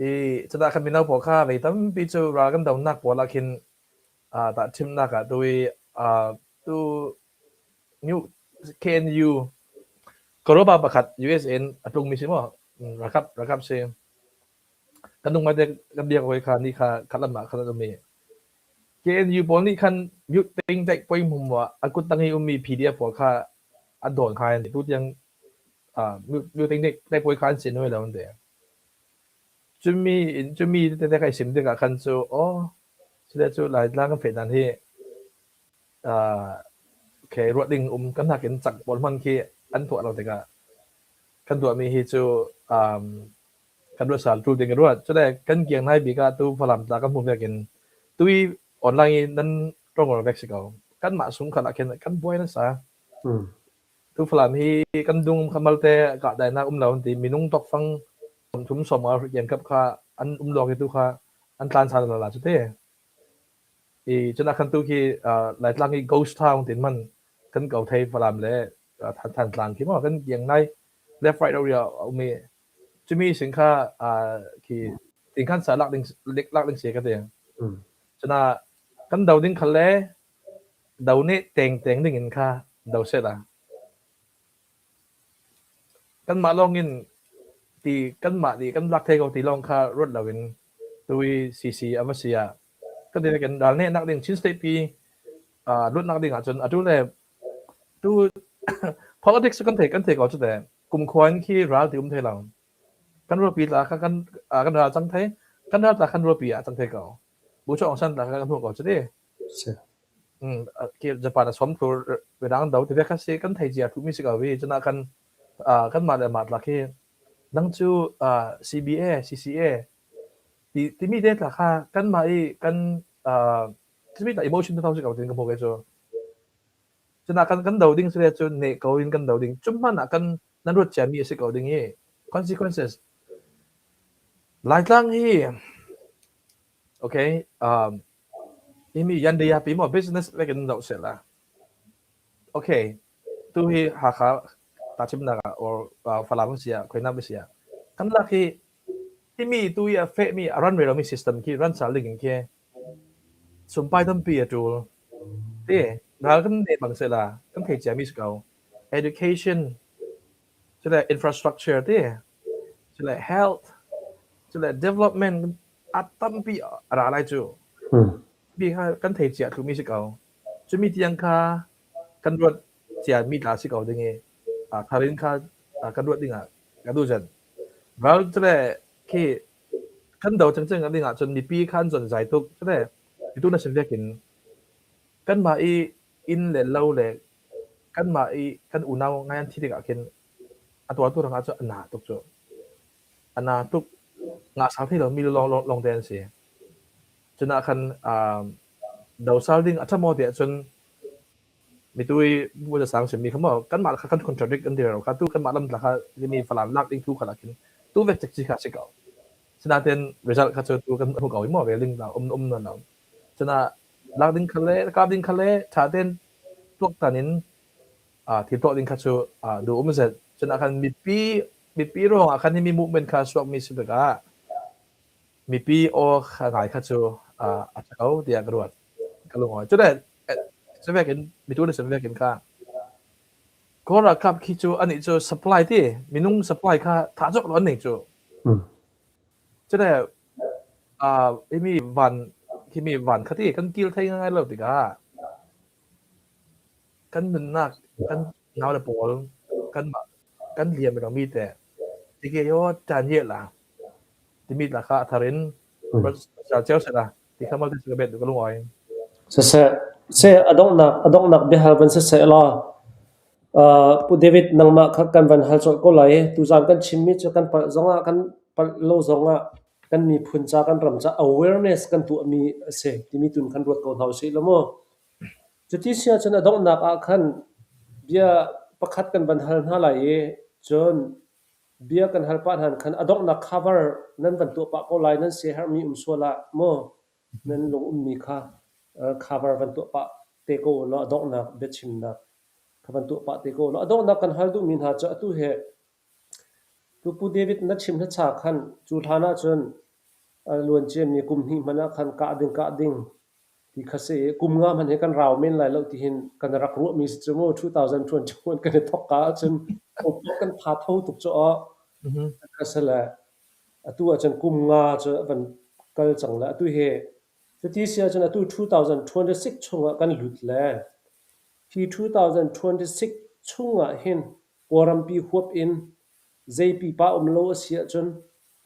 I cudah khan mino pawl kha vei tampi cu ral kan donak pawl ah khin tahṭhimnak ah tu i tu New KNU Kawlpa pakhat USA in a tlungmi si maw? Ralkap ralkap si. Kan nung te kan biak hawi kha ni kha khat lam ah khan an um i KNU pawl nih khan mute ting taik poi hmum wa a kut tang i ummi PDF pawl kha an dawn khai an ti. Tu tiang mute ting taik poi kha an sin hoi lo an ti. Cumi in cumi tete ka i sim tikah khan cu aw sile cu Laitlang kan feh dan hi okay ruah ding um kan nakin cak pawl hmang khi an tuah lo tikah kan tuahmi hi cu kan ruat sal ṭul ding ka ruat. Cule kan kiang nai bik ah tu Falam tla kan hmuh vek in tui online i nan rongor vek si ko. Kanmah sung khat ah khin kan buai nasa. Tu Falam hi kan dung khamal te kahdainak um lo an ti. Minung tokfang thum som a kiangkap kha an um lawng i tu kha an tlan san la la cu te. I cun ah khan tu khi Laitlang i ghost town tin man kan ko thei Falam le Thantlang khi maw kan kiang nai left right area a um i cumi sin kha khi tin khan sa lak ding lak ding si ka ti. Cun ah kan do ding khal le do nih teng teng ding in kha do seh la. Kanmah lawngin ti kanmah nih kan lak thei ko ti lawng kha ruat loin tui CC a va si ah kan ti kan ral nehnak ding Chin State pi luatnak ding ahcun atu le tu politics kan thei kan thei ko cu te kumkhua in khi ral ti um thei lo kan ruapi tla kha kan kan ral cang thei kan ral tla kan ruapi ah cang thei ko bu chu Aung San tla kha kan hmuh ko cu ti Japan a som thur mirang do ti ve kha si kan thei cia thumi si ko vi cuna kan kan mah le mah tla khi nang cu CBA CCA ti timi te tla kha kan mah i kan timi tla emotion te thong si ko tin ka hmu ke cu cuna kan kan do ding sile cu ne ko in kan do ding cum hman ah kan nan ruat cia mi a si ko ding i consequences Laitlang hi okay um Himi yandeya pi maw business lek in zoh seh la. Okay, tu hi Hakha tachimnak ah or Falam si ah Khuainam si ah kan lak hi himi tu hi a fehmi a run ve lomi system khi run sal ding in khi sumpai tampi a ṭul. Ti ral kan ne bang seh la kan thei ciami si ko. Education, cule infrastructure ti, cule health, cule development a tampi a ra lai cu. Mi kha kan thei cia thlumi si ko. Cumi tiang kha kan ruat cia mi tla si ko ding i tharin kha kan ruat ding ah ka duh zan. Ral cule khi kan do cangcang ding ah cun mipi kha an zon zai tuk. Cule mitu na sin vekin kanmah i inn le lo le kanmah i kan unau ngai an thi tikah khin a tuartu rangah cu a na tuk cu. A na tuk. Ngasang thei lomi lawng te an si. Cunah khan dosal ding a ṭha maw tiah cun mitu i bu sang simi kha maw kanmah kha kan contradict kan ti lo kha tu kanmah lam tla kha mi Falam lak ding tu kha khin tu vek cek ci kha si ko. Sinain result kha cu tu kan hmu ko i maw rel ding um um na lo. Cunah lak ding kha le kap ding kha le ṭha tein tuaktan in thil tuah ding kha cu duh um zet. Cunah khan mipi mipi ruangah khan himi movement kha suakmi si tikah mipi aw kha ngai kha cu a ṭha ko tiah ka ruat. Ka lungawi. Cule cu vekin mitu na sim vekin kha Kawl ralkap khi cu anih cu supply ti minung supply kha thah cawk lo an nei cu. Cule himi van himi van kha ti kan kil thei ngai lo tikah kan nunnak kan nau le pawl kan kan liam mi te tike yo tan ye la timi la kha thar in cio se la ti kha mal te ka bet ka lungoi. Siseh, se a donghnak a donghnak biahal van siseh law Pu David nangmah kha kan van hal colh ko lai. Tuzaan kan chimmi cu kan palh zongah kan palh lo zongah kan miphun ca kan ram ca awareness kan tuahmi a si timi tun khan ruat ko hna usih law mu. Cuti si ahcun a donghnak ah khan bia pakhat kan van hal hna lai i cun bia kan hal pah hnan khan a donghnak cover nan van tuah pah ko lai nan siaherhmi um sual ah mu nan lung ummi kha cover van tuah pah te ko ulaw a donghnak biachimnak kha van tuah pah te ko ulaw a donghnak kan hal duhmi hna cu atu hi tu Pu David na chim hnacha khan cu hlan ahcun a luan ciami kum hnih hmanh ah khan kah ding kah ding ti kha si i kum nga hmanh hi kan rau men lai lo tihin kan rak ruahmi si cu mu 2021 kan i thawk ka ahcun kan tha tho tuk cu aw ka si le atu ahcun kum nga cu a van kal cang le atu hi cuti si ahcun atu 2026 chungah kan lut le hi 2026 chungah hin Kawlrampi huap in zei pipa um lo a si ahcun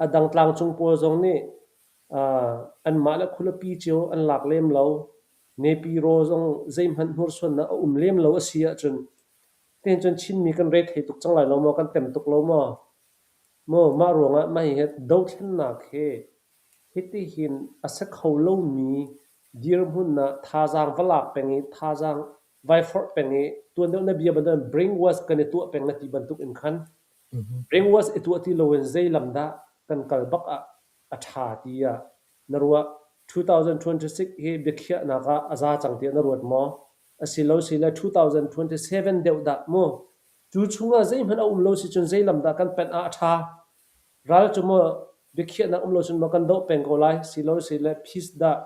a dang tlangcung pawl zong nih anmah le khualipi cio an lak lem lo. Nepiro zong zeihmanh hnursuannak a um lem lo a si ahcun tihin cun Chinmi kan rethei tuk cang lai lo maw, kan tem tuk lo maw? Maw mah ruangah mah hihi dothlennak hi hitihin a si kho lomi dirhmun ah thazaang va lak peng i thazaang vai forh peng i tuan deuh na bia bantukin brainwash kan i tuah peng na ti bantuk in khan brainwash i tuah ti loin zei lam dah kan kal bak ah a ṭha tiah na ruah? 2026 hi biakhiahnak ah a za cang tiah na ruat maw? Asilo sile 2027 deuh dah mu? Cu chungah zeihmanh a um lo si cun zei lam dah kan panh ah a ṭha? Ral cu maw biakhiahnak um lo cun maw kan doh peng ko lai? Silo sile peace dah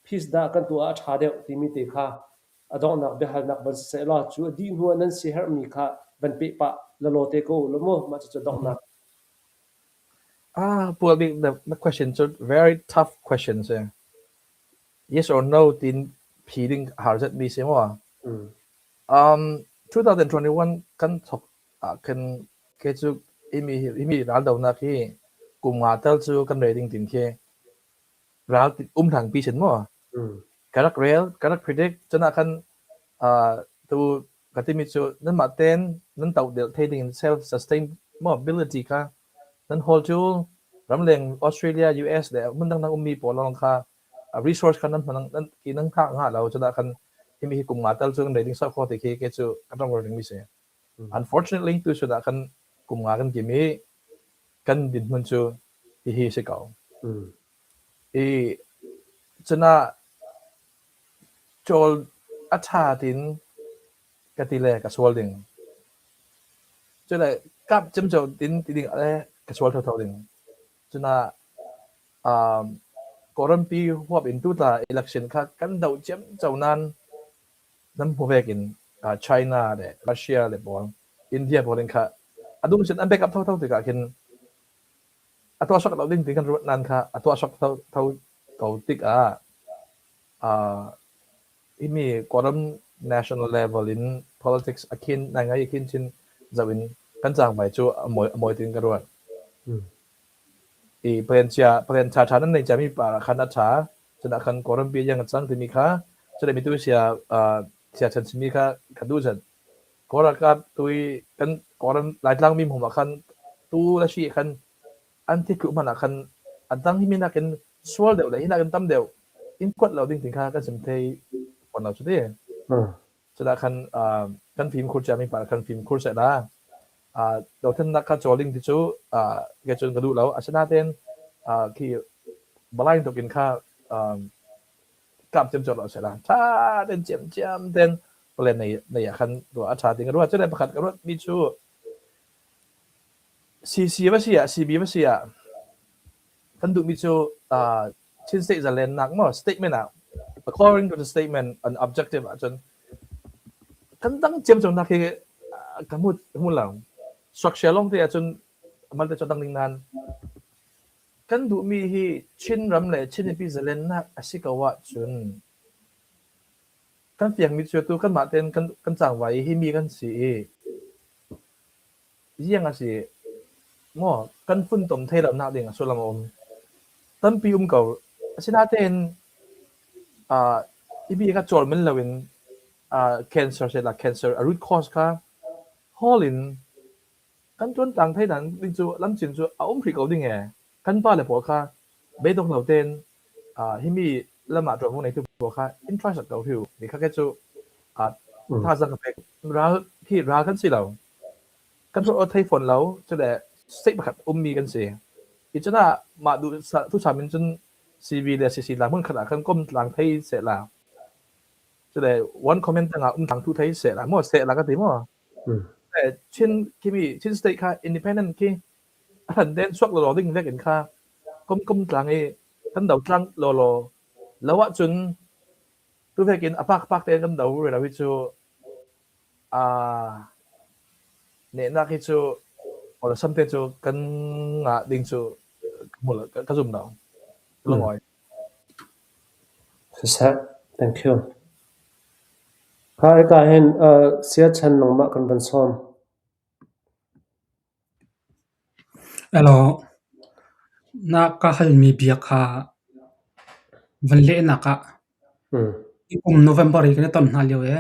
peace dah kan tuah ah a ṭha deuh timi te kha a donghnak biahalnak van siseh law cu a dih hnu ah nan siaherhmi kha van peh pah lalaw te ko u law mu mah cucu donghnak. Ah, pual bik the question cu very tough question si. Yes or no tin phi ding har zet mi si maw? 2021 kan thok ah khan ke cu imi imi ral donak hi kum nga tal cu kan rei ding tin khi ral um thang pi sin maw? Ka rak rel, ka rak predict. Cun ah khan tu ka timi cu nanmah ten nan toh deuh thei ding in self sustainability kha nan hawl cu ramleng Australia, US le hmun dangdang ummi pawl lawng kha resource kha nan hman nan ki nan hngah ngah lo cun ah khan himi hi kum nga tal cu kan rei ding sau kho ti khi ke cu kan rak rel ding mi si. Unfortunately tu chun ah khan kum nga kan kim i kan dinhmun cu hihi si ko. I cunah cawl a ṭha tiin ka ti le ka sual ding. Cule kap cemco tin ti ding le ka sual thotho ding. Cunah um, Kawlrampi huap in tutla election kha kan doh ciamco nain nan hmu vek in. China le Russia le pawl India pawl in kha a dum sin an backup thotho tikah khin a tuah sok lo ding ti kan ruat nan kha a tuah sok tho ko tikah himi Kawlram national level in politics a khin nai ngai khin chin zoh in kan cangvai cu a mawi tin ka ruat. I plan chia plan ṭha ṭha nan nei ciami pa khan a ṭha. Cun ah khan Kawlram pi yang a cang timi kha cun mi tu sia sia chan chimmi kha ka duh zat. Kawl ralkap tu i kan Kawlram Laitlang mi hmum ah khan tu le shi khan an thi thluh hmanh ah khan a dang hi mi nakin sual deuh le hi nakin tam deuh in kuat lo ding ti kha kan sim thei fawn lo cu ti. Cudah khan kan fimkhur ciami pa khan fimkhur seh la. Dothlennak kha cawl ding ti cu kei cun ka duh lo. Asinain khi balai tuk in kha kap ciamciam lo seh la. Ṭha tein ciamciam tein palen nei ah khan ruah a ṭha ding ka ruat. Cun pakhat ka ruatmi cu CC va si ah CB va si ah kan duhmi cu Chin State zalennak maw statement ah according to the statement an objective ahcun kan dang ciamciamnak hi ka hmu hmu lo. Structure lawng te ahcun mal te cu dang ding nain kan duhmi hi Chin ram le Chin mipi zalennak a si ko ahcun kan fiangmi cu tu kanmah tein kan kan cangvai i hi mi kan si i Ziang a si maw kan funtom thei lonak ding a sullam a um. Tampi um ko. Asinain hi bi kha cawl men loin cancer sehla cancer a root cause kha hawl in kan ṭuantlang thei dan ding cu lamcin cu a um hrih ko ding ee. Kan pale pawl kha beidong lo tein himi lam ah ṭuanvo neitu pawl kha interest ko hriu. Ti kha kei cu thazaang ka pek. Ral khi ral kan si lo. Kan ruah thei fawn lo. Cule state pakhat ummi kan si. Hi cun ah mah duh thucham in cun CV le CC la hmun khat ah khan kom tlang thei seh la. Cule one comment tangah um tlang thu thei seh la maw seh la ka ti maw. Chin kimi Chin state kha independent khi a hlan tein chuak lawlaw ding vek in kha kom tlang i kan do tlang lawlaw lo ahcun tuvek in a pak pak tein kan do rih lo hi cu nehnak hi cu awlsam te cu kan ngah ding cu ka zum lo. Lungawi. Siseh, thank you. Kha hika hin siachan nangmah kan van sawm. Elaw, na ka halmi bia kha van lehnak ah hi kum November i kan i ton hna lio i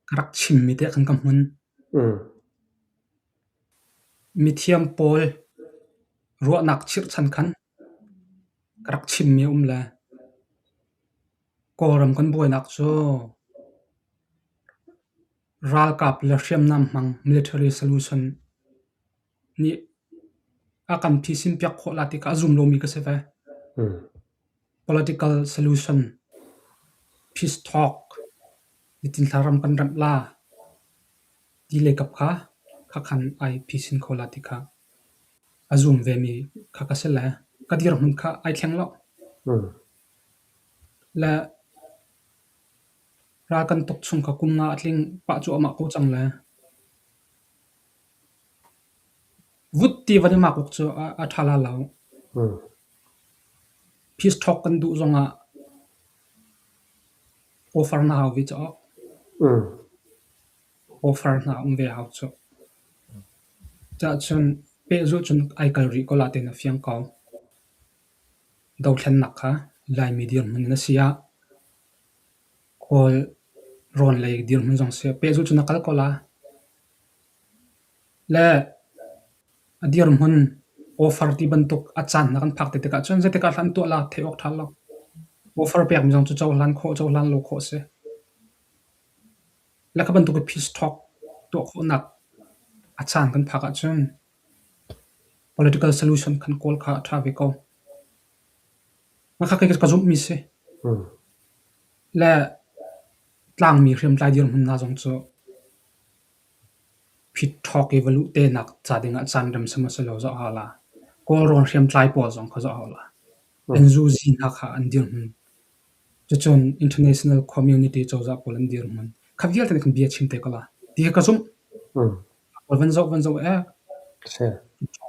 ka rak chimmi te khan ka hmun. Mithiam pawl ruahnak chirhchan khan ka rak chimmi a um le Kawlram kan buainak cu Ralkap le hriamnam hmang military solution nih a kan phisin piak khawh la ti kha a zum lomi ka si ve. Political solution, peace talk, nitin ram kan remh la ti leikap kha khakhan ai phisin kho la ti kha a zum vemi kha ka si le ka dirhmun kha ai thleng lo. Le Ral kan tuk chung kha kum nga a tling pah cuahmah ko cang le vut ti van i mak awk cu a ṭha la lo. Peace talk kan duh zongah offer na hau ve cauk. Offer hna um ve hau cu. Cahcun pehzulh cun ai kal rih ko la tiin a fiang ko. Dothlennak kha Laimi dirhmun in a si ah Kawl rawn lei dirhmun zong si pehzulh cun a kal ko la. Le a dirhmun offer ti bantuk a caan hna kan phak te tikah cun zeitik ah hlan tuah la theih awk ṭha lo. Offer pekmi zong cu cohlan khawh cohlan lo khawh a si. Le kha bantuk i peace talk tuah khawhnak a caan kan phak ahcun political solution kan kawl kha a ṭha ve ko. Mah kha kei ka zumhmi si. Le tlangmi hriamtlai dirhmun hna zong cu phitṭhawk i va luh tenak ca dingah caan remsam a si lo zoh hau la. Kawlrawn hriamtlai pawl zong kha zoh hau la. NUG hna kha an dirhmun. Cucun international community cozah pawl an dirhmun. Kha vialte nih khan bia chim te ko la. Ti ka zumh. Van zoh van zoh eh.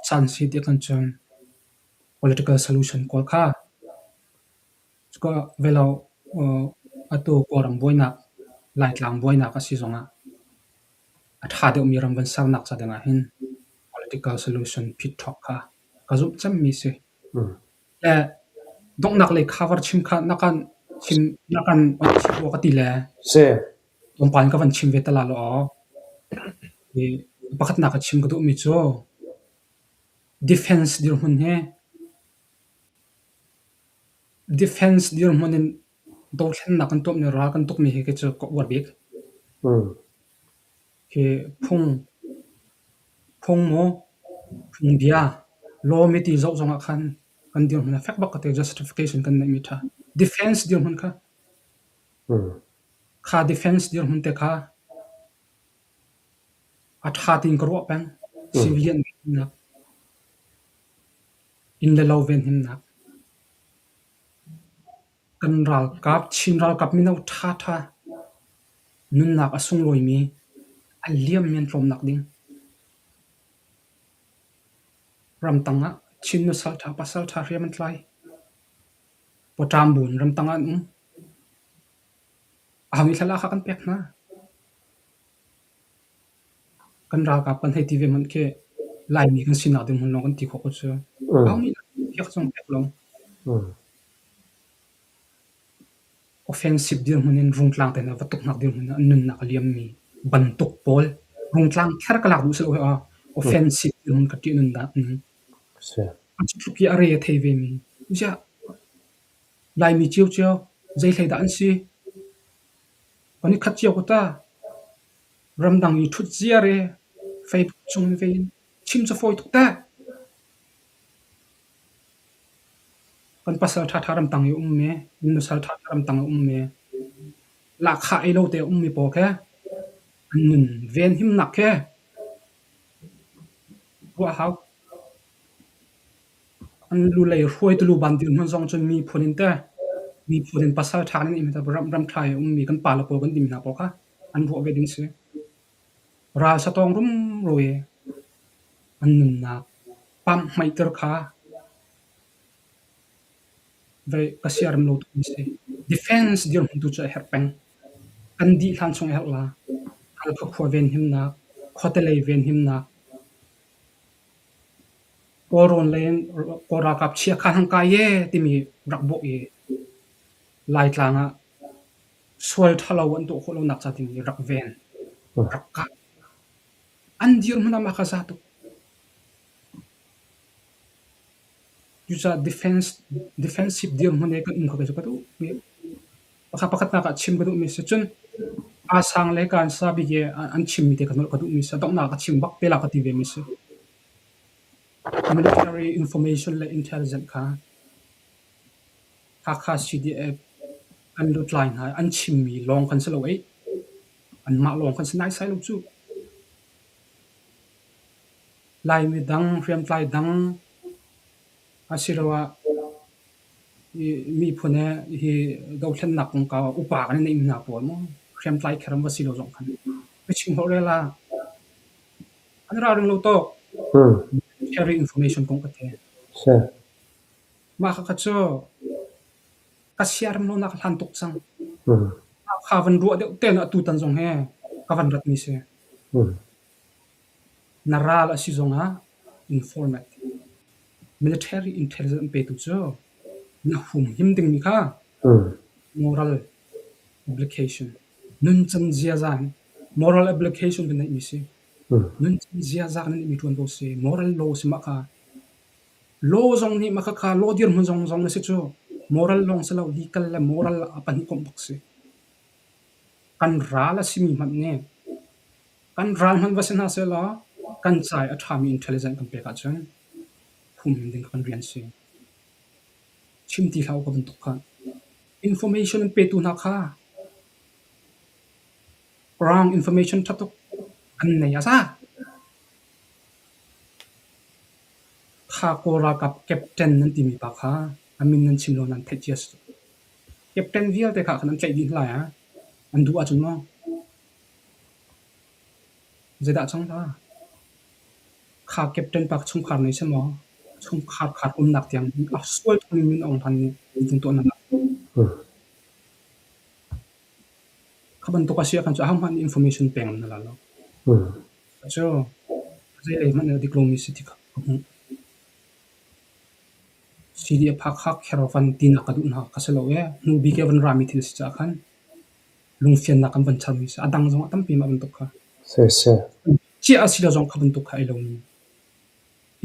Caan si ti kan cun political solution kawl kha cuka velo atu Kawlram buainak Laitlang buainak a si zongah a ṭha deuhmi ram van sernak ca dingah hin political solution phit ṭhawk kha ka zumh cemmi si. Le donghnak lei cover chim kha na kan chim na kan on chim rua ka ti le tlawmpal in ka van chim ve te la law aw. Hi pakhatnak ka chim ka duhmi cu defense dirhmun hi defense dirhmun in dothlennak kan tuahmi ral kan tukmi hi kei cu ka uar bik. Hi phung phung maw phungbia law miti zoh zongah khan kan dirhmun a fek bak ka ti justification kan neihmi ṭha. Defense dirhmun kha kha defense dirhmun te kha a ṭha tiin ka ruah peng. Civilian venhimnak, inn le lo venhimnak. Kan ralkap, Chin ralkap mino ṭhaṭha nunnak a sunglawimi a liammi an tlawmnak ding. Ramtang ah Chin nusalṭha pasalṭha hriam an tlai. Pawṭam bu in ramtang ah an um. Aho nih thlalak kha kan pek hna? Kan ralkap kan hei ti ve hmanh khi Laimi kan sinak ding hmun lawng kan ti khawh ko cu. Aho nih piak zong pek lo. Offensive dirhmun in Rungtlang te hna va tuknak dirhmun ah an nunnak a liammi bantuk pawl Rungtlang kher ka lak duh si lo hi aw. Offensive dirhmun ka ṭih nunnak in. A cu tluk i a re a thei vemi. Ziah Laimi ciocio zei hlei dah an si? Kan i khat cio ko ta. Ramdang i ṭhut ziar i Facebook cung in ve in chim cu fawi tuk teh. Kan pasal ṭhaṭha ramtang i ummi, nusal ṭhaṭha ramtang i ummi, lahkhah ei lo te a ummi pawl khi an nun venhimnak khi ruah a hau. An lulei hruaitu luban dirhmun zong cun miphun in teh miphun in pasal ṭha nan i ram ram ṭha i a ummi kan pale pawl kan timi hna pawl kha an ruah ve ding si. Ral satawng rumro i an nunnak pamhhmaihter kha vei ka siarem lo tukmi si. Defense dirhmun tu cu a herh peng. Kan dih hlan chung a herh la. Halkha khua venhimnak, khuatelei venhimnak, Kawlrawn lei in Kawl ralkap chiakha hang kai e timi rak bawh i Laitlang ah sual ṭhalo an tuah khawh lonak ca ding i rak ven, rak kah. An dirhmun ah mah kha za tuk. Cucaah defense, defensive dirhmun i kan um kha kei cu ka duh. Pakhat pakhatnak ah chim ka duhmi si. Cun aa sang le kaan sa bik i an chimmi te kha nolh ka duhmi si. Donghnak ka chim bak te la ka ti vemi si. Military information le intelligence kha Hakha CDF an lutlai hna i an chimmi lawng kan si lo ei. Anmah lawng kan si naisai lo cu. Laimi dang, hriamtlai dang asiloah miphun he hi dothlennak kongkau ah upa kan i neihmi hna pawl maw hriamtlai kher an va si lo zong khan biachim holh rel ah an ralring lo tuk. Carry information kong ka the. Mah khakha cu ka siarem lonak a hlan tuk cang. Kha van ruah deuh te na atutan zong he ka van ratmi si. Na ral a si zongah informant, military intelligence an petu cu na humhim dingmi kha moral obligation, nuncan ziaza in moral obligation kan neihmi si. Nuncan ziaza kan neihmi ṭuanvo si. Moral law si mah kha. Law zong nih mah khakha law dirhmun zong zong na si cu. Moral lawng si lo, legal le moral a pahnih komh bak si. Kan ral a simi hmanh nih Kan ral hmanh va si hna sehlaw kan ca i a ṭhami intelligence kan pek ahcun humhim ding kha kan rian a si. Chim ti hlah u ka bantuk kha. Information an petu hna kha wrong information ṭha tuk an nei a za. Kha Kawl ralkap captain nan timi pa kha a min nan chim lo nan theih cia si. Captain vialte kha khan an tlaih dih hna lai ah an duh ahcun maw. Zeidah cang la? Kha captain pa chungkhar nei seh maw? Chungkhar khar umnak tiang a sual thung in min Aung Hlaing nih meeting tuahnak Kha bantuk a si ahkhan cu ahohmanh nih information peng na la lo. Cu zeilei hmanh in a dik lomi si ti kha ka hmuh. CDF Hakha Kherovan tinak ka duh hna ka si lo ee. Hnu bik i a van rami thil a si caah khan lungfiannak kan van charmi a si. A dang zong a tampi mah bantuk kha. Siseh. Ciah a si lo zong kha bantuk kha ei lomi.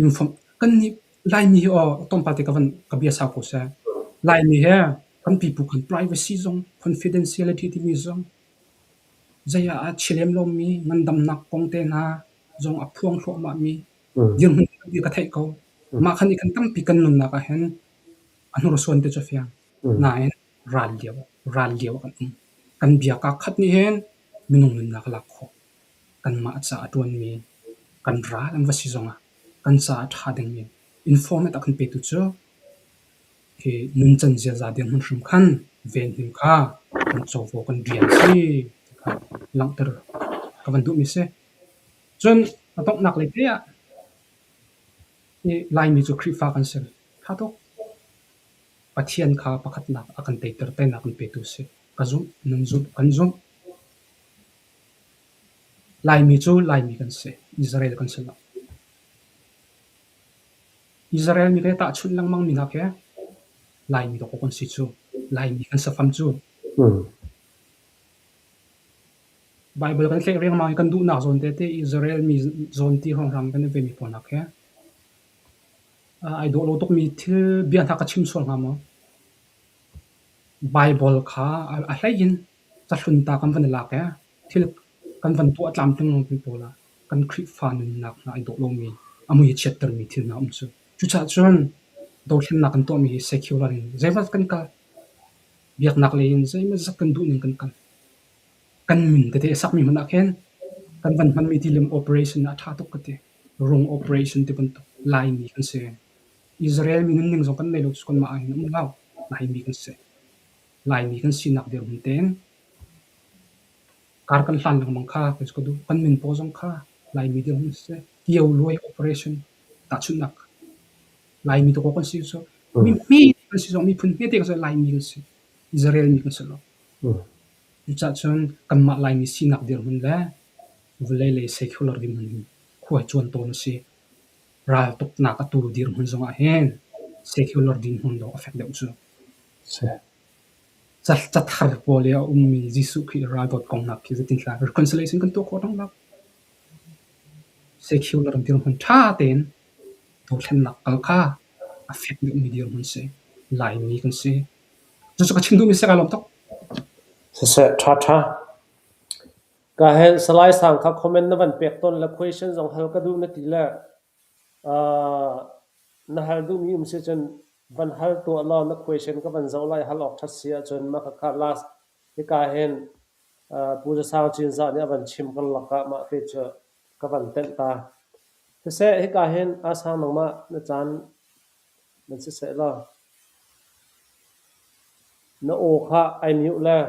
Inform kan nih Laimi hi aw tlawmpal te ka van ka bia sau ko seh. Laimi he kan pipu kan privacy zong confidentiality timi zong zei ah a chia lem lomi ngandamnak kong te hna zong a phuang thluahmahmi dirhmun ka theih ko. Mah khan i kan tampi kan nunnak ah hin a hnursuan ti cu fiang. Nain ral lio ral lio ah kan um. Kan bia kaa khat nih hin minung nunnak a lak khawh. Kanmah ca a ṭuanmi kan ral an va si zongah kan ca a ṭha dingmi informant a kan petu cu hi nuncan ziaza dirhmun hrim khan venhim kha kan covo kan rian si ti kha langhter ka van duhmi si. Cun a donghnak lei te ah hi Laimi cu Khrihfa kan si. Ṭha tuk. Pathian kha pakhatnak a kan teiter teinak kan petu si. Ka zumh, nan zumh, kan zumh. Laimi cu Laimi kan si. Israel kan si lo. Israel mi he tahchunh lengmang mi hna khi Laimi dawkaw kan si cu. Laimi kan safam cu. Baibal kan tlaih riangmang i kan duhnak zawn tete Israel mi zawn ti hrawnghrang kan i vemi pawl hna khi ai dawh lo tukmi thil bia hna ka chim sual hnga maw? Baibal kha a hlei in cahlun ta kan van i lak i thil kan van tuah tlamtling lomi pawl ah kan Khrihfa nunnak hna ai dawh lomi, a mui a chiattermi thil hna a um cu. Cucaah cun dothlennak kan tuahmi hi secular in zeimawzat kan kal, biaknak lei in zeimawzat kan duh ning kan kal. Kan min tete a sakmi hmanh ah khin kan van hmanmi tilim operation ah a ṭha tuk ka ti. Rung operation ti bantuk Laimi kan si. Israel mi nunning zong kan nei lo cu kanmah ah hin um lo. Laimi kan si. Laimi kan sinak dirhmun tein kar kan hlan lengmang kha kei cu ka duh. Kan min paw zong kha Laimi dirhmun siseh, Kio Luai operation tahchunhnak Laimi dawkaw kan si cu mi hme kan si zong miphun hmete kan si Laimi kan si. Israel mi kan si lo. Cucaah cun kanmah Laimi sinak dirhmun le vawlei lei secular dirhmun hin khua hi cuan tawn a si. Raltuknak atu dirhmun zongah hin secular dirhmun lawng a fek deuh cu. Cathar pawl i a ummi Jesuh Khrih raldawt kongnak khi zeitinhlah reconciliation kan tuah khawh ṭung lo. Secular dirhmun ṭha tein dothlennak kal kha a fek deuhmi dirhmun si. Laimi kan si. Cucu ka chim duhmi si, kaa lawm tuk. Siseh, ṭha ṭha. Ka hen Salai Sang kha comment na van pek tawn le question zong hal ka duh na ti le na hal duhmi um si cun van hal tuah law na question ka van zoh lai hal awk ṭhat si ahcun mah khakha last hika hin Pu Za Sang Cinzah nih a van chim karlak ah mah te cu ka van tenh ta. Siseh, hika hin A Sang nangmah na caan nan siseh law na aw kha ai mute le.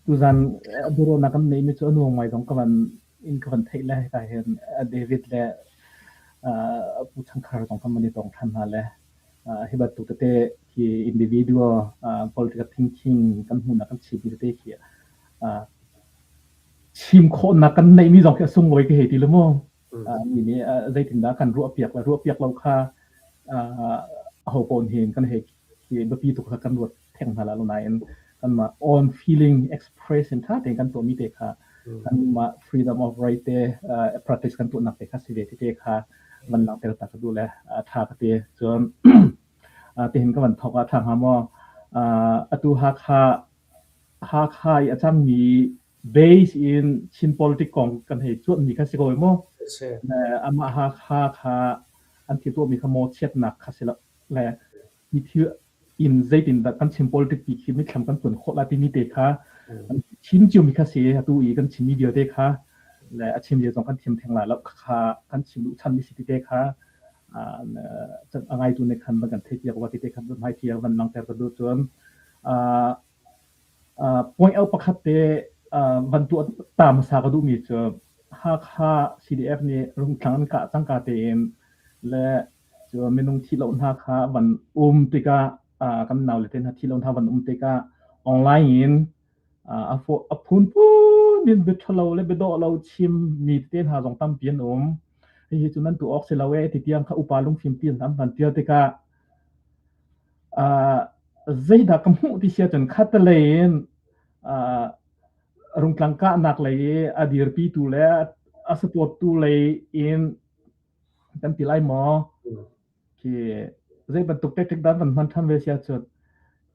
Tuzan biaruahnak kan neihmi cu a nuam ngai zong ka van in ka van theih le hika hin David le Pu Changkhar zong kan van i tong ṭhan hna le hi bantuk tete khi individual political thinking kan hmuhnak kan chimmi tete khi chim khawhnak kan neihmi zong khi a sunglawi ka hei ti lu mu. Mi nih zeitindah kan ruahpiak le ruahpiak lo kha aho paoh nih kan hei khi biapi tuk kha kan ruat theng hna lo nain kanmah own feeling expression ṭha tein kan tuahmi te kha kanmah freedom of right te practice kan tuahnak te kha si ve te kha van langhter ta ka duh le ṭha ka ti. Cun tihin ka van thawk ah ṭha hnga maw? Atu Hakha Hakha i a cangmi base in Chin politic kong kan hei cuanhmi kha si ko maw? Amah Hakha kha an thil tuahmi kha maw chiatnak kha si lo le hi thil in zeitindah kan Chin politic ti khi mitthlam kan tuan khawh la timi te kha kan chim ciomi kha si atu i kan chimmi vialte kha le a chim lio zong kan thiam theng lai lo kha kan chim duh chanmi si ti te kha a ngaitu nih khan van kan theihpiak wa ti te kha hmaithiar van langhter ka duh cun point out pakhat te. Van tuah ta hmasa ka duhmi cu Hakha CDF nih Rungtlang an kah cangka tein le cu minung thih lo hna kha van um tikah kan naule te hna thih lo hna van um tikah online in a phunphun in bia ṭhalo le bia dawh lo chim mi tete hna zong tampi an um. Hihi cu nan tuah awk si lo ee ti tiang kha upa lungfim ti an van tial tikah zeidah ka hmuh ti si ahcun khattelei in rungtlang kahnak lei i a dirpitu le a supporttu lei in kan ti lai maw? Khi zei bantuk tactic dah kan hman ṭhan ve si ahcun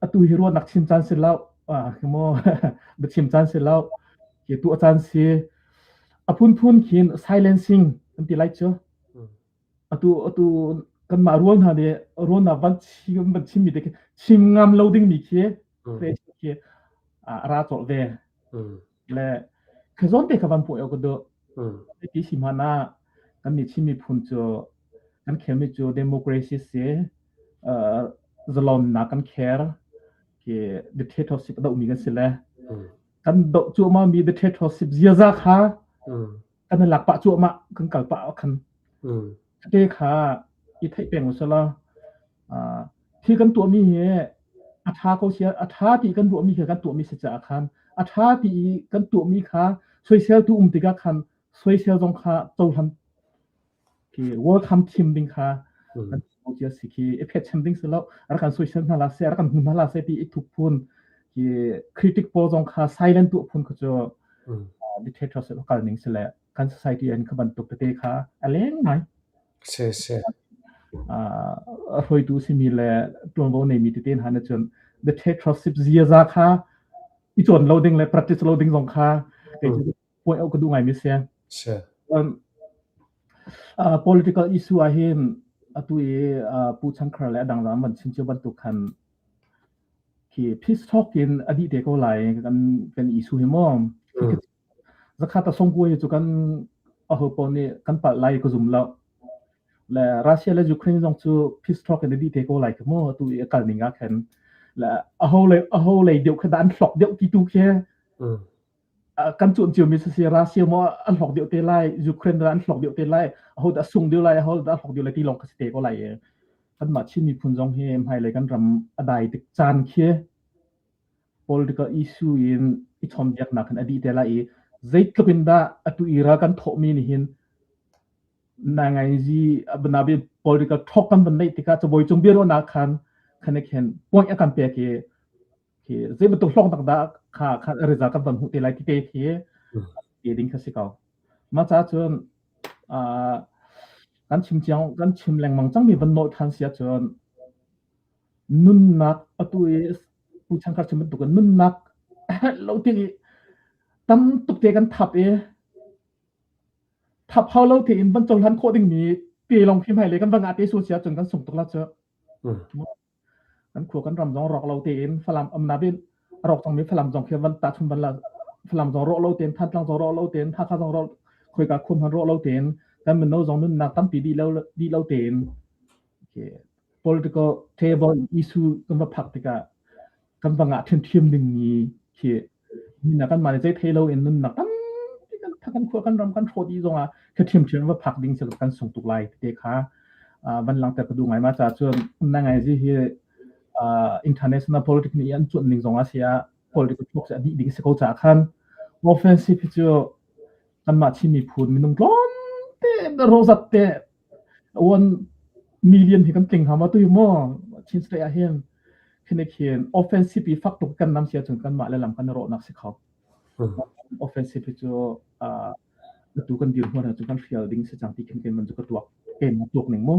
atu hi ruahnak chim caan si lo, khi maw biachim caan si lo, khi tuah caan si. A phunphun khin silencing kan ti lai cu. Atu atu kanmah rual hna nih rualnak van chim van chimmi te khi chim ngam lo dingmi khi khi a ra colh ve. Le khi zawn te kha van puai ka duh. Ti si hmanh ah kan nih Chin miphun cu kan khelmi cu democracy si zalonnak kan kher khi dictatorship a dohmi kan si le kan doh cuahmah mi dictatorship ziaza kha kan i lak pah cuahmah kan kal pah khan te kha i theih peng usala thil kan tuahmi hi a ṭha ko sia a ṭha ti kan ruahmi kha kan tuahmi si caah khan a ṭha ti i kan tuahmi kha soiseltu um tikah khan soisel zong kha cohlan khi welcome thim ding kha kan cia si khi i phet chem ding si lo rak kan soisel hna la se rak kan hmu hna la se ti i thuk phun khi critic pawl zong kha silent tuah phun kha cu dictatorship kal ning si le kan society an kha bantuk tete kha a leng ngai. Si si. A hruaitu simi le ṭuanvo neimi tete hna nih cun dictatorship ziaza kha i cawn lo ding le practice lo ding zong kha kei cu point out ka duh ngaimi si. Si. Political issue ah hin atu i Pu Chan Khar le a dang van chim cio bantuk khan khi peace talk in a dih te ko lai kan kan issue hi maw. Zakhat a songkua hi cu kan aho paoh nih kan palh lai ka zum lo. Le Russia le Ukraine zong cu peace talk in a dih te ko lai ka mu atu i a kal ning ah khan. Le aho le aho lei deuh kha dah an hlok deuh ti tu khi kan cuan cio mi si Russia maw an hlok deuh te lai Ukraine dah an hlok deuh te lai aho dah sung deuh lai aho dah hlok deuh lai ti lawng kha si te ko lai i kanmah Chin miphun zong hi hmailei kan ram a dai tik caan khi political issue in i chawnbiaknak in a dih te lai i zeitluk in dah atu i ral kan thawhmi nih hin nangainzi banabi political talk kan van neih tikah cabawi cung biaruahnak khan khan khen point a kan pek i khi zei bantuk hlawknak dah kha kha result kan van hmuh te lai ti te khi ti ding kha si ko mah ca cun kan chim chiang kan chim lengmang cangmi van nawl than sia cun Nunnak atu i Pu Chan Khar chim bantukin nunnak a herh lo ti i tam tuk te kan thap i thap hau lo tein van cohlan khawh dingmi te lawng khi hmailei kan va ngah te sual si ahcun kan sung tuk la cu. Kan khua kan ram zong rawk lo tein Falam amna bin a rawk cangmi Falam zong khi van tahchun van la Falam zong rawh lo tein Thantlang zong rawh lo tein Hakha zong rawh khoika khua hmanh rawh lo tein kan mino zong nunnak tampi dih lo dih lo tein political table issue kan va phak tikah kan va ngah ṭhiamṭhiam dingmi khi mina kan mah nih zei thei lo in nunnak tampi kan kan khua kan ram kan hrawh dih zongah khi ṭhiamṭhiam va phak ding cu kan sung tuk lai te kha van langhter ka duh ngai ma ca cun na ngai zi hi international politics nih an cuanh ning zong a si ah political talk a dih ding si ko ca khan offensive hi cu kanmah Chin miphun minung tlawmte rozat te 1 million hi kan tling hnga ma tu hi maw Chin state ah hin khine khin offensive i fak tuk kan nam sia cun kanmah le lam kan rawhnak si kho. Offensive hi cu atu kan dir hmuan cu kan hrial ding si cang ti khin keimah cu ka tuak keimah tuak ning mu.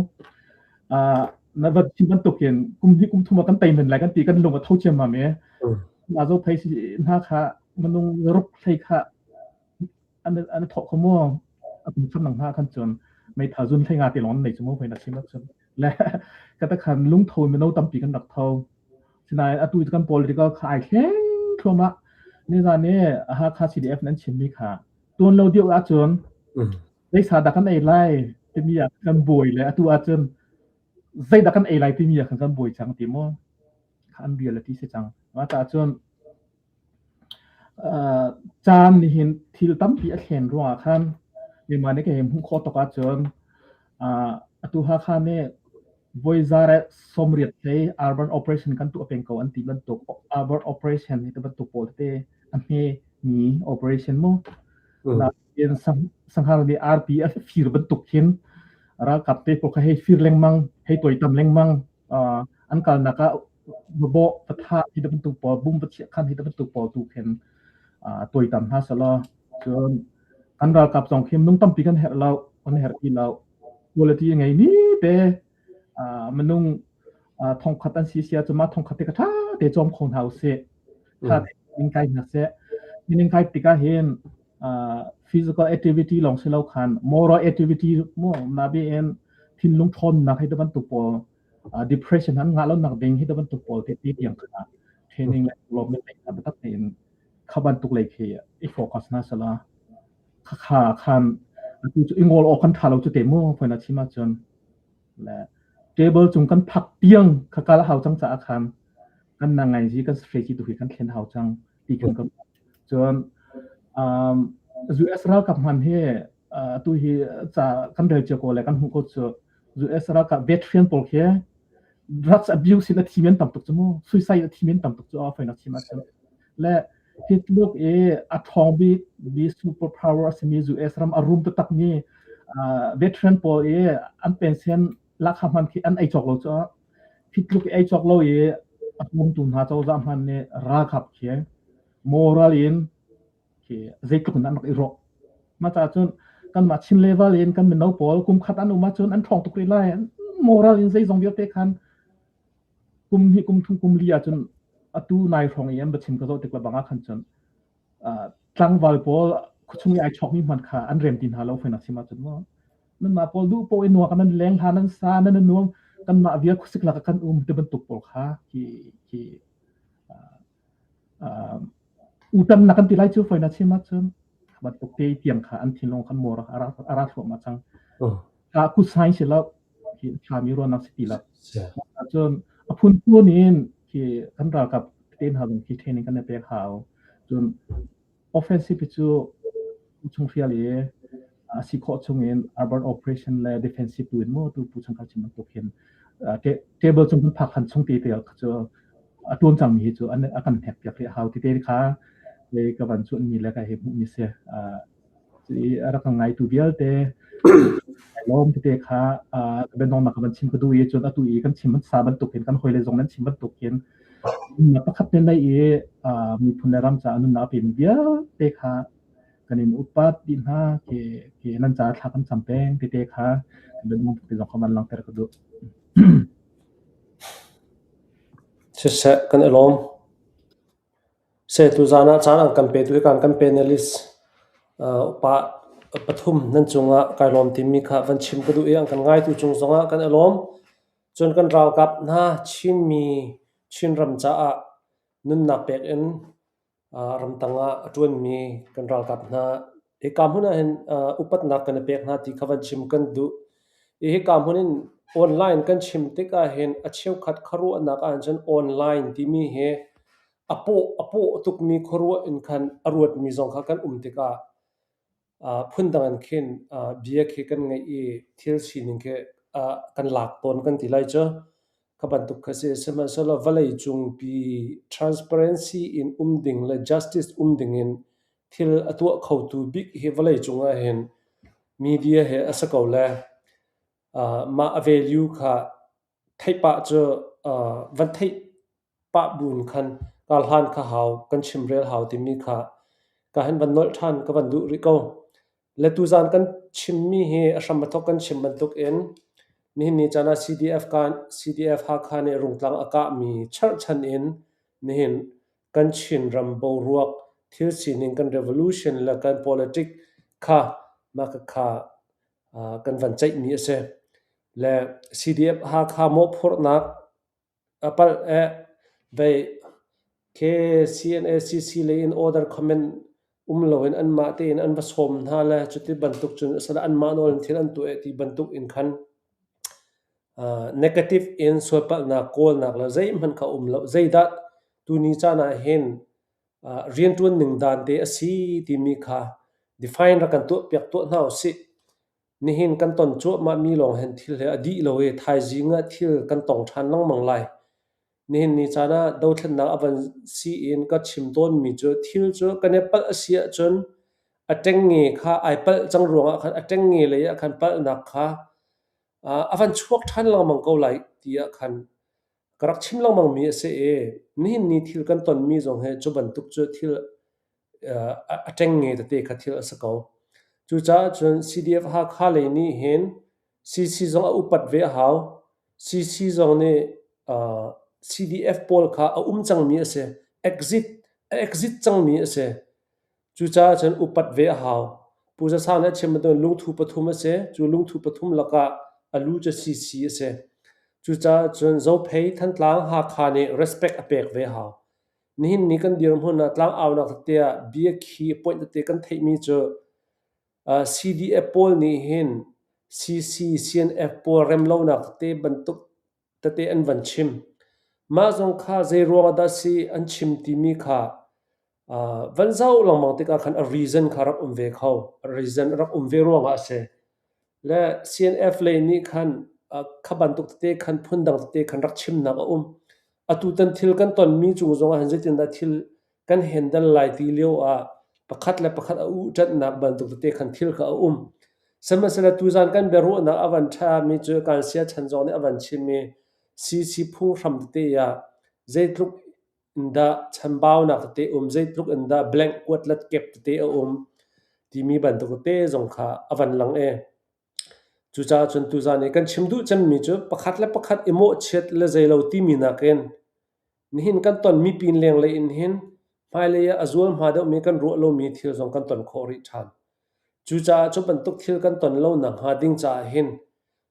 Na va chim bantukin kum hnih kum thum ah kan tei men lai kan ti kan lung a tho ciammam i na zo phei si hna kha minung ruk hlei kha an an thawh kho mu a kum cham nang hna khan cun meithal zun hlei nga te lawng an nei cu mu hoi na chim ahcun le ka ta khan lungtho mino tampi kan rak tho sinain atu kan political kha ai thleng thluahmah nizan i Hakha CDF nan chimmi kha tuan lo deuh ahcun zeisa dah kan ei lai timi ah kan buai le atu ahcun zeidah kan ei lai timi ah khan kan buai cang ti mu kha an reality si cang mah caah cun. Caan nih hin thil tampi a thlen ruangah khan keimah nih ka hei hmuh khawh tuk ahcun atu Hakha nih voi 180 hlei urban operation kan tuah peng ko an ti bantuk urban operation hi ti bantuk pawl tete a hme mi operation mu. Nain Sanghar nih arpi a fir bantuk khin ralkap te pawl kha hei fir lengmang, hei tuaitam lengmang. An kalnak ah bawh va thah hi bantuk pawl, bum va chiah khan hi bantuk pawl tu khin tuaitam hna selaw cun kan ralkap zong khi minung tampi kan herh lo, kan herh ti lo. Quality a ngeimi te minung thongkhat an si sia cu mah thongkhat te kha ṭha te cawm kho hna usih. Ṭha tein kai hna seh. Training kai tikah hin physical activity lawng si lo khan moral activity mu nabi in thinlung ṭhawnnak hi bantuk pawl depression an ngah lo nak ding hi bantuk pawl te ti tiang kha training le development lei kha biatak tein kha bantuk lei khi i focus na sala kha khan atu cu i ngol awk kan ṭha lo cu te mu foi na chim ahcun le table cung kan phak tiang kha kal hau cang caah khan kan na ngai zi kan strategy tu hi kan thlen hau cang ti khan ka cun US ralkap hman hi atu hi ca kan rel cio ko le kan hmuh ko cu US ralkap veteran pawl khi drugs abuse in a thi men tam tuk cu mu suicide a thi men tam tuk cu a foi nak chim ahcun le hi tluk i a ṭhawng bik mi super power a simi US ram a rum taktak mi veteran pawl i an pension lakha hman khi an ei cawk lo cu hi tluk i ei cawk lo i a bawmtu hna cozah hman nih ralkap khi moral in khi zeitluk in an rak i rawh. Mah caah cun kanmah Chin level in kan mino pawl kum khat an um ahcun an ṭhawng tuk rih lai. Moral in zeizong vialte khan kum hnih kum thum kum li ahcun atu nai hrawng i an va chim ka zoh tik le bang ah khan cun tlangval pawl khuachung i ai chawkmi hmanh kha an rem ti hna lo fai nak chim ahcun maw nanmah pawl duh paoh in nuak nan leng hla nan sa nan nuam kanmah vial khuasik lak ah kan um ti bantuk pawl kha khi khi utan na kan ti lai cu foi na chim ahcun bantuk te tiang kha an thinlung khan mor a ra thluahmah cang. Ka ku sai si lo khi thlami ruahnak si ti lo. Cun a phunphun in khi kan ralkap te hna zong khi training kan i pek hau. Cun offensive cu chung hrial i a si khawh chung in urban operation le defensive tu in mu tu pu changkar chim bantuk hin table cung kan phak han chung te te kha cu a tuan cangmi hi cu an a kan hnek piak rih hau ti te kha le ka van chuan mi le ka he hmuh mi si a rak ngai tu vialte lawm tete kha bianong nak kan chim ka duh i cun atu i kan chim sa bantuk in kan hawile zong nan chim bantuk in pakhat te nei i miphun le ram caah nunnak a pemi vialte kha kan in upat dih hna ke ke nan ca thla kan cam peng tete kha bianong te zong kha van langhter ka duh. Siseh kan i lawm. Seh tuzaan ah caan an kan petu hi kan panelist upa pathum nan cungah kai lawm timi kha van chim ka duh i an kan ngaitu cung zongah kan i lawm. Cun kan ralkap hna Chinmi Chinram caah nunnak pek in ramtang ah a ṭuanmi kan ralkap hna hika hmun ah hin upatnak kan i pek hna ti kha van chim kan duh. I hika hmun in online kan chim tik ahhin a cheukhat khuaruahnak ahcun online timi hi a paw tukmi khuaruah in khan a ruatmi zong kha kan um tikah phundang in khin bia khi kan ngeih i thil sining khi kan lak tawn kan ti lai cu. Kha bantuk kha si. Sihmanhsehlaw vawleicungpi transparency in um ding le justice um ding in thil a tuah khotu bik hi vawleicung ah hin media hi a si ko le mah a value kha theih pah cu van theih pah buin khan karhlan kha hau, kan chimrel hau timi kha ka hin van nolh ṭhan ka van duh rih ko. Le tuzaan kan chimmi hi a hram a thawk kan chim bantuk in nihin ni caan ah CDF kan CDF Hakha nih Rungtlang a kahmi cherhchan in nihin kan Chinram boruak thil sining kan revolution le kan politic kha mah kha kan van ceihmi a si. Le CDF Hakha mawhphurhnak A palh eh vei khi CNACC lei in order comment um loin anmah tein an va sawm hna le cuti bantuk cun asala anmah nawl in thil an tuah eh ti bantuk in khan negative in sualpalhnak kawlnak le zeihmanh kha um lo. Zeidah tuni caan ah hin. Rianṭuan ning dan te a si timi kha define rak kan tuahpiak tuah hna usih. Nihin kan ton cuahmahmi lawng hin thil hi a dih lo i thaizing ah thil kan tong ṭhan lengmang lai. Nihin ni caan ah dothlennak a van si in ka chim tawnmi cu thil cu kan i palh a si ahcun a ṭengnge kha ai palh cang ruangah khan a ṭengnge lei ah khan palhnak kha a van chuak ṭhan lengmang ko lai ti ah khan ka rak chim lengmangmi a si i nihin ni thil kan tonmi zong hi cu bantuk cu thil a ṭengnge tete kha thil a si ko. Cucaah cun CDF Hakha lei nih hin CC zong a upat ve a hau. CC zong nih CDF pawl kha a um cangmi a si. Exit a exit cangmi a si. Cucaah cun upat ve a hau. Pu Za Sang nih a chim bantukin lungthu pathum a si. Cu lungthu pathum lakah a lu cu CC a si. Cucaah cun Zophei, Thantlang, Hakha nih respect a pek ve a hau. Nihin ni kan dirhmun ah tlangaunak tete ah bia khi point tete kan theihmi cu CDF pawl nih hin CC, CNF pawl remlonak tete bantuk tete an van chim. Mah zong kha zei ruang ah dah si an chim timi kha van zoh lengmang tikah khan a reason kha rak um ve kho. A reason a rak um ve ruangah a si. Le CNF lei nih khan kha bantuk tete khan phundang tete khan rak chimnak a um. Atutan thil kan tonmi cung zongah hin zeitindah thil kan handle lai ti lio ah pakhat le pakhat a uhṭanhnak bantuk tete khan thil kha a um. Sihmanhsehlaw tuzan kan biaruahnak a van ṭhami cu kan siachan zong nih a van chim i CC phunghram tete ah zeitluk in dah chanbaunak tete um, zeitluk in dah blank kuatlat kep tete a um timi bantuk tete zong kha a van lang i Cucaah cun tuzan i kan chim duh cemmi cu pakhat le pakhat i mawhchiat le zeilo timi nakin nihin kan tonmi pin lenglei in hin hmailei ah a zualhma deuhmi kan ruah lomi thil zong kan ton khawh rih ṭhan. Cucaah cu bantuk thil kan ton lo nakhnga ding caah hin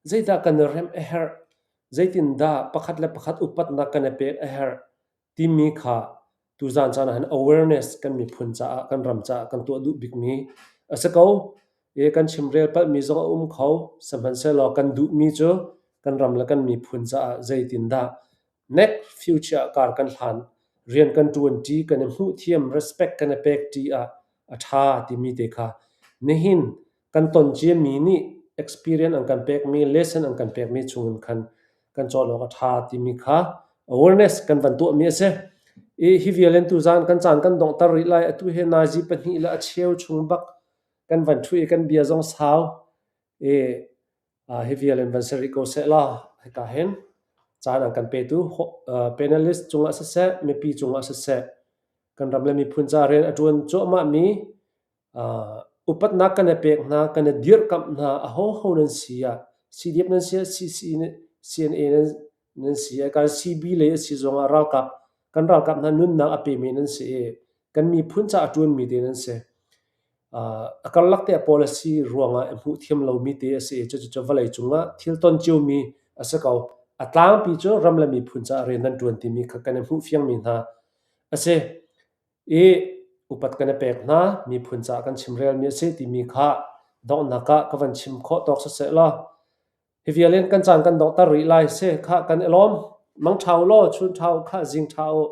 zeidah kan i remh a herh, zeitindah pakhat le pakhat upatnak kan i pek a herh timi kha tuzan caan ah hin awareness kan miphun caah kan ram caah kan tuah duh bikmi a si ko. I kan chimrel palhmi zong a um kho. Sihmanhsehlaw kan duhmi cu kan ram le kan miphun caah zeitindah next future kar kan hlan rian kan ṭuanṭi kan i hmuhthiam respect kan i pekṭi ah a ṭha timi te kha nihin kan ton ciami nih experience an kan pekmi lesson an kan pekmi chungin khan kan cawn awk a ṭha timi kha awareness kan van tuahmi a si. I hi vial in tuzaan kan caan kan donghter rih lai. Atu hi nazi pahnih le a cheu chung bak kan van ṭhu i kan bia zong sau i hi vial in van si rih ko seh law hika hin caan an kan petu panelist cungah siseh mipi cungah siseh kan ram le miphun ca rian a ṭuan cuahmahmi Upatnak kan i pek hna, kan i dirhkamh hna, ahoho nan si ah, CDF nan si ah, CC CNA nan si ah, kan CB lei a si zongah ralkap, kan ralkap hna nunnak a pemi nan si i kan miphun caah a ṭuanmi te nan si. A karlak te ah policy ruangah i hmuh thiam lomi te a si i cucu vawlei cungah thil ton ciomi a si ko. A tlangpi cu ram le miphun caah rian nan ṭuan timi kha kan i hmuh fiangmi hna a si. I upat kan i pek hna, miphun caah kan chimrelmi a si timi kha donghnak ah ka van chim khawh tawk siseh law hi vial in kan caan kan donghter rih lai si khah kan i lawm. Mang ṭha u law chun ṭha u khah zing ṭha u.